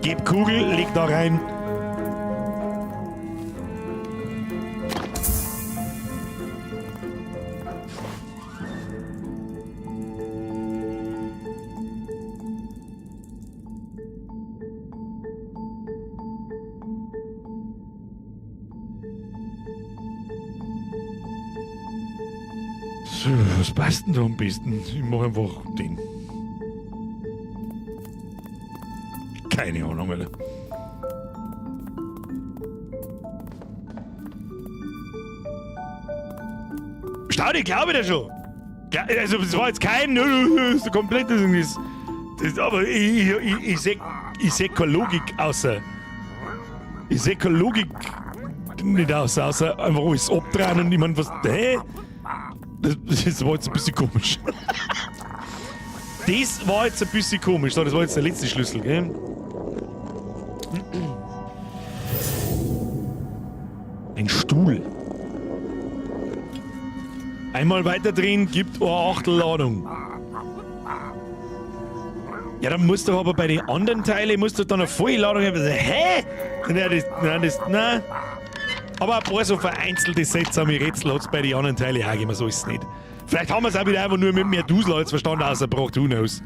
Gib Kugel, leg da rein. So, was passt denn da am besten? Ich mach einfach den. Keine Ahnung, Alter. Staude, glaube ich dir schon. Also, das war jetzt kein, das ist komplett das, das, aber ich seh keine Logik außer. Ich seh keine Logik nicht aus, außer einfach alles abdrehen und ich mein, was, hä? Das war jetzt ein bisschen komisch. Das war jetzt ein bisschen komisch. So, das war jetzt der letzte Schlüssel, gell? Ein Stuhl. Einmal weiterdrehen gibt eine Achtelladung. Ja, dann musst du aber bei den anderen Teilen musst du dann eine volle Ladung haben. Hä? Nein, das, nein, das, nein. Aber ein paar so vereinzelte seltsame Rätsel hat's bei den anderen Teilen auch gegeben, so ist es nicht. Vielleicht haben wir's auch wieder einfach nur mit mehr Dusel als Verstand ausgebracht, who knows.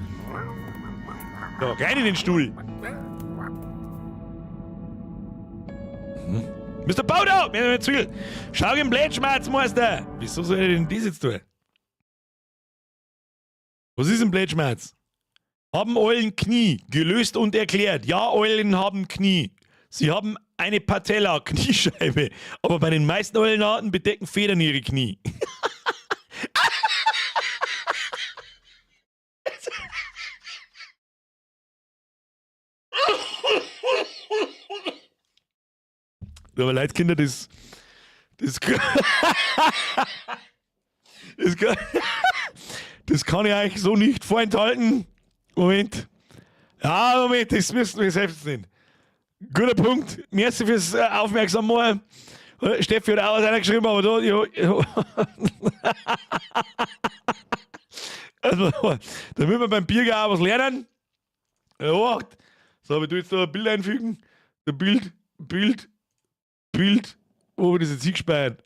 So, rein in den Stuhl. Mister Bodo, wir haben zu viel. Schau im Blödschmerzmeister. Wieso soll ich denn das jetzt tun? Was ist ein Blödschmerz? Haben Eulen Knie? Gelöst und erklärt. Ja, Eulen haben Knie. Sie haben eine Patella, Kniescheibe. Aber bei den meisten Eulenarten bedecken Federn ihre Knie. Aber leid, Kinder, das kann ich euch so nicht vorenthalten. Moment. Ja, Moment, das müssen wir selbst sehen. Guter Punkt. Merci fürs Aufmerksam machen. Steffi hat auch was reingeschrieben, aber da, ja, ja. Also, da müssen wir beim Birger auch was lernen. Ja, so, aber du jetzt da ein Bild einfügen. Ein Bild, Bild, Bild. Wo hab ich das jetzt hingespeichert?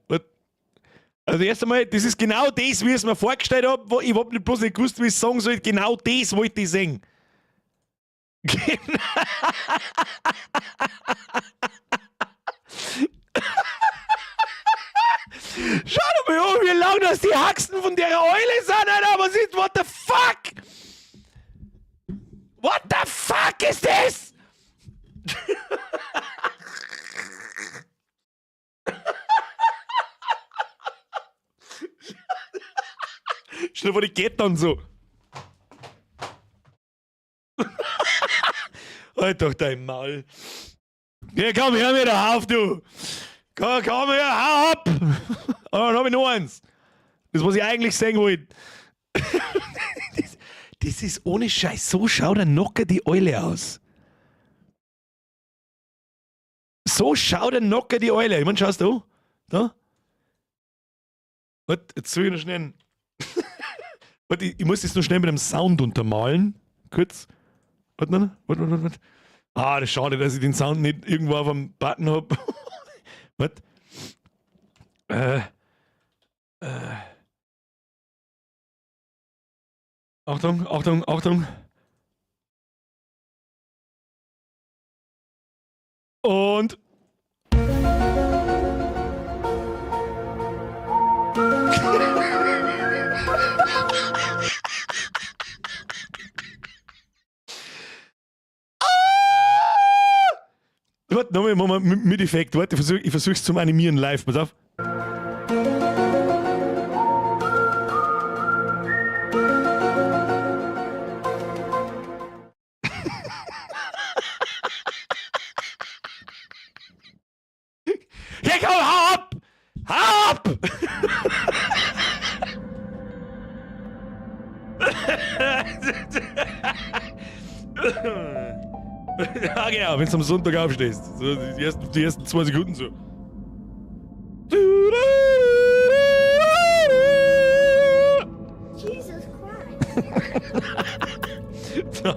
Also erst einmal, das ist genau das, wie ich es mir vorgestellt hab. Ich hab nicht bloß nicht gewusst, wie ich es sagen soll. Genau das wollte ich sehen. Genau. Schau doch mal an, wie lang das die Haxen von der Eule sind, Alter. Was ist, what the fuck? What the fuck ist das? Stell dir vor, die geht dann so. Halt doch dein Maul. Ja, komm her mit der Hauf, du. Komm, komm her, hau ab. Oh, dann hab ich noch eins. Das, was ich eigentlich sehen wollte. Das ist ohne Scheiß. So schaut ein Nocker die Eule aus. So schaut der Nocker die Eule. Ich mein, schaust du? Da? Warte, jetzt soll ich noch schnell. Warte, ich muss jetzt noch schnell mit dem Sound untermalen. Kurz. Warte, warte, warte, warte, warte. Ah, das ist schade, dass ich den Sound nicht irgendwo auf dem Button hab. Warte. Achtung, Achtung, Achtung. Und. Warte, nochmal, machen wir mit Effekt. Warte, ich versuch's zum Animieren live. Pass auf. Ja, komm, hau ab! Hau ab! Ja, genau, wenn du am Sonntag aufstehst. So, die ersten 2 Sekunden so. Jesus Christ. So.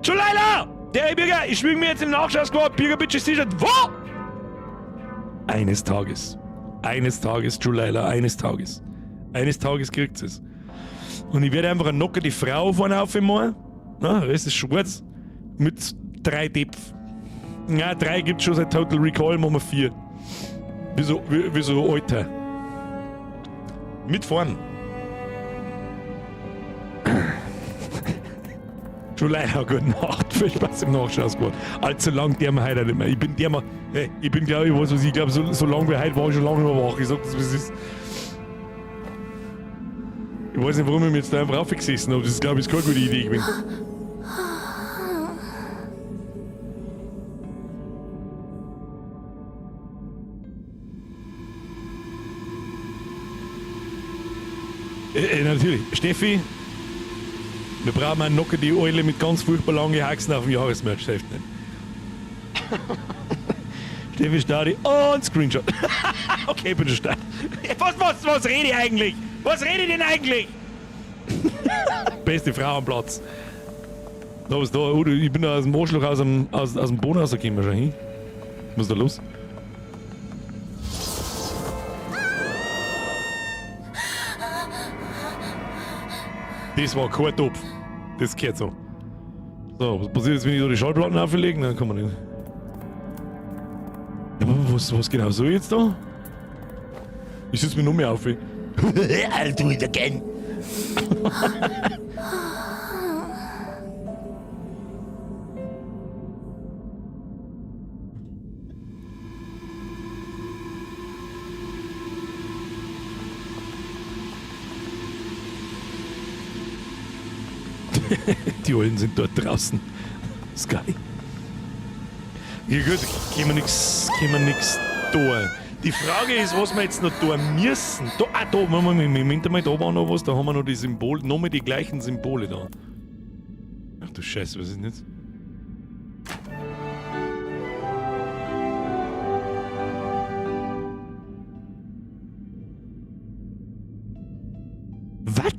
Tschuleila! Der Bürger, ich schwing mir jetzt im Nachschau-Squad. Bürger, bitte sicher. Wo? Eines Tages. Eines Tages, Tschuleila, eines Tages. Eines Tages kriegt es. Und ich werde einfach eine Nocke die Frau vorne aufmachen. Na, das ist schwarz. Mit 3 Depf. Ja, 3 gibt's schon seit Total Recall, machen wir 4. Wie so Alter. Mitfahren. Schon leider, gute Nacht. Viel Spaß im Nachschau-Squad. Allzu lang der wir heute nicht mehr. Ich bin der mal, hey, ich bin, glaub ich, was weiß ich, glaub, so, so lang wie heute war ich schon lange nicht mehr wach. Ich sag das, wie es ist. Ich weiß nicht, warum ich mir jetzt da einfach aufgesessen hab. Das ist, glaub ich, keine gute Idee gewesen. Natürlich. Steffi, wir brauchen einen Nocker, die Eule mit ganz furchtbar langen Haxen auf dem Jahresmerch. Das hilft nicht. Steffi Stadi und Screenshot. Okay, bin schon stark. Was rede ich eigentlich? Was rede ich denn eigentlich? Beste Frau am Platz. Da, was da? Oh, du, ich bin da aus dem Arschloch aus dem Boden rausgekommen schon hin. Was ist da los? Das war kein Topf. Das gehört so. So, was passiert jetzt, wenn ich da die Schallplatten auflege? Nein, kann man nicht. Ja, aber was genau soll ich jetzt da? Ich setz mich noch mehr auf. I'll do it again. Die Eulen sind dort draußen. Sky. Ja gut, können wir nix, können wir nix tun. Die Frage ist, was wir jetzt noch tun müssen. Da, ah, da, Moment, Moment mal, da war noch was, da haben wir noch die Symbole, noch mal die gleichen Symbole da. Ach du Scheiße, was ist denn jetzt? Was?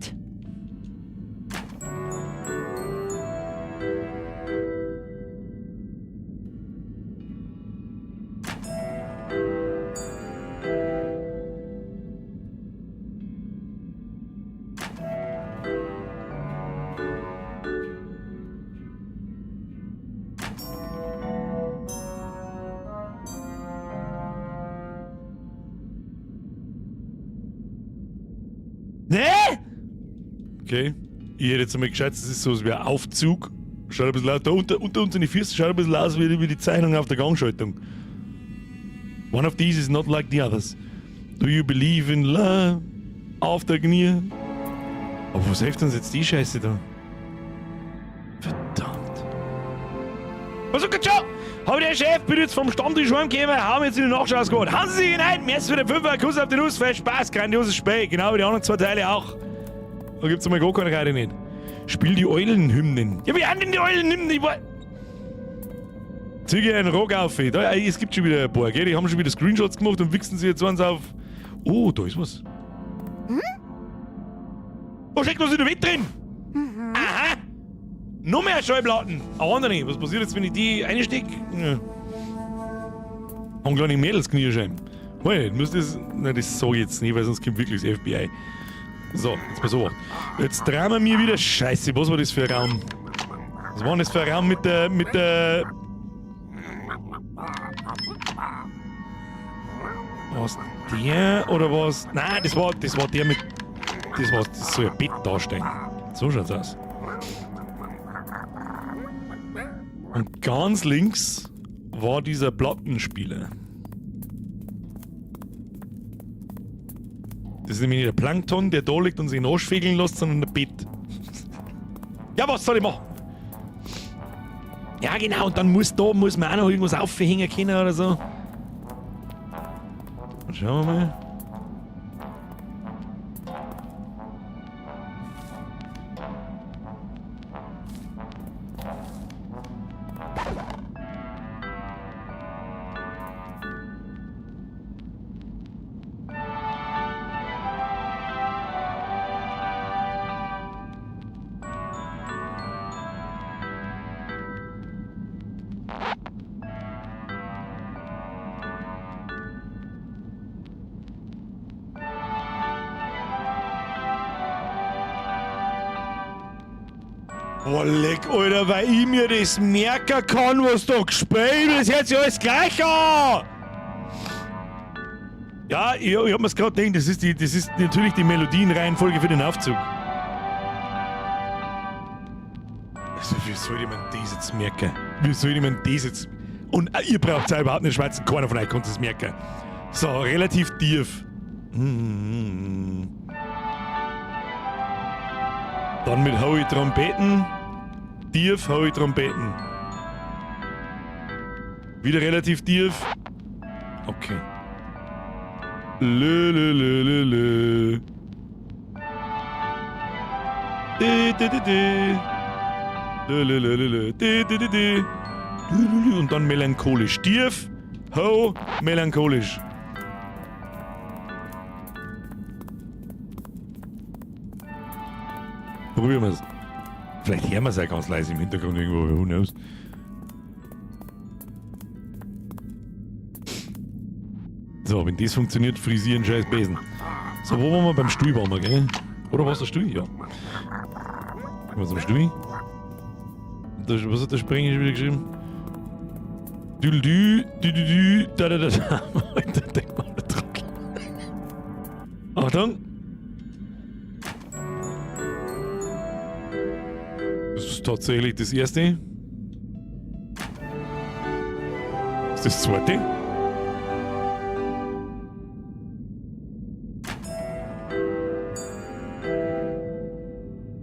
Nee? Okay. Ich hätte jetzt einmal geschätzt, das ist sowas wie ein Aufzug. Schaut ein bisschen aus. Da unter unseren Füßen schaut ein bisschen aus wie die Zeichnung auf der Gangschaltung. One of these is not like the others. Do you believe in love? Auf der Knie. Aber was hilft uns jetzt die Scheiße da? Verdammt. Was okay, ciao! Hab der Chef, bin jetzt vom Stammtisch heimgekommen, haben jetzt in die Nachschau geholt. Haben Sie sich hinein, merci für den 5er, Kuss auf den Nuss, viel Spaß, grandioses Spiel, genau wie die anderen 2 Teile auch. Da gibt's einmal gar keine Reide nicht. Spiel die Eulenhymnen. Ja, wie haben denn die Eulenhymnen? Ich war. Zieh einen Rock auf. Da, es gibt schon wieder ein paar, gell? Die haben schon wieder Screenshots gemacht und wichsen sie jetzt eins auf. Oh, da ist was. Hm? Da steckt was in der Wett drin. Aha. Noch mehr Schallplatten. Auch andere. Was passiert jetzt, wenn ich die einstecke? Ja. Haben kleine Mädels Knierschein. Hey, muss das. Nein, das sag ich jetzt nicht, weil sonst kommt wirklich das FBI. So, jetzt pass auf. Jetzt drehen wir mir wieder. Scheiße, was war das für ein Raum? Was war denn das für ein Raum mit der. Mit der. Was der oder was? Nein, das war der mit. Das war. Das soll ein Bett darstellen. So schaut's aus. Und ganz links war dieser Plattenspieler. Das ist nämlich nicht der Plankton, der da liegt und sich in den Arsch fegeln lässt, sondern der Bett. Ja, was soll ich machen? Ja, genau, und dann muss man auch noch irgendwas aufhängen können oder so. Und schauen wir mal. Boah, leck, Alter, weil ich mir das merken kann, was da gespielt wird, das hört sich alles gleich an! Ja, ich hab mir's grad gedacht, das ist natürlich die Melodienreihenfolge für den Aufzug. Also, wie soll ich mir das jetzt merken? Wie soll ich mir das jetzt... Und ihr braucht ja überhaupt nicht schweizen, keiner von euch kann das merken. So, relativ tief. Dann mit hohe Trompeten. Tief, hohe Trompeten. Wieder relativ tief. Okay. Lö, lö, lö, lö, lö. Dü, dü, dü, dü. Lö, lö, lö, lö, lö. Dü, dü, dü, dü. Und dann melancholisch. Tief, ho, melancholisch. Probieren wir's. Vielleicht hören wir es auch ganz leise im Hintergrund irgendwo, who knows. So, wenn das funktioniert, frisieren scheiß Besen. So, wo waren wir? Beim Stuhl waren wir, gell? Oder war's der Stuhl? Ja. Gehen wir zum Stuhl. Was hat der Sprenger schon wieder geschrieben? Dü, dü, dü, dü, da, da, da, da. Alter, denk mal, der Trottel. Achtung! Das ist tatsächlich das erste. Das ist das zweite.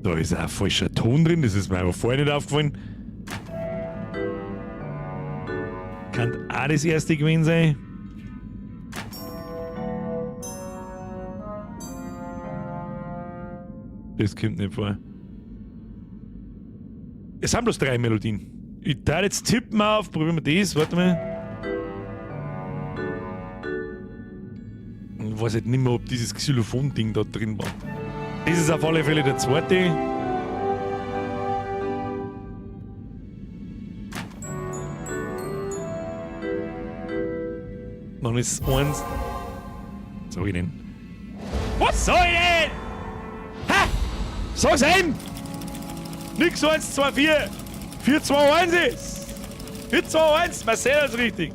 Da ist auch ein falscher Ton drin, das ist mir aber vorher nicht aufgefallen. Kann auch das erste gewesen sein. Das kommt nicht vor. Es sind bloß 3 Melodien. Ich teile jetzt Tippen auf, probieren wir das, warte mal. Ich weiß halt nicht mehr, ob dieses Xylophon-Ding da drin war. Das ist auf alle Fälle der zweite. Dann ist es eins. Was sag ich denn? Was soll ich denn? Ha! Sag's ihm! Nix 1, 2, 4. 4, 2, 1 ist. 4, 2, 1. Marcel hat's richtig.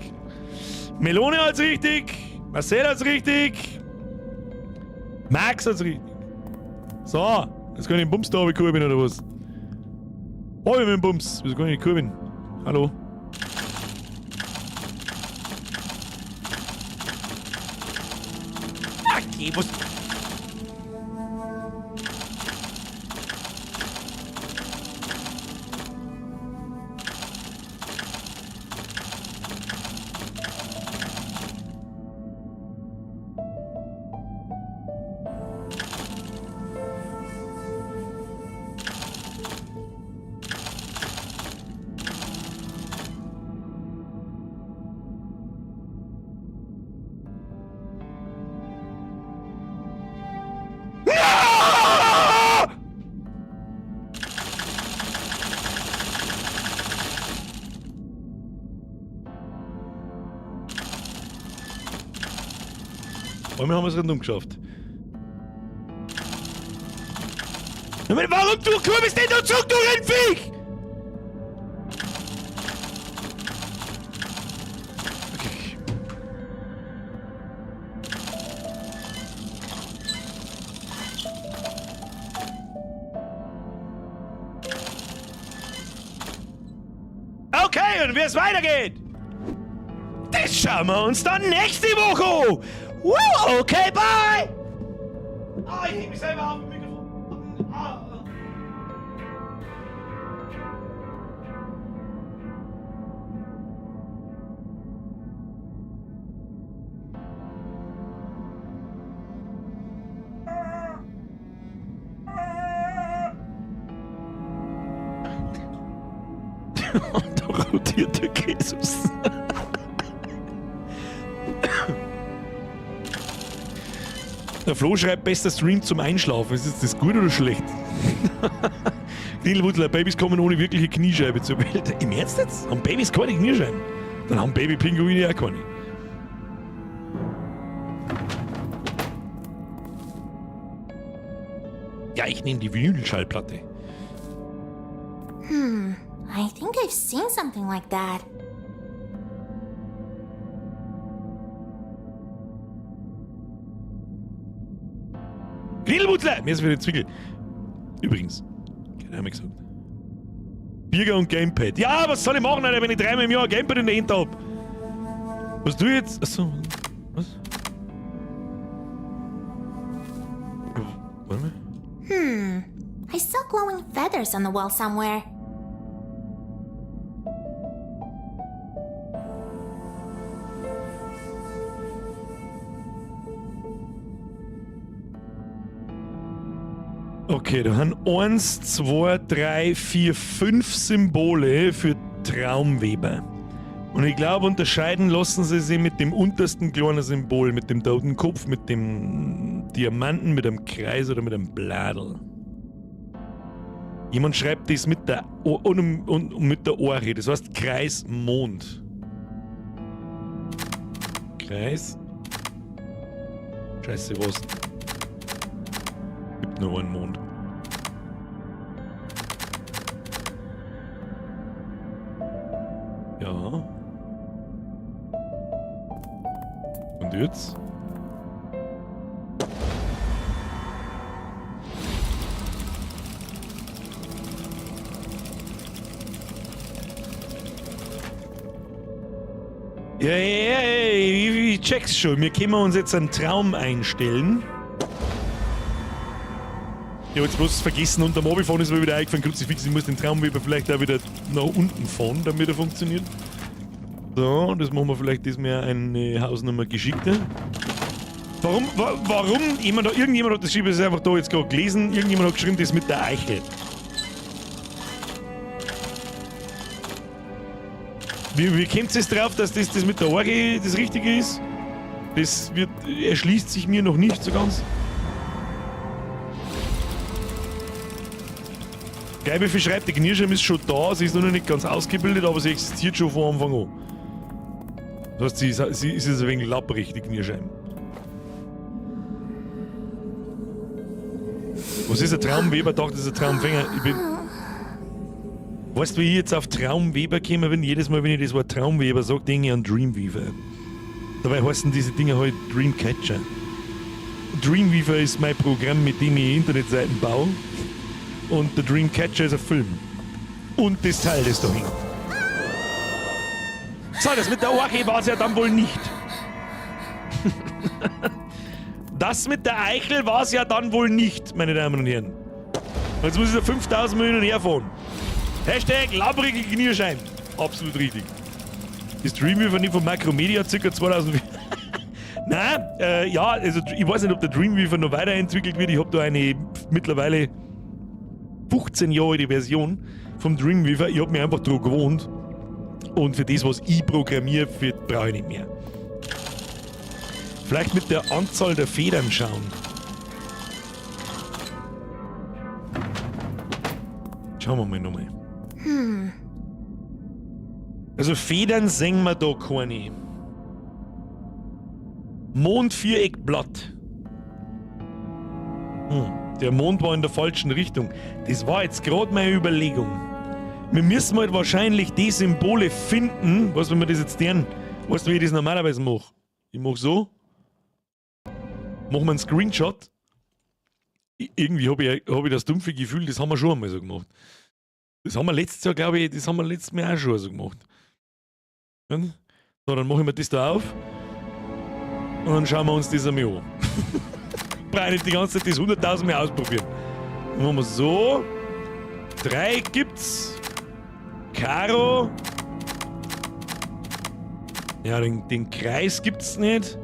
Melone hat's richtig. Marcel hat's richtig. Max hat's richtig. So, jetzt kann ich den Bums da kurbeln oder was? Oh, ich mit dem Bums. Wieso kann ich nicht kurbeln? Hallo? Ach, geh, was? Einmal haben wir es rundum geschafft. Warum du kommst denn da zurück, du Rennviech? Okay. Okay, und wie es weitergeht, das schauen wir uns dann nächste Woche an. Woo, okay, bye! Ah, ich heb mich selber auf dem Mikrofon. Ah. Da rotiert der Jesus. Der Flo schreibt, bester Stream zum Einschlafen. Ist jetzt das gut oder schlecht? Kniedelwutzler, Babys kommen ohne wirkliche Kniescheibe zur Welt. Im Ernst jetzt? Haben Babys keine Kniescheiben? Dann haben Babypinguine auch keine. Ja, ich nehme die Vinylschallplatte. I think I've seen something like that. Kniedelwutzler! Mir ist wieder Zwickel. Übrigens, keine Ahnung gesagt. Birger und Gamepad. Ja, was soll ich machen, Alter, wenn ich dreimal im Jahr ein Gamepad in der Hand hab? Was du jetzt? Achso, was? Warte mal. I saw glowing feathers on the wall somewhere. Okay, da haben 1, 2, 3, 4, 5 Symbole für Traumweber. Und ich glaube, unterscheiden lassen sie sich mit dem untersten kleinen Symbol, mit dem Totenkopf, mit dem Diamanten, mit einem Kreis oder mit einem Bladel. Jemand schreibt das mit der o und mit der Ohre, das heißt Kreis Mond. Kreis. Scheiße, was? Gibt nur einen Mond. Ja. Und jetzt? Ja, ja, ja, ich check's schon. Wir können uns jetzt einen Traum einstellen. Ich hab jetzt bloß vergessen, unterm Obifahren ist mir wieder eingefallen, Kruzifix, ich muss den Traumweber vielleicht auch wieder nach unten fahren, damit er funktioniert. So, das machen wir vielleicht diesmal eine Hausnummer geschickter. Warum, warum, irgendjemand hat das geschrieben, das ist einfach da jetzt gerade gelesen, irgendjemand hat geschrieben, das mit der Eichel. Wie kommt es drauf, dass das mit der Orgel das Richtige ist? Das erschließt sich mir noch nicht so ganz. Geibefee schreibt, die Knirschem ist schon da, sie ist noch nicht ganz ausgebildet, aber sie existiert schon von Anfang an. Das heißt, sie ist jetzt ein wenig lapprig, die Knirscheiben. Was ist ein Traumweber? Doch, das ist ein Traumfänger. Ich bin. Weißt du, wie ich jetzt auf Traumweber gekommen bin? Jedes Mal, wenn ich das Wort Traumweber sage, denke ich an Dreamweaver. Dabei heißen diese Dinger halt Dreamcatcher. Dreamweaver ist mein Programm, mit dem ich Internetseiten baue. Und der Dreamcatcher ist ein Film. Und das Teil, das da hängt. So, das mit der Orche war es ja dann wohl nicht. Das mit der Eichel war es ja dann wohl nicht, meine Damen und Herren. Jetzt muss ich da 5000 Mal hin und her fahren. Hashtag labbrige Knirschein. Absolut richtig. Ist Dreamweaver nicht von Macromedia circa 2004? Nein, ja, also ich weiß nicht, ob der Dreamweaver noch weiterentwickelt wird. Ich hab da eine mittlerweile 15 Jahre alte Version vom Dreamweaver. Ich hab mich einfach dran gewohnt. Und für das, was ich programmiere, brauche ich nicht mehr. Vielleicht mit der Anzahl der Federn schauen. Schauen wir mal nochmal. Also Federn sehen wir da keine. Mond, Viereck, Blatt. Der Mond war in der falschen Richtung. Das war jetzt gerade meine Überlegung. Wir müssen halt wahrscheinlich die Symbole finden. Weißt du, wenn wir das jetzt tun? Weißt du, wie ich das normalerweise mache? Ich mach so. Machen wir einen Screenshot. Irgendwie hab ich das dumpfe Gefühl, das haben wir schon einmal so gemacht. Das haben wir letztes Jahr, glaube ich, das haben wir letztes Mal auch schon so gemacht. Ja? So, dann machen wir das da auf. Und dann schauen wir uns das einmal an. Brauche nicht die ganze Zeit das 100.000 Mal ausprobieren. Dann machen wir so. 3 gibt's. Karo. Ja, den Kreis gibt's nicht.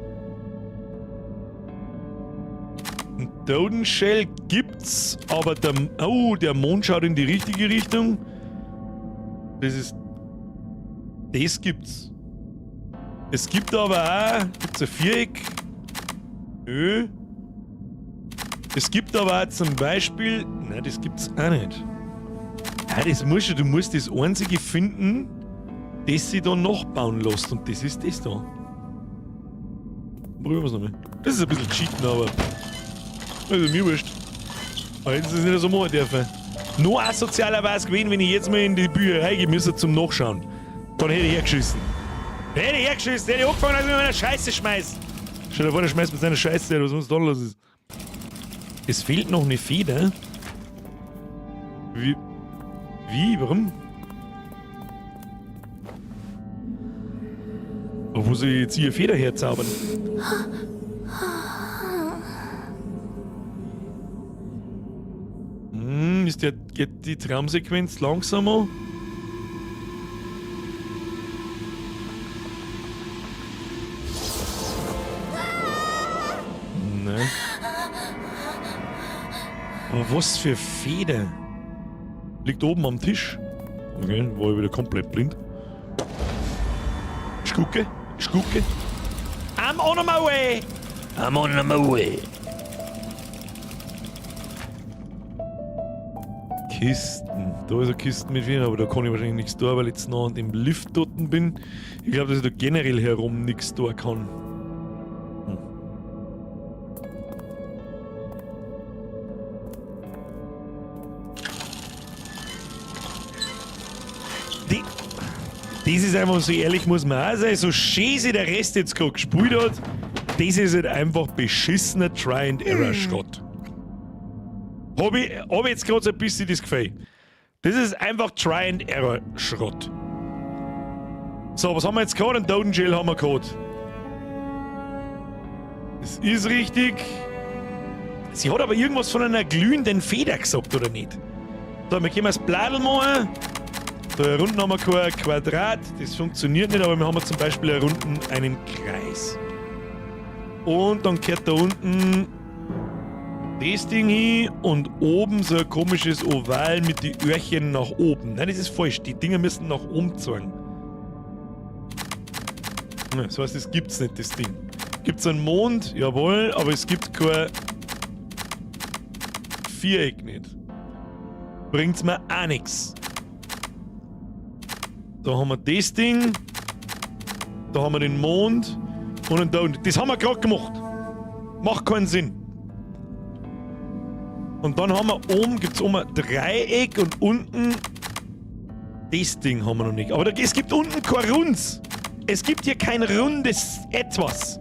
Ein Totenshell gibt's, aber der Mond schaut in die richtige Richtung. Das ist. Das gibt's. Es gibt aber auch. Gibt's ein Viereck? Nö. Es gibt aber auch zum Beispiel. Nein, das gibt's auch nicht. Ah, das muss schon, du musst das einzige finden, das sie da nachbauen lässt. Und das ist das da. Probieren wir's nochmal. Das ist ein bisschen cheaten, aber. Also mir wurscht. Aber jetzt ist es nicht so machen dürfen. Noch asozialer wär's gewesen, wenn ich jetzt mal in die Bücherei gehen müsste zum Nachschauen. Dann hätte ich hergeschissen. Hätte ich hergeschissen, hätte ich angefangen, dass ich mit meiner Scheiße schmeiß. Stell dir vor, der schmeißt mit seiner Scheiße, was uns da los ist. Es fehlt noch eine Feder. Wie? Wie? Warum? Aber wo soll ich jetzt hier Feder herzaubern? Ist der, geht die Traumsequenz langsamer? Nein. Aber was für Feder? Liegt oben am Tisch. Okay, war ich wieder komplett blind. Ich gucke, ich gucke. I'm on my way! I'm on my way. Kisten. Da ist eine Kiste mit Federn, aber da kann ich wahrscheinlich nichts tun, weil ich jetzt noch an dem Lift dort bin. Ich glaub, dass ich da generell herum nichts tun kann. Das ist einfach so ehrlich, muss man auch sein, so schön sich der Rest jetzt gerade gespielt hat, das ist halt einfach beschissener Try-and-Error-Schrott. Hab ich jetzt gerade so ein bisschen das Gefühl. Das ist einfach Try-and-Error-Schrott. So, was haben wir jetzt gehabt? Einen Totenschädel haben wir gehabt. Das ist richtig. Sie hat aber irgendwas von einer glühenden Feder gesagt, oder nicht? So, wir können das Bladel machen. Da unten haben wir kein Quadrat, das funktioniert nicht, aber wir haben zum Beispiel hier unten einen Kreis. Und dann gehört da unten das Ding hin und oben so ein komisches Oval mit den Öhrchen nach oben. Nein, das ist falsch, die Dinger müssen nach oben zeigen. Ja, das heißt, das gibt's nicht, das Ding. Gibt's einen Mond? Jawohl, aber es gibt kein Viereck nicht. Bringt's mir auch nix. Da haben wir das Ding. Da haben wir den Mond. Und da unten. Das haben wir grad gemacht. Macht keinen Sinn. Und dann haben wir oben, gibt's oben ein Dreieck und unten das Ding haben wir noch nicht. Aber da, es gibt unten kein Runds. Es gibt hier kein rundes Etwas.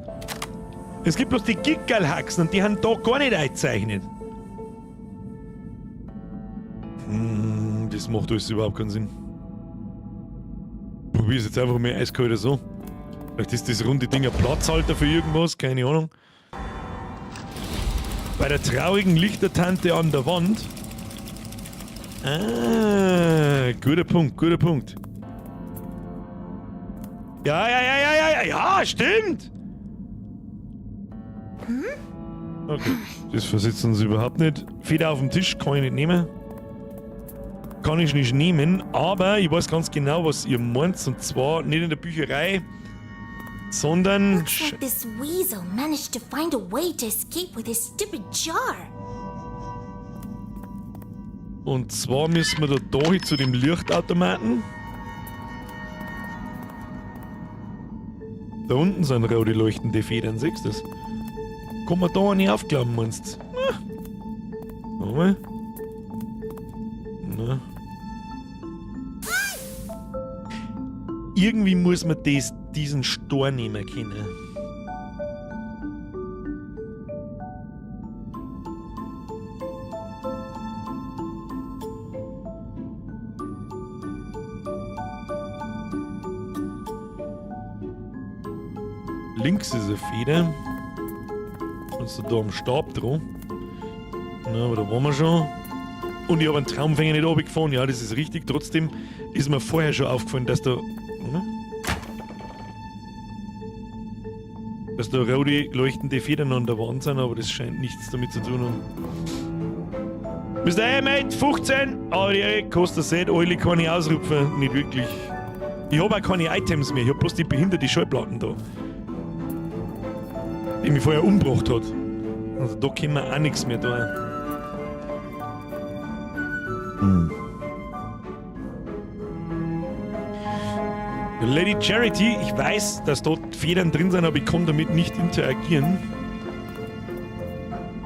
Es gibt bloß die Gickerlhaxen und die haben da gar nicht eingezeichnet. Das macht alles überhaupt keinen Sinn. Probier's jetzt einfach mal eiskalt oder so. Vielleicht ist das runde Ding ein Platzhalter für irgendwas, keine Ahnung. Bei der traurigen Lichtertante an der Wand. Ah, guter Punkt, guter Punkt. Ja, ja, ja, ja, ja, ja, ja, stimmt! Okay, das versetzt uns überhaupt nicht. Feder auf dem Tisch kann ich nicht nehmen. Kann ich nicht nehmen, aber ich weiß ganz genau, was ihr meint. Und zwar nicht in der Bücherei, sondern Looks like this weasel managed to find a way to escape with his stupid jar. Und zwar müssen wir da hin zu dem Lichtautomaten. Da unten sind rote leuchtende Federn, siehst du das? Kann man da eine aufklappen, meinst du? Na. Warte mal. Na. Irgendwie muss man diesen Stor nehmen können. Links ist eine Feder. Also da am Stab dran. Na, aber da waren wir schon. Und ich habe einen Traumfänger nicht runtergefahren. Ja, das ist richtig. Trotzdem ist mir vorher schon aufgefallen, dass da. Oder? Dass da rote leuchtende Federn an der Wand sind, aber das scheint nichts damit zu tun haben. Mr. Hey, Mate, 15! Aber die kostet das nicht, alle kann ich ausrupfen. Nicht wirklich. Ich hab auch keine Items mehr. Ich hab bloß die behinderte Schallplatten da. Die mich vorher umgebracht hat. Also da können wir auch nichts mehr da. Lady Charity, ich weiß, dass dort Federn drin sind, aber ich kann damit nicht interagieren.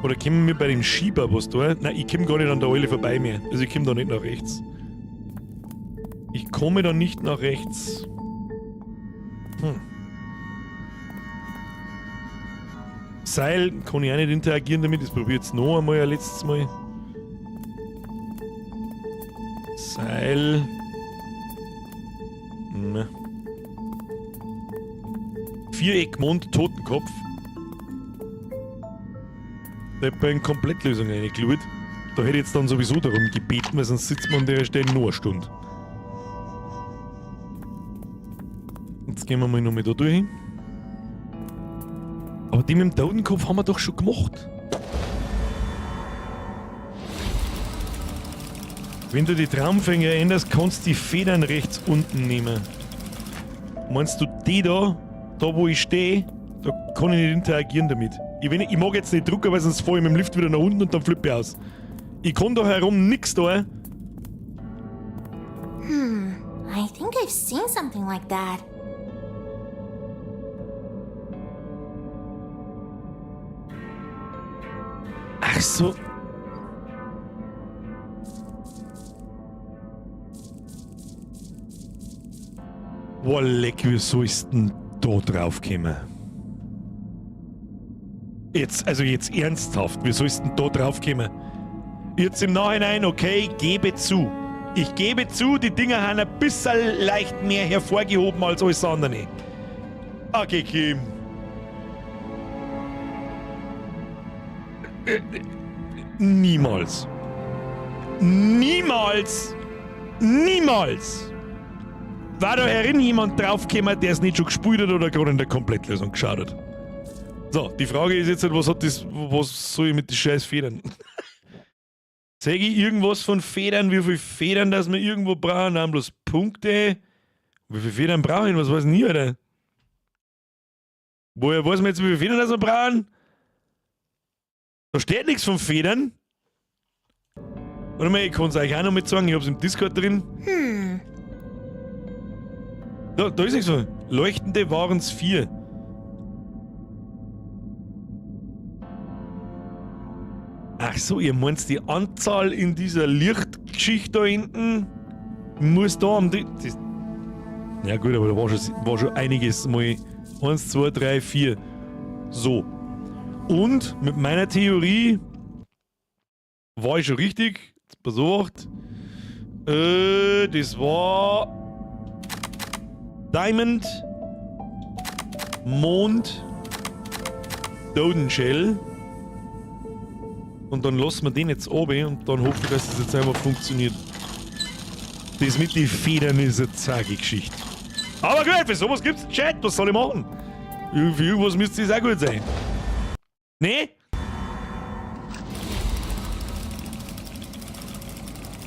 Oder kommen wir bei dem Schieber was da? Nein, ich komme gar nicht an der Eule vorbei mehr. Also ich komme da nicht nach rechts. Ich komme da nicht nach rechts. Seil kann ich auch nicht interagieren damit. Das probiere ich jetzt noch einmal, ein letztes Mal. Seil. Na. Viereck, Mond, Totenkopf. Da hab ich eine Komplettlösung reingeschaut. Da hätte ich jetzt dann sowieso darum gebeten, weil sonst sitzt man an der Stelle nur eine Stunde. Jetzt gehen wir mal noch mal da durch. Aber die mit dem Totenkopf haben wir doch schon gemacht. Wenn du die Traumfänger änderst, kannst du die Federn rechts unten nehmen. Meinst du die da? Da wo ich stehe, da kann ich nicht interagieren damit. Ich mag jetzt nicht drucken, weil sonst fahre ich mit dem Lift wieder nach unten und dann flippe ich aus. Ich kann da herum nix da. I think I've seen something like that. Ach so. Boah, leck, wie sollst denn da drauf kommen? Jetzt, also jetzt ernsthaft, wie sollst denn da drauf kommen? Jetzt im Nachhinein, okay, gebe zu. Ich gebe zu, die Dinger haben ein bisschen leicht mehr hervorgehoben als alles andere. Okay, Kim. Niemals. Niemals. Niemals. War da herin jemand draufgekommen, der es nicht schon gespielt hat oder gerade in der Komplettlösung geschaut hat? So, die Frage ist jetzt halt, was hat das, was soll ich mit den scheiß Federn? Sag ich irgendwas von Federn, wie viele Federn, dass wir irgendwo brauchen? Nein, bloß Punkte. Wie viele Federn brauche ich? Was weiß ich nie, Alter? Woher weiß man jetzt, wie viele Federn das wir brauchen? Da steht nichts von Federn. Warte mal, ich kann's euch auch noch mit sagen, ich hab's im Discord drin. Da ist nichts von. Leuchtende waren's 4. Ach so, ihr meint die Anzahl in dieser Lichtgeschichte da hinten muss da am das, ja gut, aber da war schon einiges mal. 1, 2, 3, 4. So. Und mit meiner Theorie war ich schon richtig. Jetzt pass auf. Das war Diamond, Mond, Totenshell. Und dann lassen wir den jetzt oben und dann hoffe ich, dass das jetzt einfach funktioniert. Das mit den Federn ist eine zage Geschichte. Aber gut, für sowas gibt's einen Chat, was soll ich machen? Für irgendwas müsste es auch gut sein. Nee?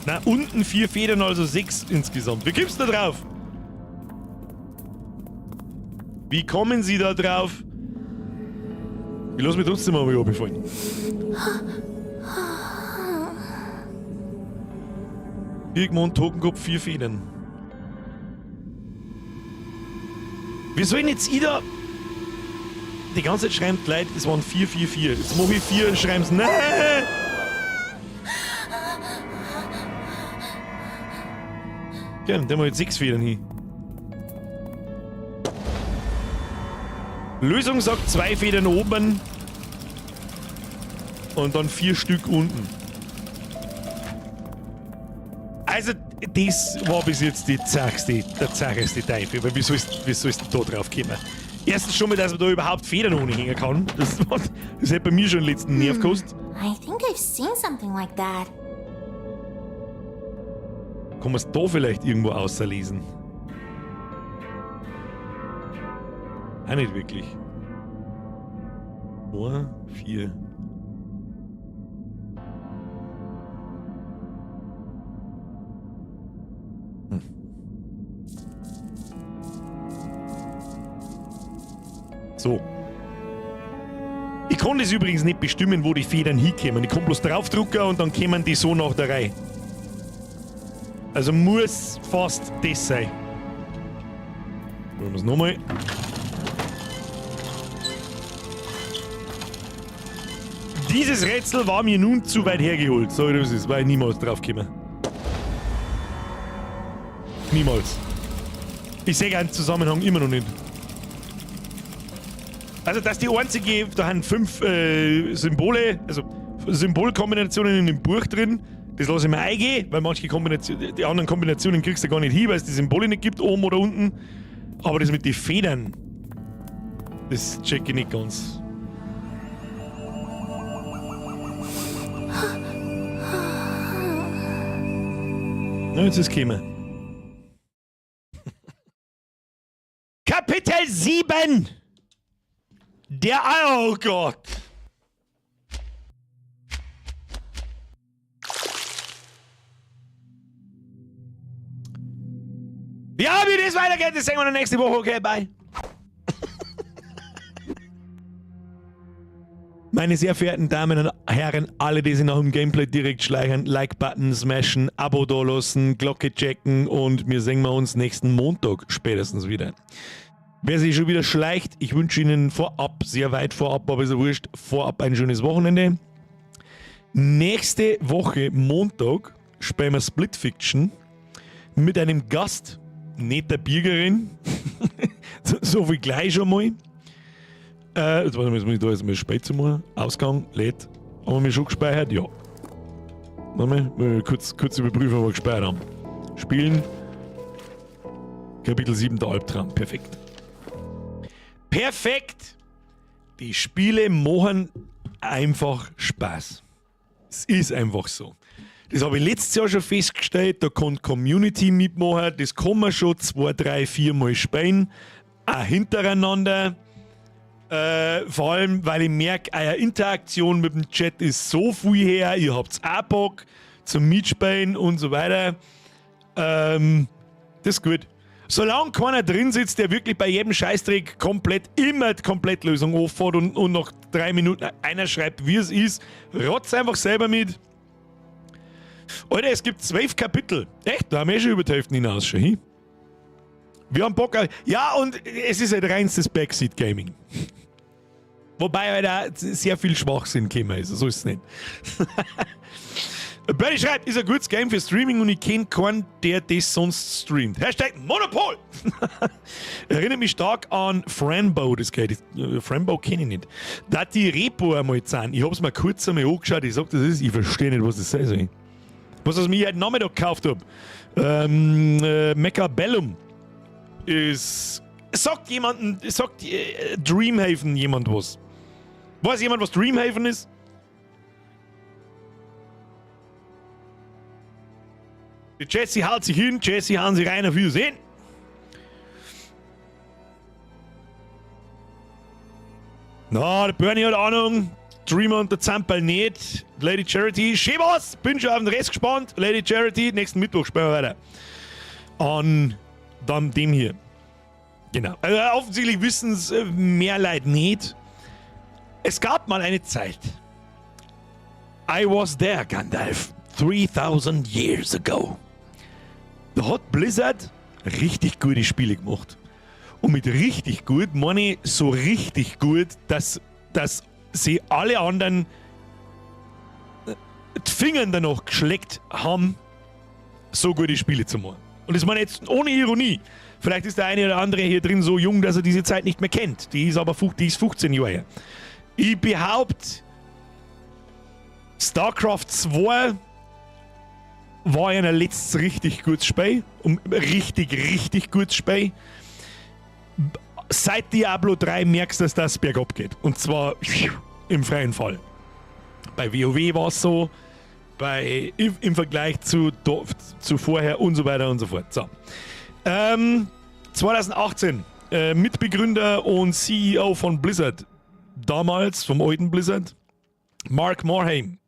Na, unten 4 Federn, also 6 insgesamt. Wie kommst du da drauf? Wie kommen Sie da drauf? Ich lass mich trotzdem mal runterfallen. Irgendwann Totenkopf, 4 Federn. Wie soll denn jetzt ich da... Die ganze Zeit schreiben die Leute, es waren 4, 4, 4. Jetzt mache ich 4 und schreiben sie, nein! Ja, dann haben wir jetzt 6 Federn hin. Lösung sagt 2 Federn oben und dann 4 Stück unten. Also, das war bis jetzt die zachste, der zacheste Teufel, weil wie sollst du da drauf kommen? Erstens schon mal, dass man da überhaupt Federn ohne hängen kann. Das hätte bei mir schon den letzten Nerv gekostet. I think I've seen something like that. Kann man's da vielleicht irgendwo außerlesen? Auch nicht wirklich. 2, 4. So. Ich kann das übrigens nicht bestimmen, wo die Federn hinkommen. Ich kann bloß draufdrücken und dann kommen die so nach der Reihe. Also muss fast das sein. Probieren wir's nochmal. Dieses Rätsel war mir nun zu weit hergeholt. So, das ist, weil ich niemals drauf gekommen. Niemals. Ich sehe einen Zusammenhang immer noch nicht. Also, dass die einzige, da haben 5 Symbole, also Symbolkombinationen in dem Buch drin, das lasse ich mir eingehen, weil manche Kombinationen, die anderen Kombinationen kriegst du gar nicht hin, weil es die Symbole nicht gibt, oben oder unten. Aber das mit den Federn, das check ich nicht ganz. Na, jetzt ist es gekommen. Kapitel 7! Der, oh Gott! Ja, wie das weitergeht, das sehen wir dann nächste Woche. Okay, bye. Meine sehr verehrten Damen und Herren, alle, die sich nach dem Gameplay direkt schleichen, Like-Button smashen, Abo dalassen, Glocke checken und wir sehen wir uns nächsten Montag spätestens wieder. Wer sich schon wieder schleicht, ich wünsche Ihnen vorab, sehr weit vorab, aber ist ja wurscht, vorab ein schönes Wochenende. Nächste Woche, Montag, spielen wir Split Fiction mit einem Gast, nicht der Birgerin, so viel gleich schon mal. Jetzt warte mal, jetzt muss ich da jetzt mal spät zu machen. Ausgang, lädt. Haben wir mich schon gespeichert? Ja. Warte mal, mal kurz überprüfen, ob wir gespeichert haben. Spielen. Kapitel 7, der Albtraum. Perfekt. Perfekt! Die Spiele machen einfach Spaß. Es ist einfach so. Das habe ich letztes Jahr schon festgestellt, da kann die Community mitmachen, das kann man schon 2, 3, 4 Mal spielen, auch hintereinander. Vor allem, weil ich merke, eure Interaktion mit dem Chat ist so viel her, ihr habt's auch Bock zum Mitspielen und so weiter. Das ist gut. Solange keiner drin sitzt, der wirklich bei jedem Scheißdreck komplett immer die Komplettlösung auffährt und nach 3 Minuten einer schreibt, wie es ist, rotzt einfach selber mit. Alter, es gibt 12 Kapitel. Echt? Da haben wir schon über die Hälfte hinaus schon hin. Wir haben Bock auf, ja, und es ist halt reinstes Backseat Gaming. Wobei halt auch sehr viel Schwachsinn gekommen ist, so ist es nicht. Bernie schreibt, ist ein gutes Game für Streaming und ich kenn keinen, der das sonst streamt. Hashtag Monopol! Erinnert mich stark an Fran Bow, das geht. Fran Bow kenn ich nicht. Da die Repo einmal zahlen. Ich hab's mir kurz einmal angeschaut, ich sag, das ist, ich verstehe nicht, was das sein soll. Was ich mir heute Nachmittag gekauft hab. Mechabellum ist. Sagt jemanden, sagt Dreamhaven jemand was? Weiß jemand, was Dreamhaven ist? Die Jessie haut sich hin, Jessie hauen sie rein, auf Wiedersehen. Na, der Bernie hat Ahnung. Dreamer und der Zamperl nicht. Lady Charity, schön was! Bin schon auf den Rest gespannt. Lady Charity, nächsten Mittwoch spielen wir weiter. An dann dem hier. Genau. Also offensichtlich wissen's mehr Leute nicht. Es gab mal eine Zeit. I was there, Gandalf. 3000 years ago. Da hat Blizzard richtig gute Spiele gemacht. Und mit richtig gut meine ich so richtig gut, dass sie alle anderen die Finger danach geschleckt haben, so gute Spiele zu machen. Und das meine ich jetzt ohne Ironie. Vielleicht ist der eine oder andere hier drin so jung, dass er diese Zeit nicht mehr kennt. Die ist aber die ist 15 Jahre her. Ich behaupte, StarCraft 2 war ein letztes richtig gutes Spiel. Und richtig, richtig gutes Spiel. Seit Diablo 3 merkst du, dass das bergab geht. Und zwar im freien Fall. Bei WoW war es so, im Vergleich zu vorher und so weiter und so fort. So. 2018, Mitbegründer und CEO von Blizzard, damals vom alten Blizzard, Mark Morhaime,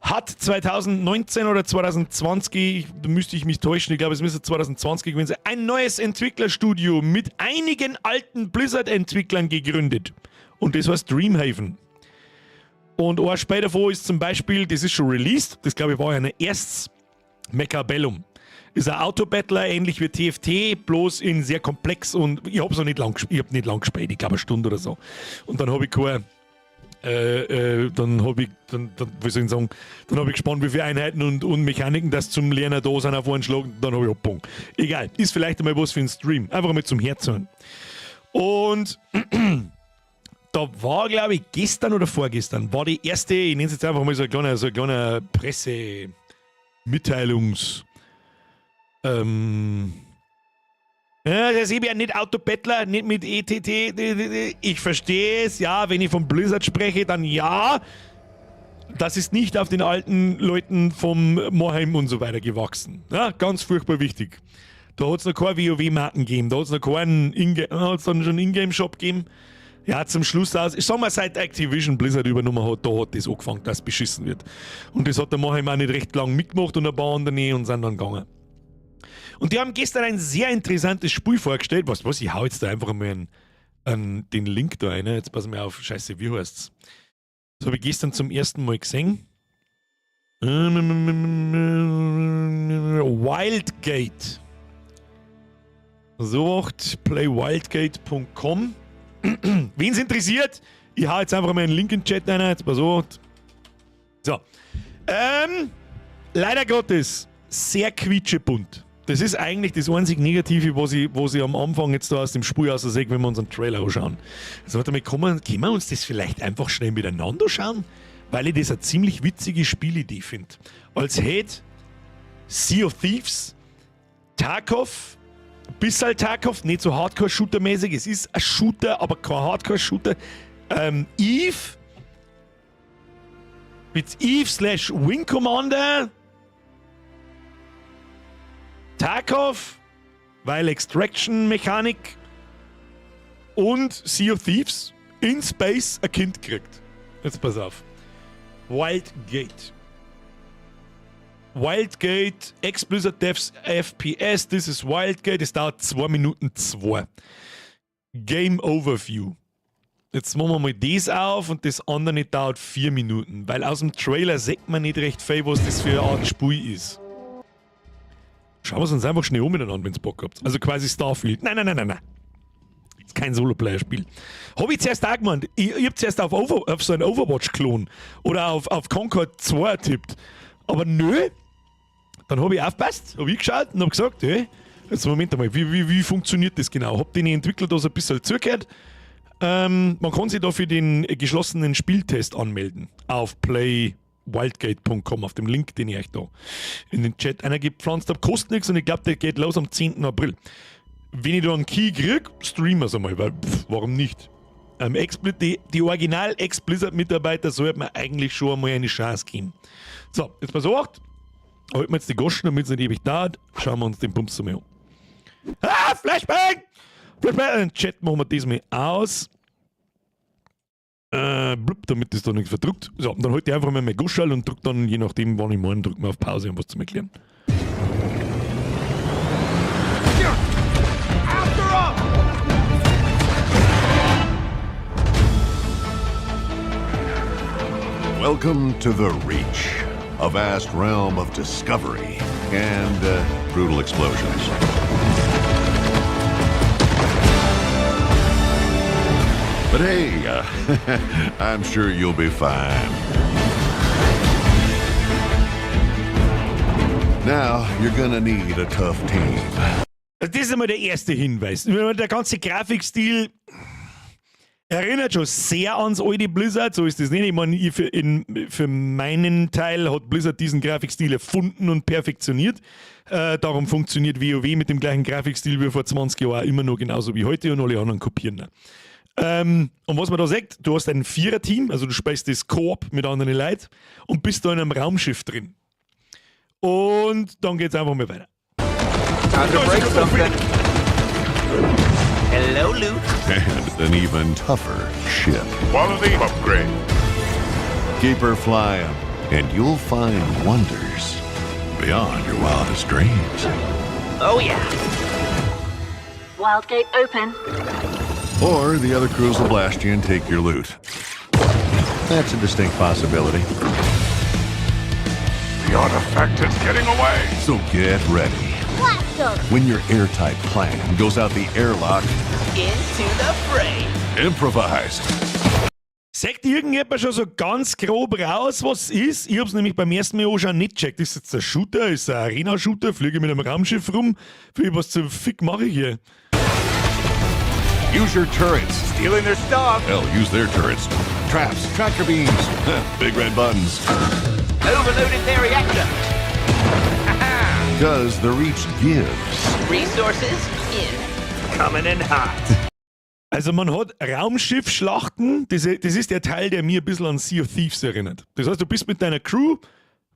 hat 2019 oder 2020, da müsste ich mich täuschen, ich glaube, es müsste 2020 gewesen sein, ein neues Entwicklerstudio mit einigen alten Blizzard-Entwicklern gegründet. Und das heißt Dreamhaven. Und ein Spiel davon ist zum Beispiel, das ist schon released, das glaube ich war ja ein erstes, Mechabellum. Ist ein Auto-Battler, ähnlich wie TFT, bloß in sehr komplex und ich hab's noch nicht lang, ich hab nicht lang gespielt, ich glaube eine Stunde oder so. Und dann habe ich kein, dann habe ich, dann, dann, wie soll ich sagen, dann habe ich gespannt, wie viele Einheiten und Mechaniken das zum Lernen da sind auf einen Schlag, und dann habe ich abgebogen. Egal, ist vielleicht einmal was für einen Stream. Einfach mal zum Herzen. Und da war, glaube ich, gestern oder vorgestern, war die erste, ich nenne es jetzt einfach mal so eine kleine Pressemitteilungs- ja, das ist eben ja nicht Auto-Battler, nicht mit ETT. Ich verstehe es, ja, wenn ich von Blizzard spreche, dann ja. Das ist nicht auf den alten Leuten vom Morhaime und so weiter gewachsen. Ja, ganz furchtbar wichtig. Da hat es noch keine WoW-Marken gegeben, da hat es noch keinen Inga hat's dann schon Ingame-Shop gegeben. Ja, zum Schluss aus, ich sag mal, seit Activision Blizzard übernommen hat, da hat das angefangen, dass beschissen wird. Und das hat der Morhaime auch nicht recht lang mitgemacht und ein paar andere und sind dann gegangen. Und die haben gestern ein sehr interessantes Spiel vorgestellt. Was, was, ich hau jetzt da einfach mal den Link da rein. Jetzt pass mal auf, scheiße, wie heißt's? Das habe ich gestern zum ersten Mal gesehen. Wildgate. So, playwildgate.com. Wen es interessiert, ich hau jetzt einfach mal einen Link in den Chat rein. Jetzt pass auf. So. Leider Gottes, sehr quietschebunt. Das ist eigentlich das einzig Negative, was ich am Anfang jetzt da aus dem Spiel aus sehe, wenn wir uns einen Trailer anschauen. Also warte mal, können wir uns das vielleicht einfach schnell miteinander schauen? Weil ich das eine ziemlich witzige Spielidee finde. Als hätte Sea of Thieves, Tarkov, bisschen Tarkov, nicht so Hardcore-Shooter-mäßig, es ist ein Shooter, aber kein Hardcore-Shooter. Eve, mit Eve/Wing Commander, Tarkov, weil Extraction-Mechanik und Sea of Thieves in Space ein Kind kriegt. Jetzt pass auf. Wildgate. Wildgate, Ex-Blizzard Devs FPS, this is Wildgate, es dauert 2 Minuten 2. Game Overview. Jetzt machen wir mal das auf und das andere dauert 4 Minuten, weil aus dem Trailer sieht man nicht recht viel, was das für eine Art Spiel ist. Schauen wir es uns einfach schnell um miteinander, wenn ihr Bock habt. Also quasi Starfield. Nein, nein, nein, nein, nein. Ist kein Solo-Player-Spiel. Hab ich zuerst auch gemeint. Ich hab zuerst auf so einen Overwatch-Klon oder auf Concord 2 tippt. Aber nö. Dann habe ich aufgepasst, habe ich geschaut und hab gesagt, hey, jetzt Moment einmal, wie funktioniert das genau? Hab den Entwickler da so ein bisschen zugehört. Man kann sich da für den geschlossenen Spieltest anmelden auf playwildgate.com, auf dem Link, den ich euch da in den Chat eingepflanzt habe. Kostet nichts und ich glaube, der geht los am 10. April. Wenn ich da einen Key krieg, streamen wir es einmal, weil pff, warum nicht? Die Original Ex-Blizzard-Mitarbeiter sollte man eigentlich schon einmal eine Chance geben. So, jetzt pass auf. Halten wir jetzt die Goschen, damit es nicht ewig dauert. Schauen wir uns den Bums mal an. Ah, Flashbang! Flashbang! Chat machen wir diesmal aus. Blub, damit das da nichts verdruckt. So, dann halte ich einfach mal mein Guschal und drück dann, je nachdem, wann ich meine, drück mal auf Pause, um was zu erklären. After 'em! Welcome to the Reach, a vast realm of discovery and brutal explosions. But hey, I'm sure you'll be fine. Now, you're gonna need a tough team. Also das ist einmal der erste Hinweis. Der ganze Grafikstil erinnert schon sehr ans alte Blizzard, so ist das nicht. Ich meine, ich für meinen Teil hat Blizzard diesen Grafikstil erfunden und perfektioniert. Darum funktioniert WoW mit dem gleichen Grafikstil wie vor 20 Jahren immer noch genauso wie heute und alle anderen kopieren. Und was man da sagt, du hast ein Viererteam, also du spielst das Koop mit anderen Leuten und bist da in einem Raumschiff drin. Und dann geht's einfach mal weiter. Time to break something. Hello, loot. And an even tougher ship. Quality upgrade. Keep her flying, and you'll find wonders beyond your wildest dreams. Oh, yeah. Wildgate open. Or the other crews will blast you and take your loot. That's a distinct possibility. The artifact is getting away. So get ready. Blast 'em! When your airtight plan goes out the airlock, Into the fray. Improvise. Sagt irgendjemand schon so ganz grob raus, was ist? Ich hab's nämlich beim ersten Mal auch schon nicht checkt. Ist jetzt ein Shooter? Ist ein Arena-Shooter? Fliege ich mit einem Raumschiff rum? Für was zum Fick mache ich hier? Use your turrets. Stealing their stuff. Hell, use their turrets. Traps, tractor beams, big red buttons. Overloaded their reactor. Because the Reach gives. Resources in. Coming in hot. Also man hat Raumschiffschlachten, das ist der Teil, der mir ein bisschen an Sea of Thieves erinnert. Das heißt, du bist mit deiner Crew,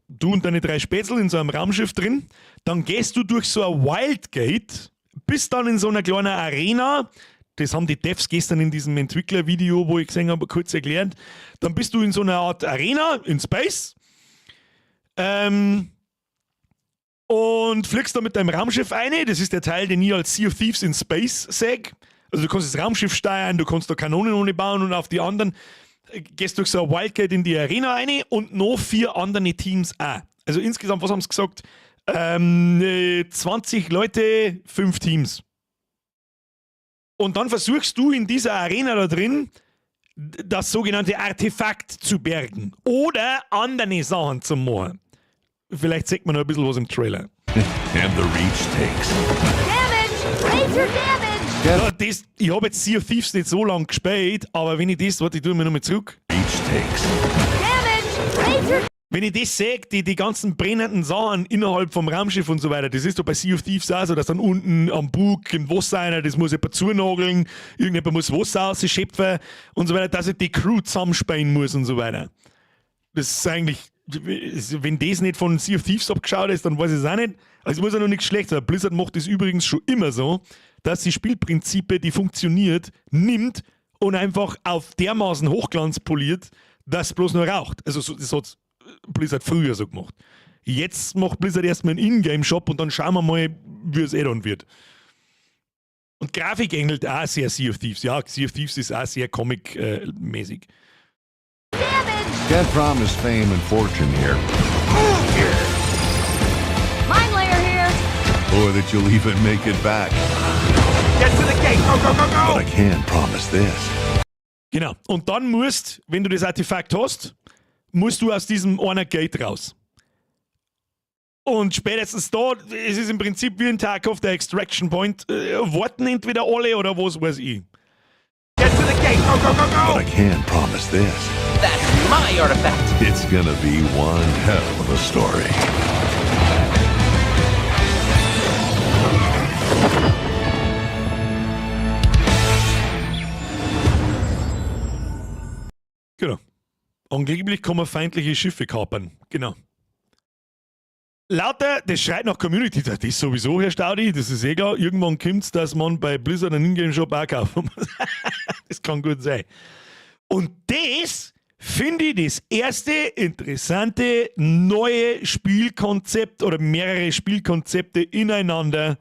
du und deine drei Spätzl in so einem Raumschiff drin, dann gehst du durch so ein Wildgate, bist dann in so einer kleinen Arena, das haben die Devs gestern in diesem Entwicklervideo, wo ich gesehen habe, kurz erklärt. Dann bist du in so einer Art Arena in Space und fliegst da mit deinem Raumschiff eine. Das ist der Teil, den ich als Sea of Thieves in Space sag. Also du kannst das Raumschiff steuern, du kannst da Kanonen ohne bauen und auf die anderen gehst durch so ein Wildgate in die Arena rein und noch vier andere Teams auch. Also insgesamt, was haben sie gesagt? 20 Leute, fünf Teams. Und dann versuchst du in dieser Arena da drin das sogenannte Artefakt zu bergen oder andere Sachen zu machen. Vielleicht sieht man noch ein bisschen was im Trailer. And the Reach takes. Damage! Major damage! Ja, das, ich habe jetzt Sea of Thieves nicht so lange gespielt, aber wenn ich das, warte, ich tue mir nochmal zurück. Reach takes. Damage! Major Wenn ich das sehe, die ganzen brennenden Sachen innerhalb vom Raumschiff und so weiter, das ist doch bei Sea of Thieves auch so, dass dann unten am Bug im Wasser einer, das muss jemand zunageln, irgendjemand muss Wasser rausschöpfen und so weiter, dass ich die Crew zusammenspeien muss und so weiter. Das ist eigentlich, wenn das nicht von Sea of Thieves abgeschaut ist, dann weiß ich es auch nicht. Also muss ja noch nichts schlecht sein. Blizzard macht das übrigens schon immer so, dass sie Spielprinzipe, die funktioniert, nimmt und einfach auf dermaßen Hochglanz poliert, dass es bloß nur raucht. Also so, das hat Blizzard früher so gemacht. Jetzt macht Blizzard erstmal einen Ingame-Shop und dann schauen wir mal, wie es eh dann wird. Und Grafik ähnelt auch sehr Sea of Thieves. Ja, Sea of Thieves ist auch sehr comic-mäßig. Can't promise fame and fortune here, Mine layer here. Or that you'll even make it back. Get to the gate. Go, go, go, go. But I can promise this. Genau. Und dann musst, wenn du das Artefakt hast, musst du aus diesem einer Gate raus. Und spätestens da, es ist im Prinzip wie ein Tarkov, der Extraction Point, warten entweder alle oder was weiß ich. Get to the gate. Go, go, go, go. But I can promise this. That's my artifact. It's gonna be one hell of a story. Genau. Angeblich kann man feindliche Schiffe kapern. Genau. Lauter, das schreit nach Community. Das ist sowieso, Herr Staudi, das ist eh klar. Irgendwann kommt's, dass man bei Blizzard einen Ingame-Shop auch kaufen muss. Das kann gut sein. Und das finde ich das erste interessante neue Spielkonzept oder mehrere Spielkonzepte ineinander,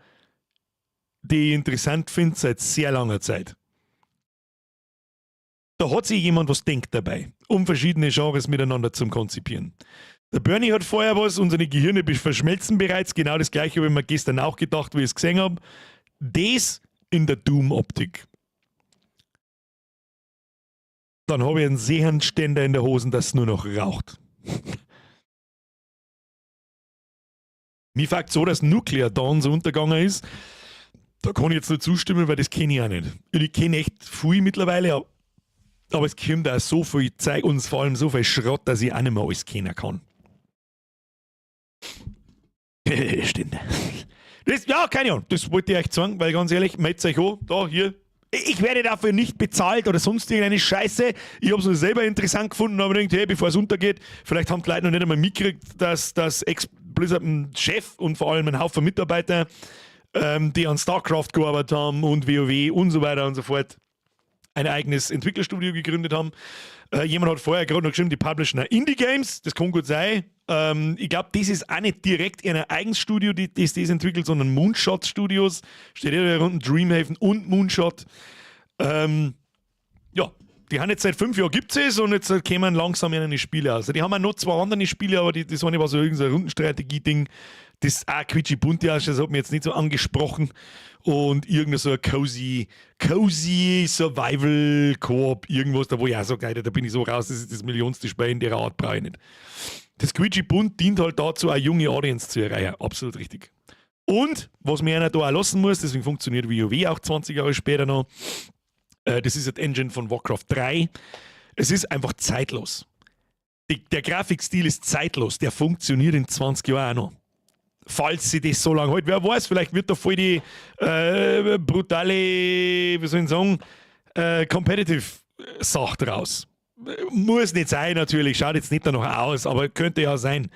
die ich interessant finde seit sehr langer Zeit. Da hat sich jemand was denkt dabei, um verschiedene Genres miteinander zu konzipieren. Der Bernie hat vorher was, unsere Gehirne verschmelzen bereits, genau das gleiche habe ich mir gestern auch gedacht, wie ich es gesehen habe. Das in der Doom-Optik. Dann habe ich einen Seehandständer in der Hosen, das nur noch raucht. Mir fuckt so, dass Nuclear Dawn so untergegangen ist. Da kann ich jetzt nur zustimmen, weil das kenne ich auch nicht. Und ich kenne echt viel mittlerweile, aber es kommt auch so viel Zeug und vor allem so viel Schrott, dass ich auch nicht mehr alles kennen kann. Stimmt. Das, ja, keine Ahnung. Das wollte ich euch sagen, weil ganz ehrlich, meldet euch an, da, hier. Ich werde dafür nicht bezahlt oder sonst irgendeine Scheiße. Ich habe es nur selber interessant gefunden, aber gedacht, hey, bevor es untergeht, vielleicht haben die Leute noch nicht einmal mitgekriegt, dass das Ex-Blizzard Chef und vor allem ein Haufen Mitarbeiter, die an StarCraft gearbeitet haben und WoW und so weiter und so fort, ein eigenes Entwicklerstudio gegründet haben. Jemand hat vorher gerade noch geschrieben, die publishen auch Indie-Games, das kann gut sein. Ich glaube, das ist auch nicht direkt ihr eigenes Studio, die das entwickelt, sondern Moonshot Studios. Steht ja da unten, Dreamhaven und Moonshot. Ja, die haben jetzt seit 5 Jahren gibt es und jetzt kommen langsam ihre Spiele aus. Die haben auch noch zwei andere Spiele, aber das eine war so irgendein Rundenstrategie-Ding. Das auch quietschi bunt ist, das hat mich jetzt nicht so angesprochen. Und irgendein so ein cozy Survival Koop, irgendwas, da wo ich auch so geil, da bin ich so raus, das ist das millionste Spiel in der Art, brauche ich nicht. Das quietschi bunt dient halt dazu, eine junge Audience zu erreichen. Absolut richtig. Und, was mir einer da auch lassen muss, deswegen funktioniert WoW auch 20 Jahre später noch, das ist die Engine von Warcraft 3. Es ist einfach zeitlos. Der Grafikstil ist zeitlos, der funktioniert in 20 Jahren auch noch. Falls sie das so lange hält. Wer weiß, vielleicht wird da voll die brutale, wie soll ich sagen, Competitive Sache draus. Muss nicht sein, natürlich, schaut jetzt nicht danach aus, aber könnte ja sein.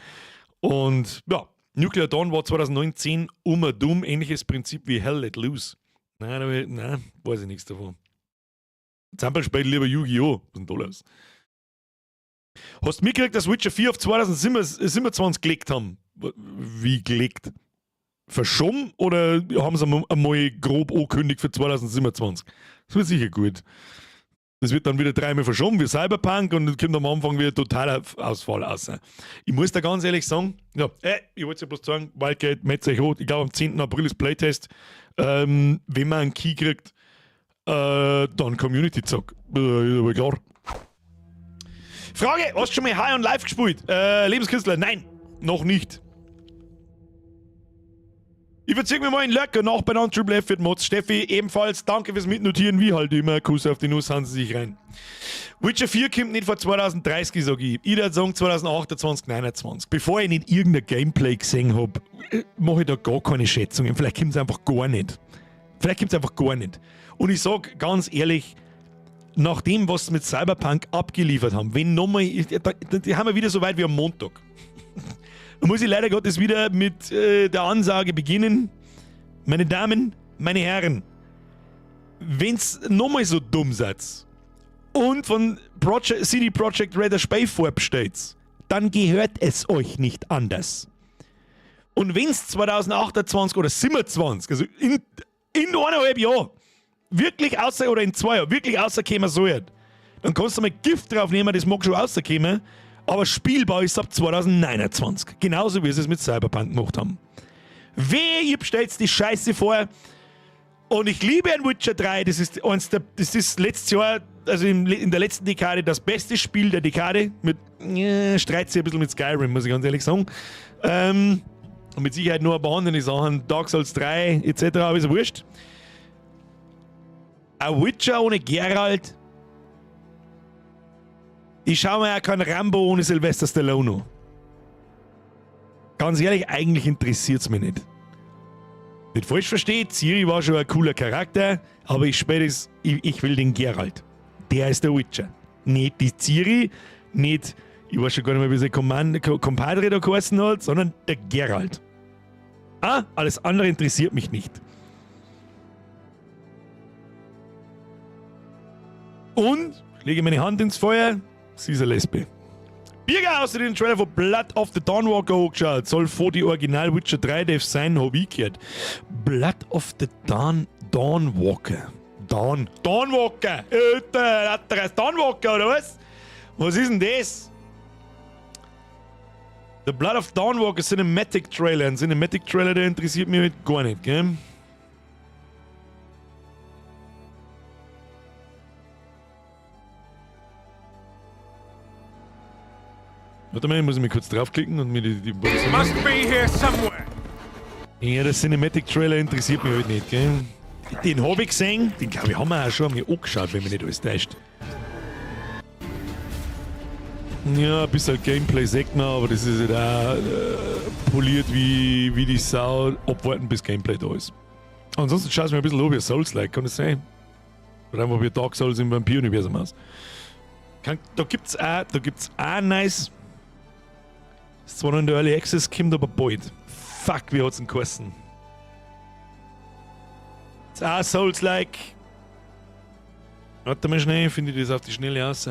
Und ja, Nuclear Dawn war 2019 um und dumm, ähnliches Prinzip wie Hell Let Loose. Nein, nein, weiß ich nichts davon. Zampel spielt lieber Yu-Gi-Oh! Was ist denn da los? Hast du mitgekriegt, dass Witcher 4 auf 2027 gelegt haben? Wie gelegt? Verschoben oder haben sie einmal grob angekündigt für 2027? Das wird sicher gut. Das wird dann wieder dreimal verschoben wie Cyberpunk und dann kommt am Anfang wieder totaler Ausfall aus. Ich muss da ganz ehrlich sagen, ja, ich wollte ja bloß sagen, Wildgate, meldet euch an. Ich glaube, am 10. April ist Playtest. Wenn man einen Key kriegt, dann Community Zock. Aber klar. Frage: Hast du schon mal High on Life gespielt? Lebenskünstler, nein, noch nicht. Ich verzieh mir mal in Lurker nach beieinander. Triple F wird Mods. Steffi, ebenfalls danke fürs Mitnotieren, wie halt immer. Kuss auf die Nuss, hauen Sie sich rein. Witcher 4 kommt nicht vor 2030, sag ich. Ich würde sagen 2028, 29. Bevor ich nicht irgendein Gameplay gesehen habe, mache ich da gar keine Schätzungen. Vielleicht kommt es einfach gar nicht. Vielleicht kommt es einfach gar nicht. Und ich sag ganz ehrlich, nach dem, was sie mit Cyberpunk abgeliefert haben, wenn nochmal, die haben wir wieder so weit wie am Montag. Da muss ich leider Gottes wieder mit der Ansage beginnen. Meine Damen, meine Herren, wenn's nochmal so dumm seid und von CD Projekt Red ein Spiel vorbestellt, dann gehört es euch nicht anders. Und wenn's 2028 oder 27, also in eineinhalb Jahren, wirklich außer, oder in 2 Jahren, wirklich außerkommen soll, dann kannst du mal Gift drauf nehmen, das mag schon rauskommen, aber spielbar ist ab 2029. Genauso wie sie es mit Cyberpunk gemacht haben. Wehe, ihr bestellt die Scheiße vor. Und ich liebe ein Witcher 3, das ist letztes Jahr, also in der letzten Dekade, das beste Spiel der Dekade. Mit, streit sich ein bisschen mit Skyrim, muss ich ganz ehrlich sagen. Und mit Sicherheit nur ein paar andere Sachen, Dark Souls 3 etc., aber ist ja wurscht. Ein Witcher ohne Geralt. Ich schaue mir ja kein Rambo ohne Sylvester Stallone an. Ganz ehrlich, eigentlich interessiert es mich nicht. Nicht falsch versteht, Ciri war schon ein cooler Charakter, aber ich spiele das, ich will den Geralt. Der ist der Witcher. Nicht die Ciri, nicht, ich weiß schon gar nicht mehr, wie sein Compadre da geheißen hat, sondern der Geralt. Ah, alles andere interessiert mich nicht. Und, ich lege meine Hand ins Feuer, sie ist eine Lesbe. Birger, außerdem den Trailer von Blood of the Dawnwalker angeschaut. Soll vor die Original Witcher 3 Devs sein, hab ich gehört. Blood of the Dawnwalker. Dawnwalker! Alter, Dawnwalker, oder was? Was ist denn das? The Blood of Dawnwalker Cinematic Trailer. Ein Cinematic Trailer, der interessiert mich halt gar nicht, gell? Warte mal, ich muss mich kurz draufklicken und mir die Box. Must be here somewhere. Ja, der Cinematic Trailer interessiert mich halt nicht, gell? Den habe ich gesehen, den glaube ich haben wir auch schon einmal angeschaut, wenn mich nicht alles täuscht. Ja, ein bisschen Gameplay sagt man, aber das ist halt auch poliert wie die Sau. Abwarten, bis Gameplay da ist. Ansonsten schaut es mir ein bisschen an wie Souls-like, kann das sein? Oder einfach wie Dark Souls im Vampir-Universum aus. Da gibt's auch nice. Ist zwar noch in der Early Access, kommt aber bald. Fuck, wie hat's denn geheißen? Ist auch Souls-like. Warte mal schnell, finde ich das auf die Schnelle aus.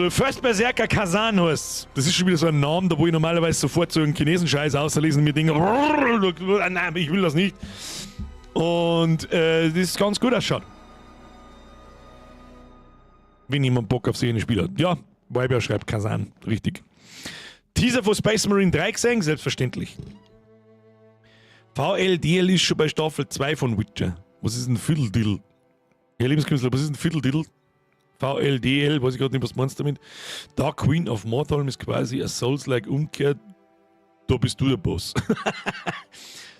First Berserker Khazan heißt's. Das ist schon wieder so ein Name, da wo ich normalerweise sofort so einen Chinesen-Scheiß auslesen mit Dingen. Nein, ich will das nicht. Und das ist ganz gut ausschaut. Wenn jemand Bock auf solche Spiele hat. Ja, Weiber schreibt Khazan, richtig. Teaser von Space Marine 3 gesehen? Selbstverständlich. VLDL ist schon bei Staffel 2 von Witcher. Was ist ein Vierteldidel? Herr Lebenskünstler, was ist ein Vierteldidel? VLDL, weiß ich gerade nicht, was meinst du damit? Dark Queen of Mortholm ist quasi a Souls-like Umkehr. Da bist du der Boss.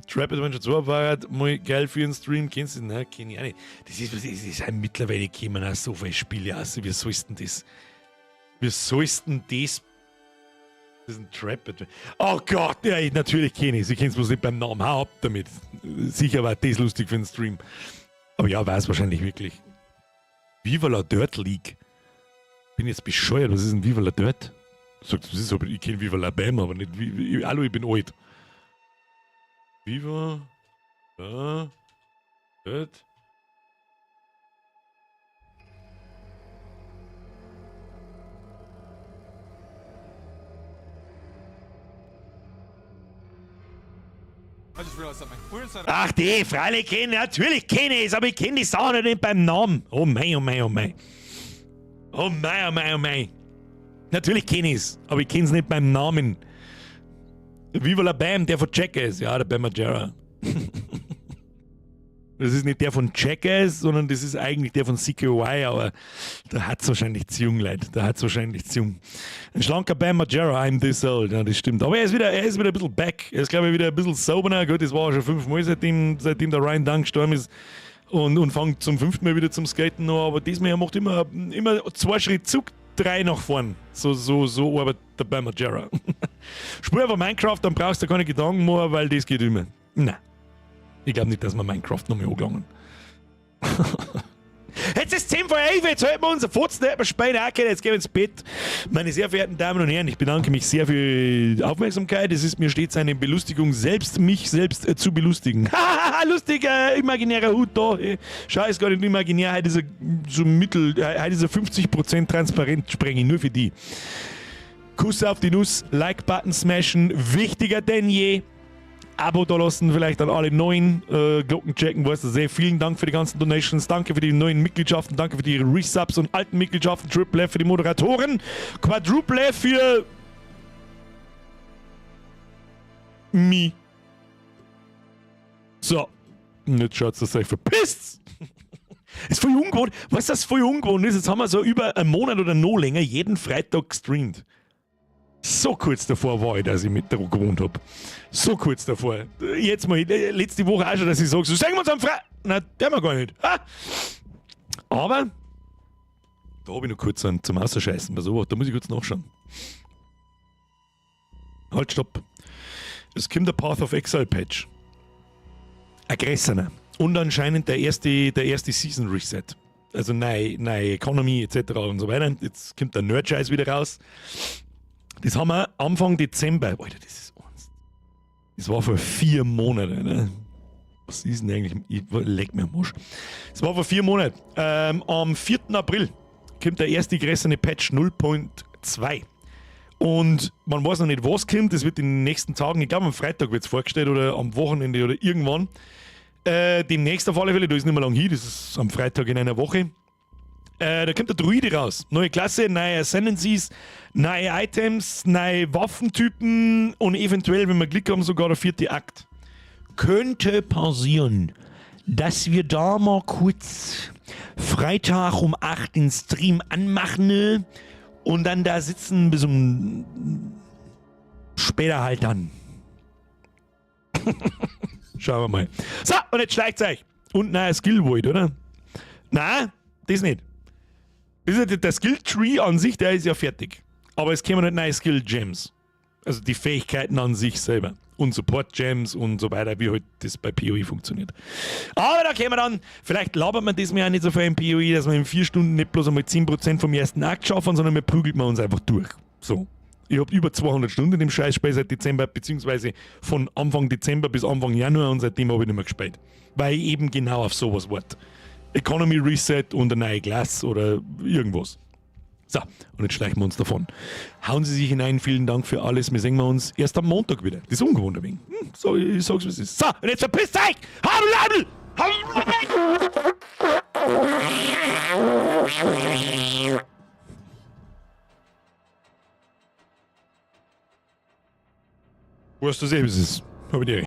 Trap Adventure 2 war halt mal geil für einen Stream. Kennst du den? Nein, kenn ich auch nicht. Das ist halt mittlerweile kommen auch so viele Spiele aus. Wie sollst denn das? Wie sollst denn das? Das ist ein Trap Adventure. Oh Gott, ja, ich, natürlich kenne ich es. Ich kenne es bloß nicht beim Namen. Hau ab damit. Sicher war das lustig für den Stream. Aber ja, weiß wahrscheinlich wirklich. Viva la Dirt League. Bin jetzt bescheuert. Was ist denn Viva la Dirt? Sagt, das ist aber, ich kenne Viva la Bam, aber nicht. Wie, hallo, ich bin alt. Viva la Dirt. Ach, die, freilich kenne, natürlich kenne ich es, aber ich kenne die Sache nicht beim Namen. Oh mei, oh mei, oh mei. Oh mei, oh mei, oh mei. Natürlich kenne ich es, aber ich kenne es nicht beim Namen. Viva la Bam, der von Jackass. Ja, der Bam Margera. Das ist nicht der von Jackass, sondern das ist eigentlich der von CKY, aber da hat's wahrscheinlich zu jung, Leute. Da hat's wahrscheinlich zu jung. Ein schlanker Bam Margera, I'm this old. Ja, das stimmt. Aber er ist wieder ein bisschen back. Er ist, glaube ich, wieder ein bisschen soberer. Gut, das war schon fünfmal, seitdem der Ryan Dunn gestorben ist. Und fängt zum fünften Mal wieder zum Skaten an. Aber diesmal, er macht immer zwei Schritte zurück, drei nach vorn. So arbeitet der Bam Margera. Spiel einfach Minecraft, dann brauchst du keine Gedanken mehr, weil das geht immer. Nein. Ich glaube nicht, dass wir Minecraft noch mal angelangen. Jetzt ist 10 vor 11, jetzt halten wir unser Fotzen, hätten wir später auch können, jetzt gehen wir ins Bett. Meine sehr verehrten Damen und Herren, ich bedanke mich sehr für die Aufmerksamkeit. Es ist mir stets eine Belustigung, selbst mich selbst zu belustigen. Hahaha, lustiger imaginärer Hut da. Schau, ist gar nicht imaginär, heute ist er so mittel, heute ist er 50% transparent, sprenge ich nur für die. Kuss auf die Nuss, Like-Button smashen, wichtiger denn je. Abo da lassen, vielleicht an alle neuen Glocken checken, weißt du, sehr vielen Dank für die ganzen Donations, danke für die neuen Mitgliedschaften, danke für die Resubs und alten Mitgliedschaften, Triple F für die Moderatoren, Quadruple F für me. So, und jetzt schaut's, dass ihr euch verpisst. Ist voll ungewohnt. Weißt du, das voll ungewohnt ist? Jetzt haben wir so über einen Monat oder noch länger jeden Freitag gestreamt. So kurz davor war ich, dass ich mit der gewohnt hab. So kurz davor. Jetzt mal, letzte Woche auch schon, dass ich sage, so sehen wir uns am Freitag. Nein, der wir gar nicht. Ha! Aber da habe ich noch kurz einen zum Ausscheißen. Bei sowas, da muss ich kurz nachschauen. Halt, stopp. Es kommt der Path of Exile Patch. Ein größerer. Und anscheinend der erste Season Reset. Also neue Economy etc. und so weiter. Jetzt kommt der Nerd-Scheiß wieder raus. Das haben wir Anfang Dezember. Alter, das ist ernst. Das war vor 4 Monaten. Ne? Was ist denn eigentlich? Ich leck mir am Arsch. Das war vor 4 Monaten. Am 4. April kommt der erste größere Patch 0.2. Und man weiß noch nicht, was kommt. Das wird in den nächsten Tagen, ich glaube am Freitag wird es vorgestellt oder am Wochenende oder irgendwann. Demnächst auf alle Fälle, da ist nicht mehr lang hin, das ist am Freitag in einer Woche. Da kommt der Druide raus. Neue Klasse, neue Ascendancies, neue Items, neue Waffentypen und eventuell, wenn wir Glück haben, sogar der vierte Akt. Könnte passieren, dass wir da mal kurz Freitag um 8 den Stream anmachen, ne? Und dann da sitzen bis um später halt dann. Schauen wir mal. So, und jetzt schleicht euch. Und neuer Skill Void, oder? Na, das nicht. Das ist ja der Skill Tree an sich, der ist ja fertig. Aber es kämen halt neue Skill Gems. Also die Fähigkeiten an sich selber. Und Support Gems und so weiter, wie halt das bei PoE funktioniert. Aber da kämen wir dann, vielleicht labert man das mir auch nicht so viel im PoE, dass wir in 4 Stunden nicht bloß einmal 10% vom ersten Akt schaffen, sondern wir prügelt man uns einfach durch. So. Ich habe über 200 Stunden in dem Scheißspiel seit Dezember, beziehungsweise von Anfang Dezember bis Anfang Januar, und seitdem habe ich nicht mehr gespielt. Weil ich eben genau auf sowas warte. Economy Reset und eine neue Class oder irgendwas. So, und jetzt schleichen wir uns davon. Hauen Sie sich hinein, vielen Dank für alles. Wir sehen wir uns erst am Montag wieder. Das ist ungewohnt ein wenig. So, ich sag's, wie es ist. So, und jetzt verpisst euch! Haben Haben! Weißt du selbst, es ist. Hab ich dir.